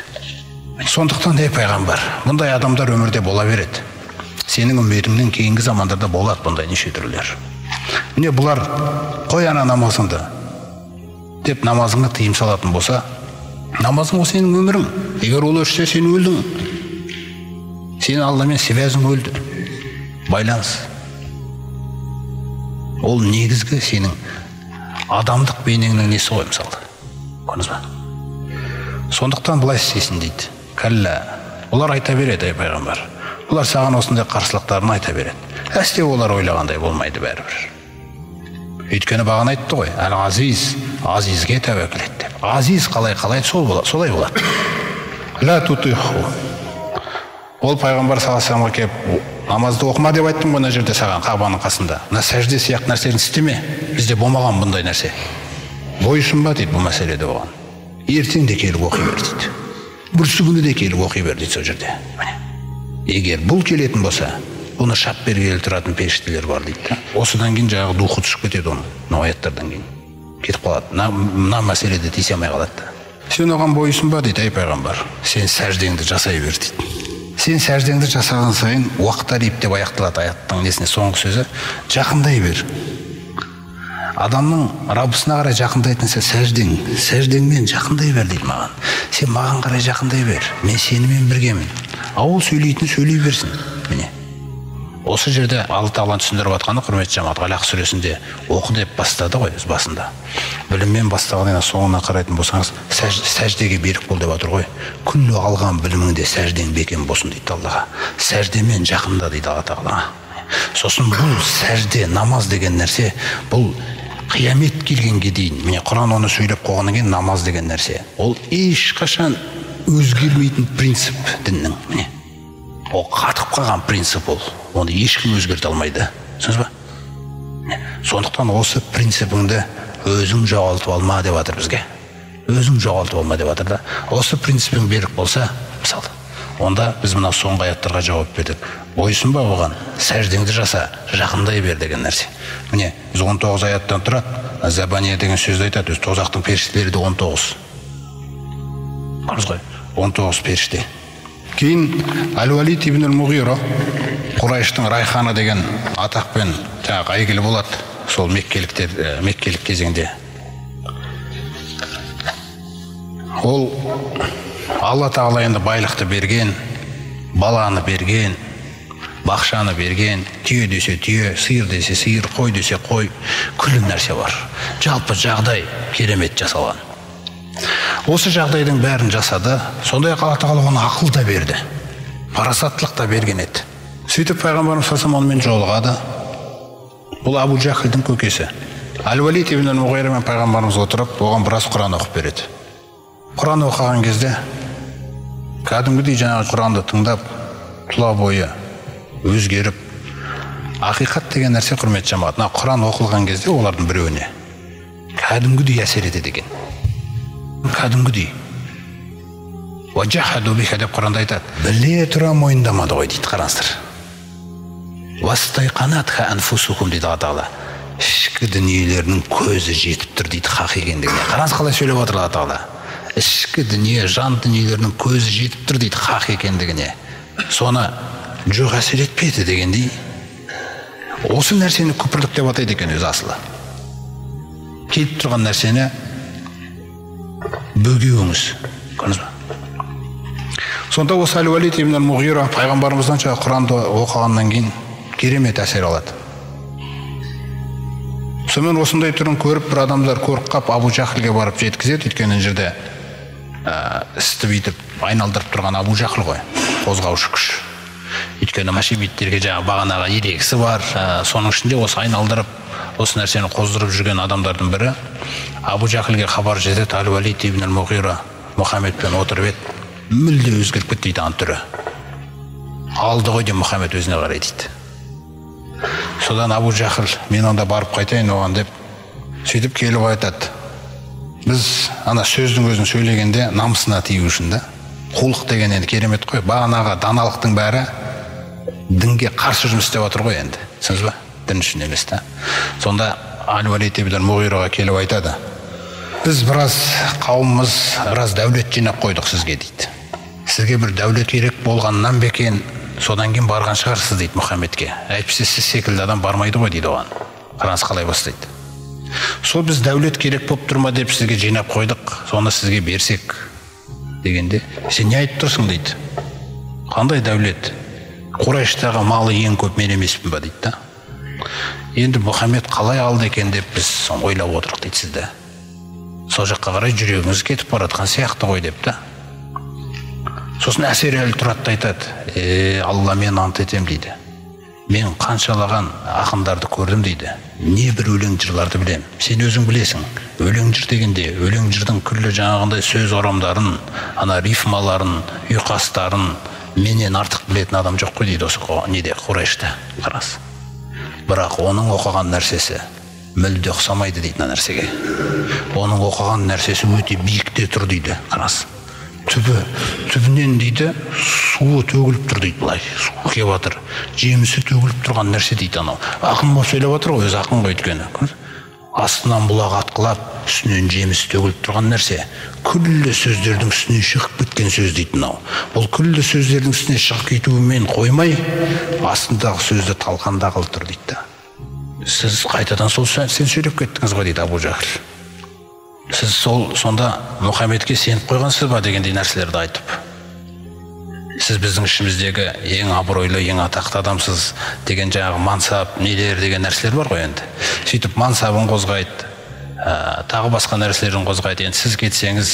Speaker 2: Сондықтан ей пайғамбар, бұндай адамдар өмірде бола береді. Сенің үмбетіңнен кейінгі замандарда болады бұндай неше түрлілер. Міне, бұлар қой ана намазыңды деп намазыңа тыйым салатын болса, намазың ол сенің өмірің. Егер ол өшсе, сен өлдің. Сенің Алламен связің өлді. Байланыс. Ол негізгі сенің адамдық бейнеңнің несі ғой мысалы. Көрдіңіз ба? Сондықтан былай істейсің дейді. Кәллә. Олар айта береді, ей пайғамбар. Олар саған осындай қарсылықтарын айта береді. Әсте олар ойлағандай болмайды бәрібір. Өйткені бағана айтты ғой, әл-Азиз, Азизге тәуекел ет деп. Азиз қалай қалайды, сол болады, солай болады. Ла тутиху. Ол пайғамбар саллаллаху алейхи вассаламға келіп, намазды оқыма деп айттым ғой мына жерде саған, Қағбаның қасында. Мына сәжде сияқты нәрселерін істеме. Бізде болмаған бұндай нәрсе. Бойсұнба дейді бұл мәселеде оған. Ертең де келіп оқи бер дейді. Бүрсі күні де келіп оқи бер дейді сол жерде. Міне. Егер бұл келетін болса, бұны шап бергелі тұратын періштелер бар дейді. Осыдан кейін жаңағы духы түсіп кетеді оның, мынау аяттардан кейін. Кетіп қалады. Мына мәселеде тиісе алмай қалады. Сен оған бойсұнба дейді, ей пайғамбар. Сен сәждеңді жасай бер дейді. Сен сәждеңді жасаған сайын уақтариб деп аяқталады аяттың несіне соңғы сөзі, жақындай бер. Адамның Раббысына қарай жақындайтын сәждең, сәждеңмен жақындай бер дейді маған. Сен маған қарай жақындай бер, мен сенімен біргемін. А ол сөйлейтін сөйлей берсін. Міне. Осы жерде Алла тағаланың түсіндіріп жатқаны, құрметті жамағат, Алақ сүресінде оқы деп бастады ғой өз басында. Біліммен бастағаннан соңына қарайтын болсаңыз, сәждеге берік бол деп жатыр ғой. Күллі алған біліміңде сәждең бекем болсын дейді Аллаға. Сәждемен жақында дейді Алла тағала. Сосын бұл сәжде, намаз деген нәрсе, бұл қиямет келгенге дейін, міне Құран оны сөйлеп қойғаннан кейін намаз деген нәрсе, ол ешқашан өзгермейтін принцип діннің. Міне. Ол қатып қалған принцип ол. Оны ешкім өзгерте алмайды. Түсіндіңіз ба? Сондықтан осы принципіңді өзің жоғалтып алма деп жатыр бізге. Өзің жоғалтып алма деп жатыр да. Осы принципің берік болса, мысалы, онда біз мына соңғы аяттарға жауап бердік. Бойсұнба оған, сәждеңді жаса, жақындай бер деген нәрсе. Міне, біз 19 аяттан тұрады. Забания деген сөзді айтады. Өз тозақтың періштелері де 19. Көрдіңіз ғой? 19 періште. Кейін Әл-Уалид ибн әл-Муғира, Құрайыштың Райханы деген атақпен жаңағы әйгілі болады сол меккелік кезеңде. Ол Алла тағала енді байлықты берген, баланы берген, бақшаны берген, түйе десе түйе, сиыр десе сиыр, қой десе қой, күллі нәрсе бар. Жалпы жағдай керемет жасалған. Осы жағдайдың бәрін жасады. Сондай-ақ Алла тағала оған ақыл да берді, парасаттылық та берген еді. Сөйтіп пайғамбарымыз саллаллаху алейхи вассалам онымен жолығады. Бұл Абу Жахлдың көкесі. Әл-Уалид ибн әл-Муғира мен пайғамбарымыз отырып, оған біраз Құран оқып береді. Құран оқыған кезде кәдімгідей жаңағы Құранды тыңдап, тұла бойы өзгеріп, ақиқат деген нәрсе, құрметті жамағат, мына Құран оқылған кезде олардың біреуіне кәдімгідей әсер етеді екен. Кәдімгідей. Уаджахаду биха деп Құранда айтады. Біле тұра мойындамады ғой дейді, қараңыздар. Вастайқанатха анфусухум дейді Алла тағала. Ішкі дүниелерінің көзі жетіп тұр дейді хақ екендігіне. Қараңыз, қалай сөйлеп отыр Алла Тағала. Ішкі дүние, жан дүниелерінің көзі жетіп тұр дейді хақ екендігіне. Соны жоқ әсер етпеді дегендей. Осы нәрсені күпірлік деп атайды екен өз асылы. Келіп тұрған нәрсені бөгеуіңіз. Көрдіңіз бе? Сонда осы Әл-Уалид ибн әл-Муғира пайғамбарымыздан жаңа Құранды оқығаннан кейін керемет әсер алады. Сонымен осындай түрін көріп бір адамдар қорқып Абу Жахілге барып жеткізеді. Өйткені мына жерде істі бүйтіп айналдырып тұрған Абу Жахіл ғой, қозғаушы күш. Өйткені машибиттерге жаңа бағанаға ерегісі бар, соның ішінде осы айналдырып, осы нәрсені қоздырып жүрген адамдардың бірі Абу Жахілге хабар жетеді. Әл-Уалид ибн әл-Муғира Мұхаммедпен отырып еді, мүлде өзгеріп кетті дейді ан түрі. Алды ғой деп Мұхаммед өзіне қарай дейді. Содан Абу Жахіл, мен онда барып қайтайын оған деп, сөйтіп келіп айтады. Біз ана сөздің өзін сөйлегенде намысына тию үшін да. Қулық деген енді керемет қой. Бағанағы даналықтың бәрі дінге қарсы жұмыс істеп отыр ғой енді. Түсіндіңіз ба? Дін үшін емес та. Сонда Әл-Уалид ибн әл-Муғираға келіп айтады. Біз біраз қауымымыз, біраз дәулет жинап қойдық сізге дейді. Сізге бір дәулет керек болғаннан бекен, содан кейін барған шығарсыз дейді Мұхаммедке. Әйтпесе сіз секілді адам бармайды ғой дейді оған. Қараңыз қалай бастайды. Сол біз дәулет керек болып тұр ма деп сізге жинап қойдық, соны сізге берсек дегенде, сен не айтып тұрсың дейді. Қандай дәулет? Қурайштағы малы ең көп мен емеспін ба дейді да. Енді Мұхаммед қалай алды екен деп біз ойлап отырық дейді сізді. Сол жаққа қарай жүрегіңіз кетіп баратқан сияқты ғой деп та. Сосын әсер әлі тұрады да айтады. Алламен ант етем дейді. Мен қаншалаған ақындарды көрдім дейді. Не бір өлең жырларды білем. Сен өзің білесің. Өлең жыр дегенде, өлең жырдың күллі жаңағындай сөз орамдарын, ана рифмаларын, ұйқастарын менен артық білетін адам жоқ қой дейді осы неде Қурайшта. Қарас. Бірақ оның оқыған нәрсесі мүлде ұқсамайды дейді мына нәрсеге. Оның оқыған нәрсесі өте биікте тұр дейді. Қарас. Түбінен дейді, суы төгіліп тұр дейді былай. Су келіп жатыр. Жемісі төгіліп тұрған нәрсе дейді анау. Ақын болып сөйлеп жатыр ғой, өзі ақын ғой өйткені. Астынан бұлақ атқылап, үстінен жемісі төгіліп тұрған нәрсе. Күллі сөздердің үстіне шығып кеткен сөз дейді мынау. Бұл күллі сөздердің үстіне шығып кетуімен қоймай, астындағы сөзді талқанда қылып тұр дейді. Сіз қайтадан сол сен сөйлеп кеттіңіз ғой дейді Абу Жахіл. Сіз сол сонда Мұхаммедке сеніп қойғансыз ба дегендей нәрселерді айтып. Сіз біздің ішіміздегі ең абыройлы, ең атақты адамсыз деген жаңағы мансап, нелер деген нәрселер бар ғой енді. Сөйтіп мансабын қозғайды, тағы басқа нәрселерін қозғайды. Енді сіз кетсеңіз,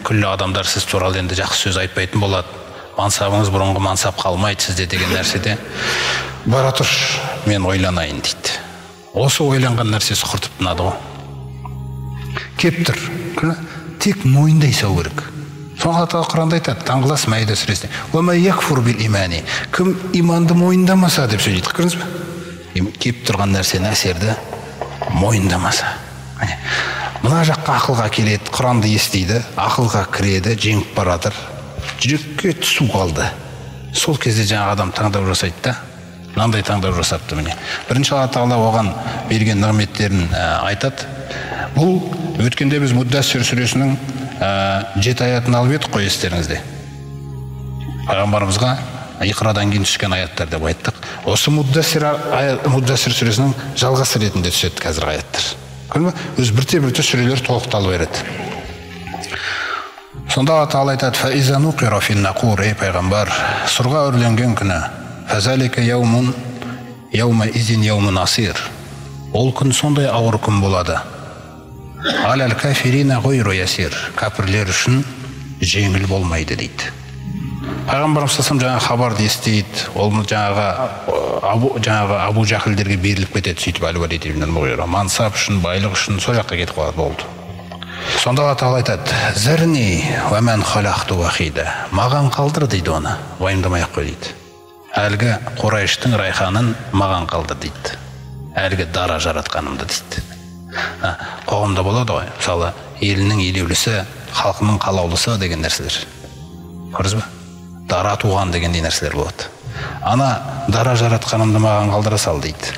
Speaker 2: күллі адамдар сіз туралы енді жақсы сөз айтпайтын болады. Мансабыңыз бұрынғы мансап қалмайды сізде деген нәрседе. Бара тұршы, мен ойланайын дейді. Осы ойланған нәрсесі құртып тынады ғой. Кеп тұр. Тек мойындай сау керек. Соны Алла Тағала Құранда айтады, Таңғылас Мәида сүресінде. «Уа якфур бил имани». Кім иманды мойындамаса деп сөйлейді. Көрдіңіз бе? Кеп тұрған нәрсені, әсерді мойындамаса. Мына жаққа ақылға келеді, Құранды естиді, ақылға кіреді, жеңіп баратыр. Жүрекке түсу қалды. Сол кезде жаңағы адам таңдау жасайды да. Мынандай таңдау жасапты міне. Бірінші Алла Тағала оған берген нығметтерін айтады. Бұл өткенде біз Муддассир сүресінің 7 аятын алып едік қой естеріңізде. Пайғамбарымызға Иқрадан кейін түскен аяттар деп айттық. Осы Муддассир сүресінің жалғасы ретінде түседі қазіргі аяттар. Көрдің бе? Өз бірте-бірте сүрелер толықталып береді. Сонда Алла Тағала айтады: «Фа иза нуқира фин нақур», ей пайғамбар, сұрға үрленген күні, фазалика яумун яума изин яумун асир. Ол күн сондай ауыр күн болады. Алал кафирина ғойру ясир. Кәпірлер үшін жеңіл болмайды дейді. Пайғамбарымыз саллаллаху жаңа хабарды естиді, ол жаңағы Абу Жахілдерге беріліп кетеді, сөйтіп Әл-Уалид ибн әл-Муғира мансап үшін, байлық үшін сол жаққа кетіп қалады болды. Сонда Алла Тағала айтады: «Зарни уа ман халақту вахида». Маған қалдыр дейді оны, уайымдамай ақ қой дейді. Әлгі Қурайштың райханын маған қалдыр дейді. Әлгі дара жаратқанымды дейді. Қоғамда болады ғой, мысалы, елінің елеулісі, халқының қалаулысы деген нәрселер. Көрдіңіз бе? Дара туған дегендей нәрселер болады. Ана дара жаратқанымды маған қалдыра сал дейді.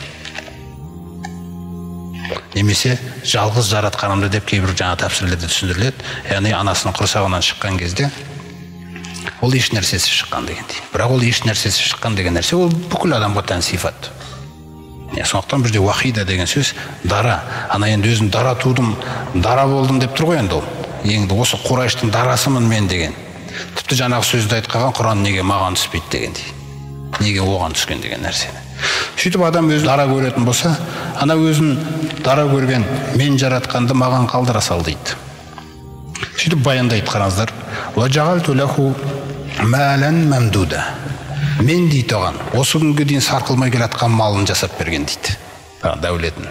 Speaker 2: Немесе жалғыз жаратқанымды деп кейбір жаңа тәпсірлерде түсіндіріледі. Яғни анасының құрсағынан шыққан кезде ол еш нәрсесі шыққан дегендей. Бірақ ол еш нәрсесі шыққан деген нәрсе ол бүкіл адамға тән сипат. Сондықтан бұл жерде уахида деген сөз дара. Ана енді өзім дара тудым, дара болдым деп тұр ғой енді ол. Енді осы Қурайштың дарасымын мен деген. Тіпті жаңағы сөзді айтқан Құран неге маған түспейді дегендей. Неге оған түскен деген нәрсені. Сөйтіп адам өзін дара көретін болса, ана өзін дара көрген мен жаратқанды маған қалдыра сал дейді. Сөйтіп баяндайды, қараңыздар. Мен дейді оған, осы күнге дейін сарқылмай келе жатқан малын жасап берген дейді, дәулетін.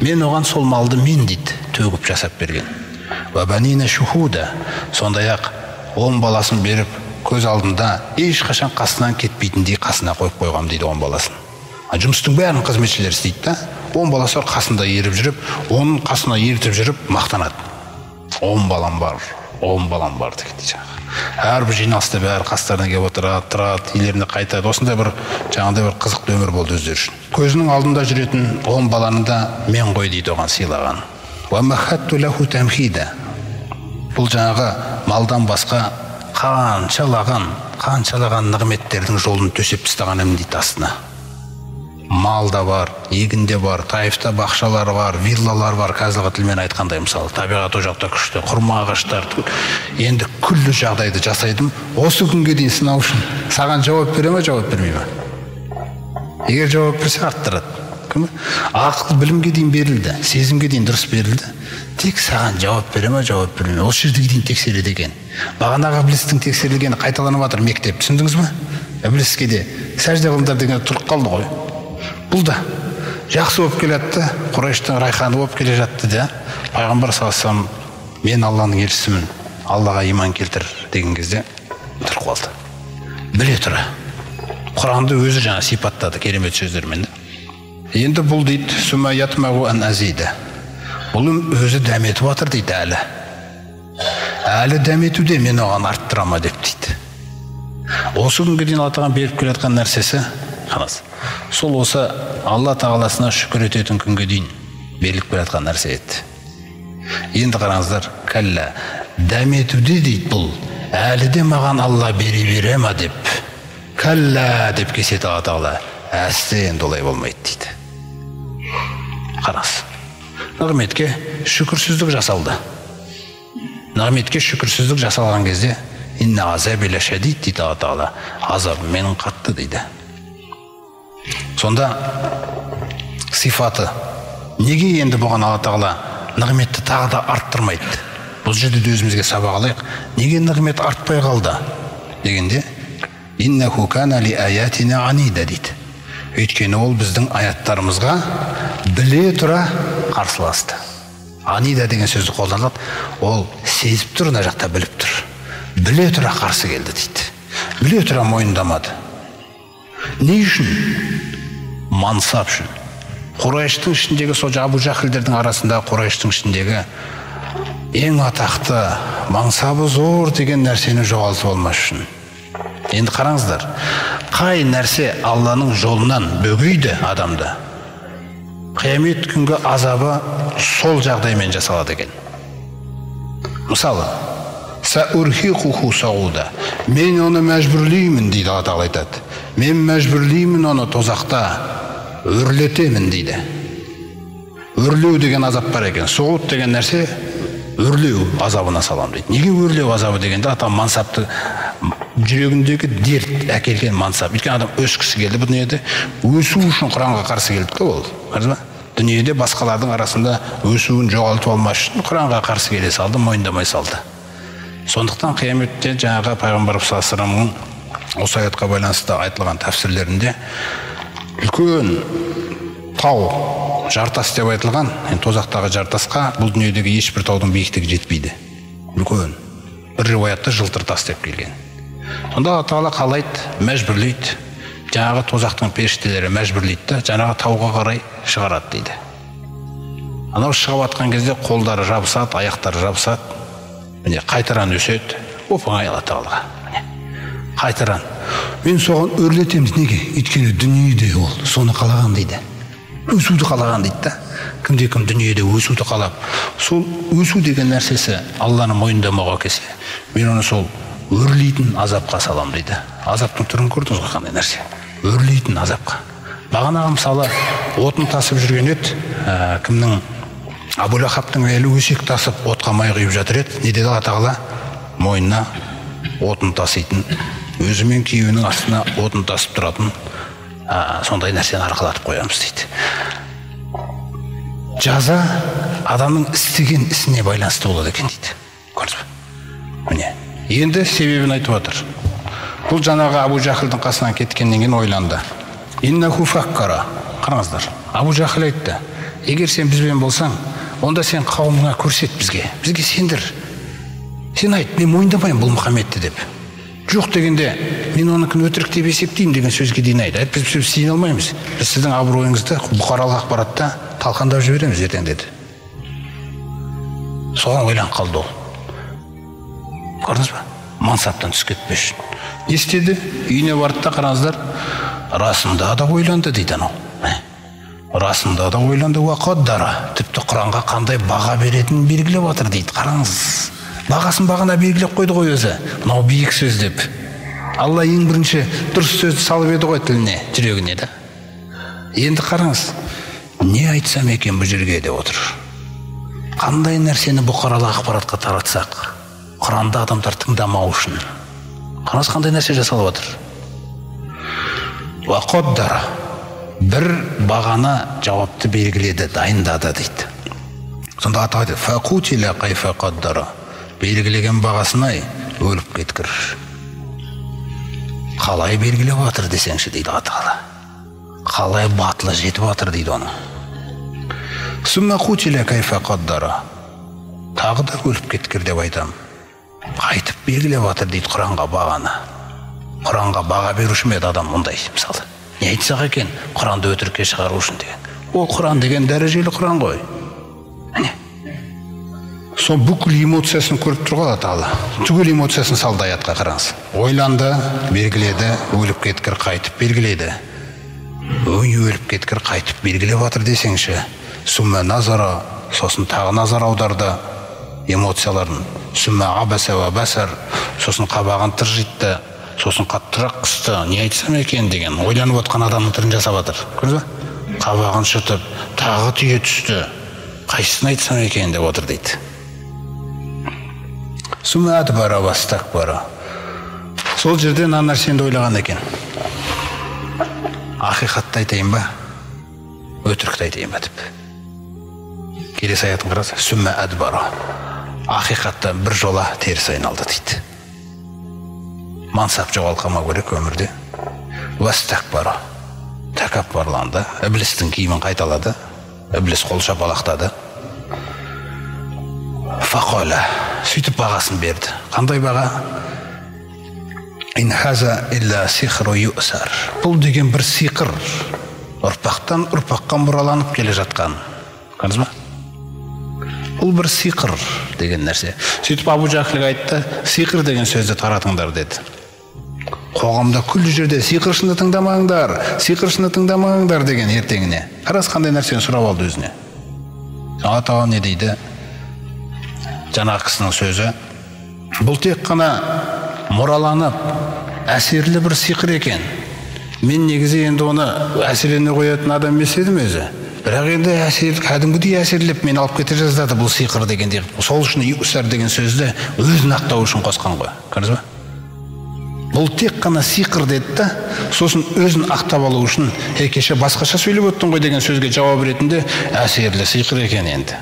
Speaker 2: Мен оған сол малды мен дейді төгіп жасап берген. Сондай-ақ 10 баласын беріп, көз алдында ешқашан қасынан кетпейтіндей қасына қойып қойғам дейді 10 баласын. Жұмыстың бәрін қызметшілер істейді да, 10 баласы қасында еріп жүріп, оның қасына ертіп жүріп мақтанады. 10 балам бар, 10 балам бар дейді жаңағы. Әрбір жиналыста бәрі қастарына келіп отырады, тұрады, үйлеріне қайтады. Осындай бір жаңағыдай бір қызықты өмір болды өздері үшін. Көзінің алдында жүретін 10 баланы да мен қой дейді оған сыйлаған. Бұл жаңағы малдан басқа қаншалаған нығметтердің жолын төсеп тастаған едім дейді астына. Мал да бар, егін де бар, Таифта бақшалар бар, виллалар бар, қазіргі тілмен айтқандай мысалы, табиғат ол жақта күшті, құрма ағаштар. Енді күллі жағдайды жасайдым, осы күнге дейін сынау үшін. Саған жауап бере ме, жауап бермей ме? Егер жауап берсе арттырады. Ақыл білімге дейін берілді, сезімге дейін дұрыс берілді. Тек саған жауап бере ме, жауап бермей ме? Осы жерге дейін тексереді екен. Бағанағы іблістің тексерілгені қайталанып жатыр мектеп, түсіндіңіз бе? Ібліске де сәжде қылыңдар деген тұрып қалды ғой. Бұл да жақсы болып келатты, Құрайштың райханы болып келе жатты да. Пайғамбар саллаллаху алейхи вассалам, мен Алланың елшісімін, Аллаға иман келтір деген кезде тұрып қалды. Біле тұра. Құранды өзі жаңа сипаттады керемет сөздермен. Енді бұл дейді, сүмә ятмағу ан азида. Бұл өзі дәметіп жатыр дейді әлі. Әлі дәметуде, мен оған арттырама деп дейді. Осы күнге дейін Алла тағала беріп келе жатқан нәрсесі қалас. Сол осы Алла тағаласына шүкір ететін күнге дейін беріліп келе жатқан нәрсе еді. Енді қараңыздар, кәллә дәметуде дейді бұл, әлі де маған Алла бере бере ма деп. Кәллә деп кеседі Алла тағала. Әсте енді олай болмайды дейді. Қараңыз. Нығметке шүкірсіздік жасалды. Нығметке шүкірсіздік жасалған кезде инна азаби лашадид дейді Алла тағала. Азабым менің қатты дейді. Сонда сифаты неге енді бұған Алла тағала нығметті тағы да арттырмайды? Бұл жерде де өзімізге сабақ алайық. Неге нығмет артпай қалды дегенде, иннаху кана ли аятина анида дейді. Өйткені ол біздің аяттарымызға біле тұра қарсыласты. Анида деген сөзді қолданылады. Ол сезіп тұр, мына жақта біліп тұр. Біле тұра қарсы келді дейді. Біле тұра мойындамады. Не үшін? Мансап үшін. Құрайштың ішіндегі сол Абу Жахілдердің арасында Құрайштың ішіндегі ең атақты, мансабы зор деген нәрсені жоғалтып алмас үшін. Енді қараңыздар, қай нәрсе Алланың жолынан бөгейді адамды, қиямет күнгі азабы сол жағдаймен жасалады екен. Мысалы, саурхиқуху сауда. Мен оны мәжбүрлеймін дейді Алла тағала айтады. Мен мәжбүрлеймін оны тозақта, өрлетемін дейді. Өрлеу деген азап бар екен. Сауд деген нәрсе өрлеу азабына салам дейді. Неге өрлеу азабы дегенде адам мансапты, жүрегіндегі дерт әкелген мансап. Өйткені адам өскісі келді бұл дүниеде, өсу үшін Құранға қарсы келді ғой ол. Көрдіңіз ба? Дүниеде басқалардың арасында өсуін жоғалтып алмас үшін Құранға қарсы келе салды, мойындамай салды. Сондықтан қияметте жаңағы пайғамбар саллаллаху алейхи вассаламның осы аятқа байланысты айтылған тәпсірлерінде үлкен тау, жартас деп айтылған, енді тозақтағы жартасқа бұл дүниедегі ешбір таудың биіктігі жетпейді. Үлкен. Бір риуаятта жылтыр тас деп келген. Сонда Алла тағала қалайды, мәжбүрлейді. Жаңағы тозақтың періштелері мәжбүрлейді да, жаңағы тауға қарай шығарады дейді. Анау шығып атқан кезде қолдары жабысады, аяқтары жабысады. Міне қайтаран өседі. Оп-оңай Алла тағалаға. Міне қайтаран. Мен соған өрлетеміз. Неге? Өйткені дүниеде ол соны қалаған дейді. Өсуді қалаған дейді да. Кімде кім дүниеде өсуді қалап, сол өсу деген нәрсесі Алланы мойындамауға келсе, мен оны сол өрлейтін азапқа салам дейді. Азаптың түрін көрдіңіз ғой, қандай нәрсе? Өрлейтін азапқа. Бағанағы мысалы отын тасып жүрген еді, кімнің, Абу Лахабтың әйелі өсек тасып отқа май құйып жатыр еді. Не деді Алла Тағала? Мойнына отын таситын, өзі мен күйеуінің астына отын тасып тұратын сондай нәрсені арқалатып қоямыз дейді. Жаза адамның істеген ісіне байланысты болады екен дейді. Көрдіңіз бе? Міне, енді себебін айтып отыр. Бұл жаңағы Абу Жахілдің қасынан кеткеннен кейін ойланды. Иннаху факкара. Қараңыздар, Абу Жахіл айтты: егер сен бізбен болсаң, онда сен қауымыңа көрсет бізге. Бізге сендір. Сен айт, мен мойындамаймын бұл Мұхаммедті деп. Жоқ дегенде, мен оныкін өтірік деп есептеймін деген сөзге дейін айт. Айт, біз сене алмаймыз. Біз сіздің абыройыңызды бұқаралық ақпаратта талқандап жібереміз ертең деді. Соған ойланып қалды ол. Көрдіңіз бе? Мансаптан түсіп кетпес үшін. Не істеді? Үйіне барды да, қараңыздар, расында да ойланды дейді анау. Расында да ойланды, уақаддара. Тіпті Құранға қандай баға беретінін белгілеп отыр дейді. Қараңыз. Бағасын бағана белгілеп қойды ғой өзі. Мынау биік сөз деп. Алла ең бірінші дұрыс сөзді салып еді ғой тіліне, жүрегіне да. Енді қараңыз, не айтсам екен бұл жерге деп отыр. Қандай нәрсені бұқаралық ақпаратқа таратсақ, Құранды адамдар тыңдамау үшін. Қараңыз, қандай нәрсе жасалып отыр. Уақаддара. Бір бағана жауапты белгіледі, дайындады дейді. Сонда ата айтады: фақутила кайфа қаддара. Белгілеген бағасын ай, өліп кеткір. Қалай белгілеп жатыр десеңші дейді Алла. Қалай батылы жетіп жатыр дейді оны. Сумма қутила кайфа қаддара. Тағы да өліп кеткір деп айтам. Қайтып белгілеп жатыр дейді Құранға бағаны. Құранға баға беруші ме еді адам мұндай мысалы? Не айтсақ екен Құранды өтірікке шығару үшін деген. Ол Құран деген дәрежелі Құран ғой. Міне. Сол бүкіл эмоциясын көріп тұр ғой Алла Тағала. Түгел эмоциясын салды аятқа, қараңыз. Ойланды, белгіледі, өліп кеткір қайтып белгіледі. Өй, өліп кеткір қайтып белгілеп жатыр десеңші. Сумма назара, сосын тағы назар аударды эмоцияларын. Сумма абаса ва басар, сосын қабағын тыржитты, сосын қаттырақ қысты, не айтсам екен деген ойланып отқан адамның түрін жасап жатыр. Көрдіңіз бе? Қабағын шытып, тағы түйе түсті. Қайсысын айтсам екен деп отыр дейді. Сумма адбара вастакбара. Сол жерде мына нәрсені ойлаған екен. Ақиқатты айтайын ба, өтірікті айтайын ба деп. Келесі аятын қараса, сумма адбара. Ақиқатты бір жола теріс айналды дейді. Мансап жоғалтқанмау керек өмірде. Вастакбара. Тәкаппарланды, іблістің киімін қайталады, ібліс қол шапалақтады. Фақала, сөйтіп бағасын берді. Қандай баға? Ин хаза илля сихру юсар. Бұл деген бір сиқыр. Ұрпақтан ұрпаққа мұраланып келе жатқан. Көрдіңіз ба? Бұл бір сиқыр деген нәрсе. Сөйтіп Абу Жахілге айтты, сиқыр деген сөзді таратыңдар деді. Қоғамда күллі жерде сиқыршыны тыңдамаңдар, сиқыршыны тыңдамаңдар деген ертеңіне. Қарас қандай нәрсені сұрап алды өзіне. Алла Тағала не дейді? Жаңағы кісінің сөзі, бұл тек қана мұраланып, әсерлі бір сиқыр екен. Мен негізі енді оны әсерлене қоятын адам емес едім өзі. Бірақ енді әсер, кәдімгідей әсерлеп мен алып кете жаздады бұл сиқыр дегенде. Сол үшін юсар деген сөзді өзін ақтау үшін қосқан ғой. Көрдіңіз ба? Бұл тек қана сиқыр деді да, сосын өзін ақтап алу үшін, кеше басқаша сөйлеп өттің ғой деген сөзге жауап ретінде әсерлі сиқыр екен енді.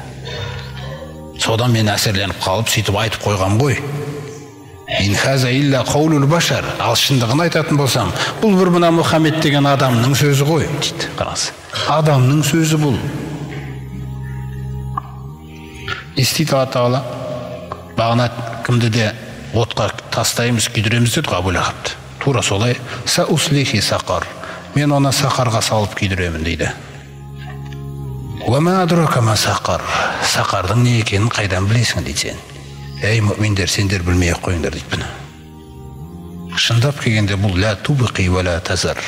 Speaker 2: Содан мен әсерленіп қалып, сөйтіп айтып қойғам ғой. Ин хаза илля қаулул башар. Ал шындығын айтатын болсам, бұл бір мына Мұхаммед деген адамның сөзі ғой дейді. Қараңыз. Адамның сөзі бұл. Не істейді Алла Тағала? Бағана кімді де отқа тастаймыз, күйдіреміз деді ғой Абу Лахабты. Тура солай, сауслихи сақар. Мен оны сақарға салып күйдіремін дейді. Уа ма адрака ма сақар. Сақардың не екенін қайдан білесің дейді сен. Ей мүминдер, сендер білмей ақ қойыңдар дейді бұны. Шындап келгенде бұл ля тубқи уа ля тазар.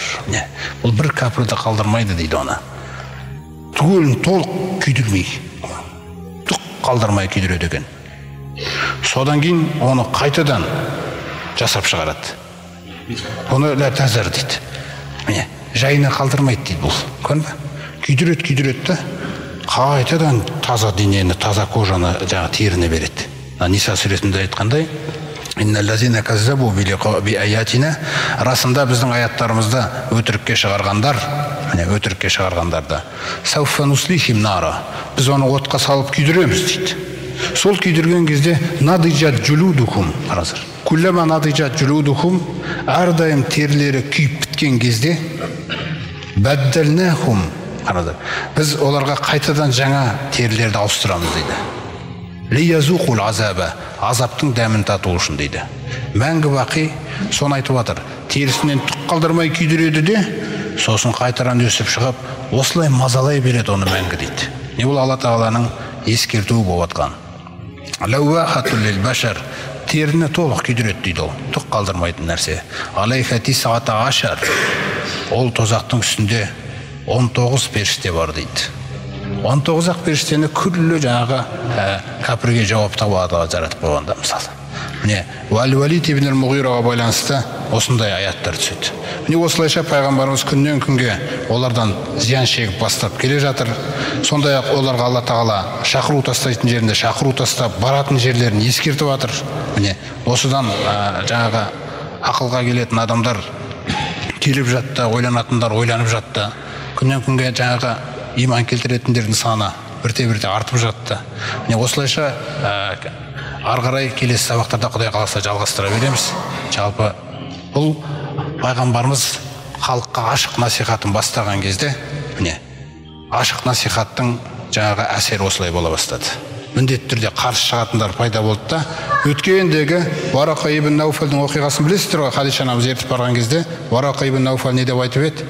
Speaker 2: Бұл бір кәпірді қалдырмайды дейді оны. Түгелін толық күйдірмей, түк қалдырмай күйдіреді екен. Содан кейін оны қайтадан жасап шығарады. Оны лә тазар дейді. Міне, жайына қалдырмайды дейді бұл. Көрдің бе? Күйдіреді, күйдіреді да қайтадан таза денені, таза кожаны, жаңа теріні береді. Ниса сүресінде айтқандай, расында біздің аяттарымызды өтірікке шығарғандар, міне, өтірікке шығарғандарда, біз оны отқа салып күйдіреміз дейді. Сол күйдірген кезде надижат жулудухум, қараңыздар, куллама надижат жулудухум, әрдайым терілері күйіп біткен кезде, бәддәлнәхум, қараңыздар, біз оларға қайтадан жаңа терілерді ауыстырамыз дейді. Лиязуқул азаба, азаптың дәмін тату үшін дейді. Мәңгі бақи соны айтып жатыр. Терісінен түк қалдырмай күйдіреді де, сосын қайтадан өсіп шығып, осылай мазалай береді оны мәңгі дейді. Не бұл Алла Тағаланың ескертуі болып жатқан. Лауахатул лил башар, теріні толық күйдіреді дейді ол, түк қалдырмайтын нәрсе. Алейха тисата ашар, ол тозақтың үстінде 19 періште бар дейді. 19 ақ періштені күллі жаңағы кәпірге жауап табуға жаратып қойғанда мысалы. Міне, Уәл-Валид ибн Муғираға байланысты осындай аяттар түседі. Міне, осылайша пайғамбарымыз күннен күнге олардан зиян шегіп бастап келе жатыр. Сондай-ақ оларға Алла Тағала шақыру тастайтын жерінде шақыру тастап, баратын жерлерін ескертіп жатыр. Міне, осыдан жаңағы ақылға келетін адамдар келіп жатты, ойланатындар ойланып жатты. Күннен күнге жаңағы иман келтіретіндердің саны бірте-бірте артып жатты. Міне, осылайша ары қарай келесі сабақтарда Құдай қаласа жалғастыра береміз. Жалпы бұл пайғамбарымыз халыққа ашық насихатын бастаған кезде, міне, ашық насихаттың жаңағы әсері осылай бола бастады. Міндетті түрде қарсы шығатындар пайда болды да, өткендегі Варақа ибн Науфалдың оқиғасын білесіздер ғой, Хадиша анамыз ертіп барған кезде Варақа ибн Науфал не деп айтып еді?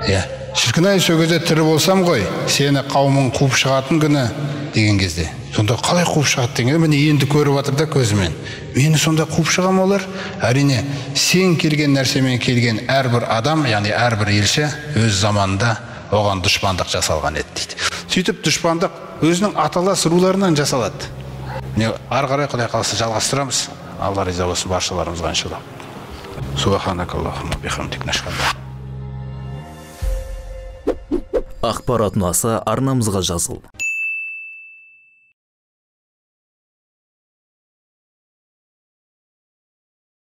Speaker 2: Иә, шіркін-ай, сол кезде тірі болсам ғой, сені қауымың қуып шығатын күні деген кезде. Сонда қалай қуып шығады деген, міне енді көріп жатыр да көзімен. Мені сонда қуып шыға ма олар? Әрине, сен келген нәрсемен келген әрбір адам, яғни әрбір елші өз заманында оған дұшпандық жасалған еді дейді. Сөйтіп дұшпандық өзінің аталас руларынан жасалады. Міне, ары қарай Құдай қаласа жалғастырамыз. Алла риза болсын баршаларымызға иншалла. Субханакаллахумма бихамдик нашхаду.
Speaker 3: Ақпарат ұнаса арнамызға жазыл.